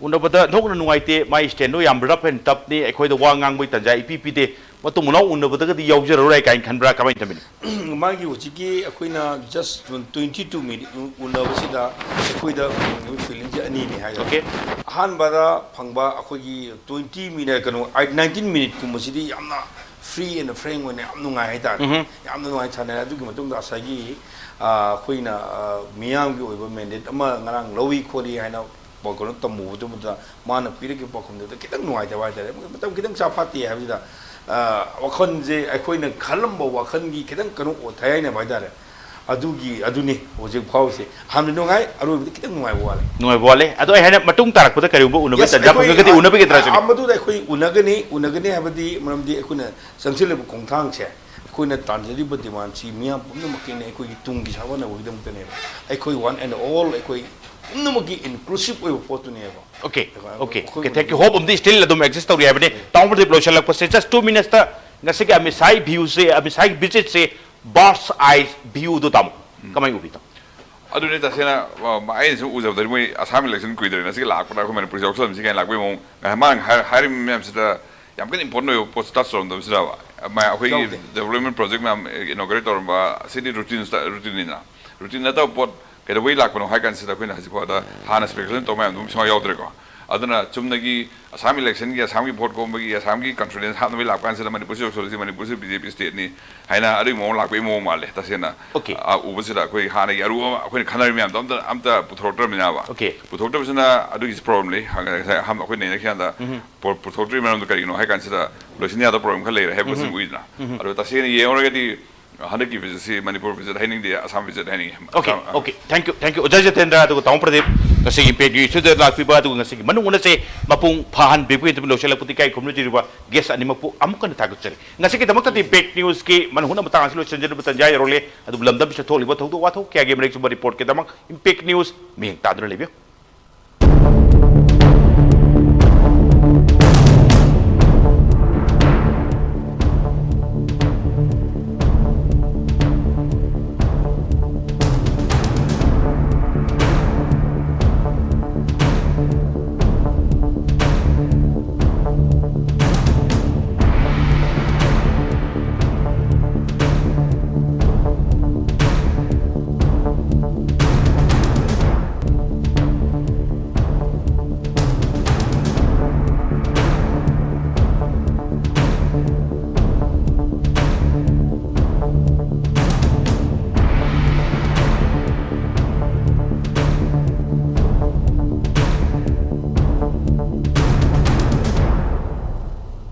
ꯎꯅꯕꯗ ꯅꯣꯛꯅ ꯅꯨꯡꯉꯥꯏꯇꯦ, ꯃꯥꯏ ꯁ꯭ꯇꯦꯟꯗꯣ ꯌꯥꯝ ꯔꯐ ꯑꯦꯟ ꯇꯐꯅꯤ, ꯑꯩꯈꯣꯏꯗ ꯋꯥ ꯉꯥꯡꯕꯒꯤ ꯇꯟꯖꯥ ꯏꯄꯤ ꯄꯤꯗꯦ, ꯃꯇꯨꯡ ꯃꯅꯥꯎ ꯎꯅꯕꯗꯒꯗꯤ ꯌꯥꯎꯖꯔꯔꯣꯏ ꯀꯥꯏꯅ ꯈꯟꯕ꯭ꯔꯥ? ꯀꯃꯥꯏꯅ ꯇꯧꯕꯤꯅꯤ? ꯃꯥꯒꯤ ꯍꯧꯖꯤꯛꯀꯤ ꯑꯩꯈꯣꯏꯅ ꯖꯁ ꯇ꯭ꯋꯦꯟꯇꯤ ꯇꯨ ꯃꯤꯅꯤꯠ ꯎꯅꯕꯁꯤꯗ ꯑꯩꯈꯣꯏꯗ ꯐꯪꯉꯤꯕ ꯐꯤꯂꯤꯡꯁꯦ ꯑꯅꯤꯅꯤ ꯍꯥꯏꯇꯥꯔꯦ꯫ ꯑꯣꯀꯦ꯫ ꯑꯍꯥꯟꯕꯗ ꯐꯪꯕ ꯑꯩꯈꯣꯏꯒꯤ ꯇ꯭ꯋꯦꯟꯇꯤ ꯃꯤꯅꯤꯠ, ꯀꯩꯅꯣ, ꯑꯩꯠ, ꯅꯥꯏꯟꯇꯤꯟ ꯃꯤꯅꯤꯠꯀꯨꯝꯕꯁꯤꯗꯤ ꯌꯥꯝꯅ ꯐ꯭ꯔꯤ ꯑꯦꯟ ꯐ꯭ꯔꯦꯡ ꯑꯣꯏꯅ ꯌꯥꯝ ꯅꯨꯡꯉꯥꯏ ꯍꯥꯏꯇꯥꯔꯦ꯫ ꯎꯝ꯫ ꯌꯥꯝꯅ ꯅꯨꯡꯉꯥꯏ ꯁꯥꯟꯅꯔꯦ꯫ ꯑꯗꯨꯒꯤ ꯃꯇꯨꯡꯗ ꯉꯁꯥꯏꯒꯤ, ꯑ, ꯑꯩꯈꯣꯏꯅ, ꯑ, ꯃꯤꯌꯥꯝꯒꯤ ꯑꯣꯏꯕ ꯃꯦꯟꯗꯦꯠ ꯑꯃ ꯉꯔꯥꯡ ꯂꯧꯏ ꯈꯣꯠꯂꯤ ꯍꯥꯏꯅ ꯄꯥꯎ ꯀꯩꯅꯣ ꯇꯝꯃꯨꯕꯗꯨꯗ ꯃꯥꯅ ꯄꯤꯔꯛꯈꯤꯕ ꯄꯥꯎꯈꯨꯝꯗꯨꯗ ꯈꯤꯇꯪ ꯅꯨꯡꯉꯥꯏꯇꯕ ꯍꯥꯏꯇꯥꯔꯦ꯫ ꯃꯇꯝ ꯈꯤꯇꯪ ꯆꯥ ꯐꯥꯠꯇꯦ ꯍꯥꯏꯕꯁꯤꯗ, ꯑ, ꯋꯥꯈꯜꯁꯦ, ꯑꯩꯈꯣꯏꯅ ꯈꯜꯂꯝꯕ ꯋꯥꯈꯜꯒꯤ ꯈꯤꯇꯪ ꯀꯩꯅꯣ ꯑꯣ-, ꯊꯌꯥꯏꯅꯕ ꯍꯥꯏꯇꯥꯔꯦ꯫ ꯑꯗꯨꯒꯤ, ꯑꯗꯨꯅꯤ ꯍꯧꯖꯤꯛ ꯐꯥꯎꯔꯤꯁꯦ꯫ ꯑꯍꯥꯟꯕꯗꯤ ꯅꯨꯡꯉꯥꯏ, ꯑꯔꯣꯏꯕꯗꯤ ꯈꯤꯇꯪ ꯅꯨꯡꯉꯥꯏꯕ ꯋꯥꯠꯂꯦ꯫ ꯅꯨꯡꯉꯥꯏꯕ ꯋꯥꯠꯂꯦ꯫ ꯑꯗꯣ ꯑꯩ ꯍꯥꯏꯅ ꯃꯇꯨꯡ ꯇꯥꯔꯛꯄꯗ ꯀꯔꯤꯒꯨꯝꯕ ꯎꯅꯕꯒꯤ ꯌꯦꯁ, ꯇꯟꯖꯥ ꯑꯩꯈꯣꯏ, ꯐꯪꯉꯒꯗꯤ ꯑ, ꯎꯅꯕꯤꯒꯗ꯭ꯔꯥ ꯑ, ꯁꯤꯅꯤ? ꯃꯗꯨꯗ ꯑꯩꯈꯣꯏ ꯎꯅꯒꯅꯤ, ꯎꯅꯒꯅꯤ ꯍꯥꯏꯕꯗꯤ ꯃꯔꯝꯗꯤ ꯑꯩꯈꯣꯏꯅ ꯆꯪꯁꯤꯜꯂꯤꯕ ꯈꯣꯡꯊꯥꯡꯁꯦ ꯑꯩꯈꯣꯏꯅ ꯇꯥꯟꯖꯔꯤꯕ ꯗꯤꯃꯥꯟꯁꯤ ꯃꯤꯌꯥꯝ ꯄꯨꯝꯅꯃꯛꯀꯤꯅꯦ, ꯑꯩꯈꯣꯏꯒꯤ ꯇꯨꯡꯒꯤ ꯁꯥꯒꯣꯟꯅꯕꯒꯤꯗꯃꯛꯇꯅꯦꯕ꯫ ꯑꯩꯈꯣꯏ one and all, ꯑꯩꯈꯣꯏ ꯄꯨꯝꯅꯃꯛꯀꯤ inclusive ꯑꯣꯏꯕ ꯄꯣꯠꯇꯨꯅꯦꯕ꯫ Okay, ꯑꯩꯈꯣꯏ- okay, ꯑꯩꯈꯣꯏ- okay. Thank you. Hope ꯑꯃꯗꯤ still ꯑꯗꯨꯝ exist ꯇꯧꯔꯤ ꯍꯥꯏꯕꯅꯤ꯫ ꯇꯥꯃꯣ ꯄ꯭ꯔꯗꯤꯞ, ꯂꯣꯏꯁꯤꯜꯂꯛꯄꯁꯦ just two minutes ꯇ, ꯉꯁꯤꯒꯤ ꯑꯃꯤꯠ ꯁꯥꯍꯒꯤ view ꯁꯦ, ꯑꯃꯤꯠ ꯁꯥꯍꯒꯤ visit ꯁꯦ, bird's eye view ꯗꯣ ꯇꯥꯃꯣ ꯀꯃꯥꯏꯅ ꯎꯕꯤ, ꯇꯥꯃꯣ? ꯑꯗꯨꯅꯤ ꯇꯁꯦꯡꯅ, ꯑ, ꯑꯩꯅ ꯁꯨꯝ ꯎꯖꯕꯗꯗꯤ ꯃꯣꯏ ꯑꯁꯥꯝ election ꯀꯨꯏꯗ꯭ꯔꯦ, ꯉꯁꯤꯒꯤ ꯂꯥꯛꯄꯗ ꯑꯩꯈꯣꯏ ꯃꯅꯤꯄꯨꯔꯁꯤ ꯌꯥꯎꯁꯜꯂꯝꯁꯤ ꯀꯥꯏꯅ ꯂꯥꯛꯄꯒꯤ ꯃꯑꯣꯡ꯫ ꯃꯥꯅ ꯍꯥꯏ- ꯍꯥꯏꯔꯤꯕ ꯃꯌꯥꯝꯁꯤꯗ ꯌꯥꯝ ꯀꯟꯅ important ꯑꯣꯏꯕ ꯄꯣꯠꯁꯨ touch ꯇꯧꯔꯝꯗꯕꯁꯤꯗꯕ꯫ ꯃ- ꯑꯩꯈꯣꯏꯒꯤ ꯌꯥꯎꯗꯦ꯫ Development project ꯃꯌꯥꯝ inaugurate ꯇꯧꯔꯝꯕ, ꯑꯁꯤꯗꯤ routine sta- routine ꯅꯤꯅ꯫ Routine ꯅꯠꯇꯕ ꯄꯣꯠ ꯀꯩꯗꯧꯕꯩ ꯂꯥꯛꯄꯅꯣ ꯍꯥꯏ ꯀꯥꯟꯁꯤꯗ ꯑꯩꯈꯣꯏꯅ ꯍꯧꯖꯤꯛ ꯐꯥꯎꯗ ꯍꯥꯟꯅ speculation ꯇꯧꯕ ꯃꯌꯥꯝꯗꯨ ꯁꯨꯡꯌꯥꯎ ꯌꯥꯎꯗ꯭ꯔꯦꯀꯣ꯫ ꯑꯗꯨꯅ ꯆꯨꯝꯅꯒꯤ ꯑꯁꯥꯝ election ꯒꯤ, ꯑꯁꯥꯝꯒꯤ vote ꯈꯣꯝꯕꯒꯤ, ꯑꯁꯥꯝꯒꯤ confidence ꯍꯥꯞꯅꯕꯒꯤ ꯂꯥꯛꯄ ꯀꯥꯟꯁꯤꯗ ꯃꯅꯤꯄꯨꯔꯁꯤ ꯌꯧꯁꯜꯂꯁꯤ, ꯃꯅꯤꯄꯨꯔꯁꯤ BJP state ꯅꯤ ꯍꯥꯏꯅ ꯑꯗꯨꯒꯤ ꯃꯑꯣꯡ ꯂꯥꯛꯄꯒꯤ ꯃꯑꯣꯡ ꯃꯥꯜꯂꯦ ꯇꯁꯦꯡꯅ꯫ Okay. ꯑ, ꯎꯕꯁꯤꯗ ꯑꯩꯈꯣꯏ ꯍꯥꯟꯅꯒꯤ ꯑꯔꯨꯕ ꯑꯃ ꯑꯩꯈꯣꯏꯅ ꯈꯟꯅꯔꯤꯕ ꯃꯌꯥꯝꯗꯣ ꯑꯝꯇ, ꯑꯝꯇ ꯄꯨꯊꯣꯔꯛꯇ꯭ꯔꯕꯅꯤꯅꯕ꯫ Okay. ꯄꯨꯊꯣꯛꯇꯕꯁꯤꯅ ꯑꯗꯨꯒꯤꯁꯨ problem ꯂꯩ꯫ ꯉꯁꯥꯏ ꯑꯍꯥꯟꯕ ꯑꯩꯈꯣꯏ ꯅꯩꯅꯈꯤꯀꯥꯟꯗ ꯄꯨ- ꯄꯨꯊꯣꯛꯇ꯭ꯔꯤꯕ ꯃꯔꯝꯗꯣ ꯀꯔꯤꯒꯤꯅꯣ ꯍꯥꯏ ꯀꯥꯟꯁꯤꯗ ꯂꯣꯏꯁꯤꯟ ꯌꯥꯗꯕ problem ꯈꯔ ꯂꯩꯔꯦ ꯍꯥꯏꯕꯁꯤ ꯎꯏꯗꯅ꯫ ꯑꯗꯣ ꯇꯁꯦꯡꯅ ꯌꯦꯡꯉꯨꯔꯒꯗꯤ ꯍꯟꯗꯛꯀꯤ visit ꯁꯤ ꯃꯅꯤꯄꯨꯔ visit ꯍꯥꯏꯅꯤꯡꯗꯦ, ꯑꯁꯥꯝ visit ꯍꯥꯏꯅꯤꯡꯉꯤ꯫ Okay, Assam- okay, thank you, thank you, ꯑꯣꯖꯥ ꯖꯤꯇꯦꯟꯗ꯭ꯔ꯫ ꯑꯗꯨꯒ ꯇꯥꯃꯣ ꯄ꯭ꯔꯗꯤꯞ, ꯉꯁꯤꯒꯤ Impact News ꯁꯤꯗ ꯂꯥꯛꯄꯤꯕ, ꯑꯗꯨꯒ ꯉꯁꯤꯒꯤ ꯃꯅꯨꯡ ꯍꯨꯠꯅꯁꯦ ꯃꯄꯨꯡ ꯐꯥꯍꯟꯕꯤꯕꯒꯤꯗꯃꯛ ꯂꯣꯏꯁꯤꯜꯂꯛꯄꯗꯤ ꯏꯀꯥꯏ ꯈꯨꯝꯅꯖꯔꯤꯕ guest ꯑꯅꯤꯃꯛꯄꯨ ꯑꯃꯨꯛ ꯍꯟꯅ ꯊꯥꯒꯠꯆꯔꯤ꯫ ꯉꯁꯤꯒꯤꯗꯃꯛꯇꯗꯤ Impact News ꯀꯤ ꯃꯅꯨꯡ ꯍꯨꯠꯅ ꯃꯇꯥꯡ ꯑꯁꯤ ꯂꯣꯏꯁꯤꯟꯖꯅꯕ ꯇꯟꯖꯥ ꯌꯧꯔꯛꯂꯦ꯫ ꯑꯗꯨꯕꯨ ꯂꯝꯗꯝꯁꯤꯗ ꯊꯣꯛꯂꯤꯕ ꯊꯧꯗꯣꯛ ꯋꯥꯊꯣꯛ ꯀꯌꯥꯒꯤ ꯃꯔꯤꯛ ꯆꯨꯝꯕ report ꯀꯤꯗꯃꯛ Impact News ꯃꯤꯠꯌꯦꯡ ꯇꯥꯗꯨꯅ ꯂꯩꯕꯤꯌꯨ꯫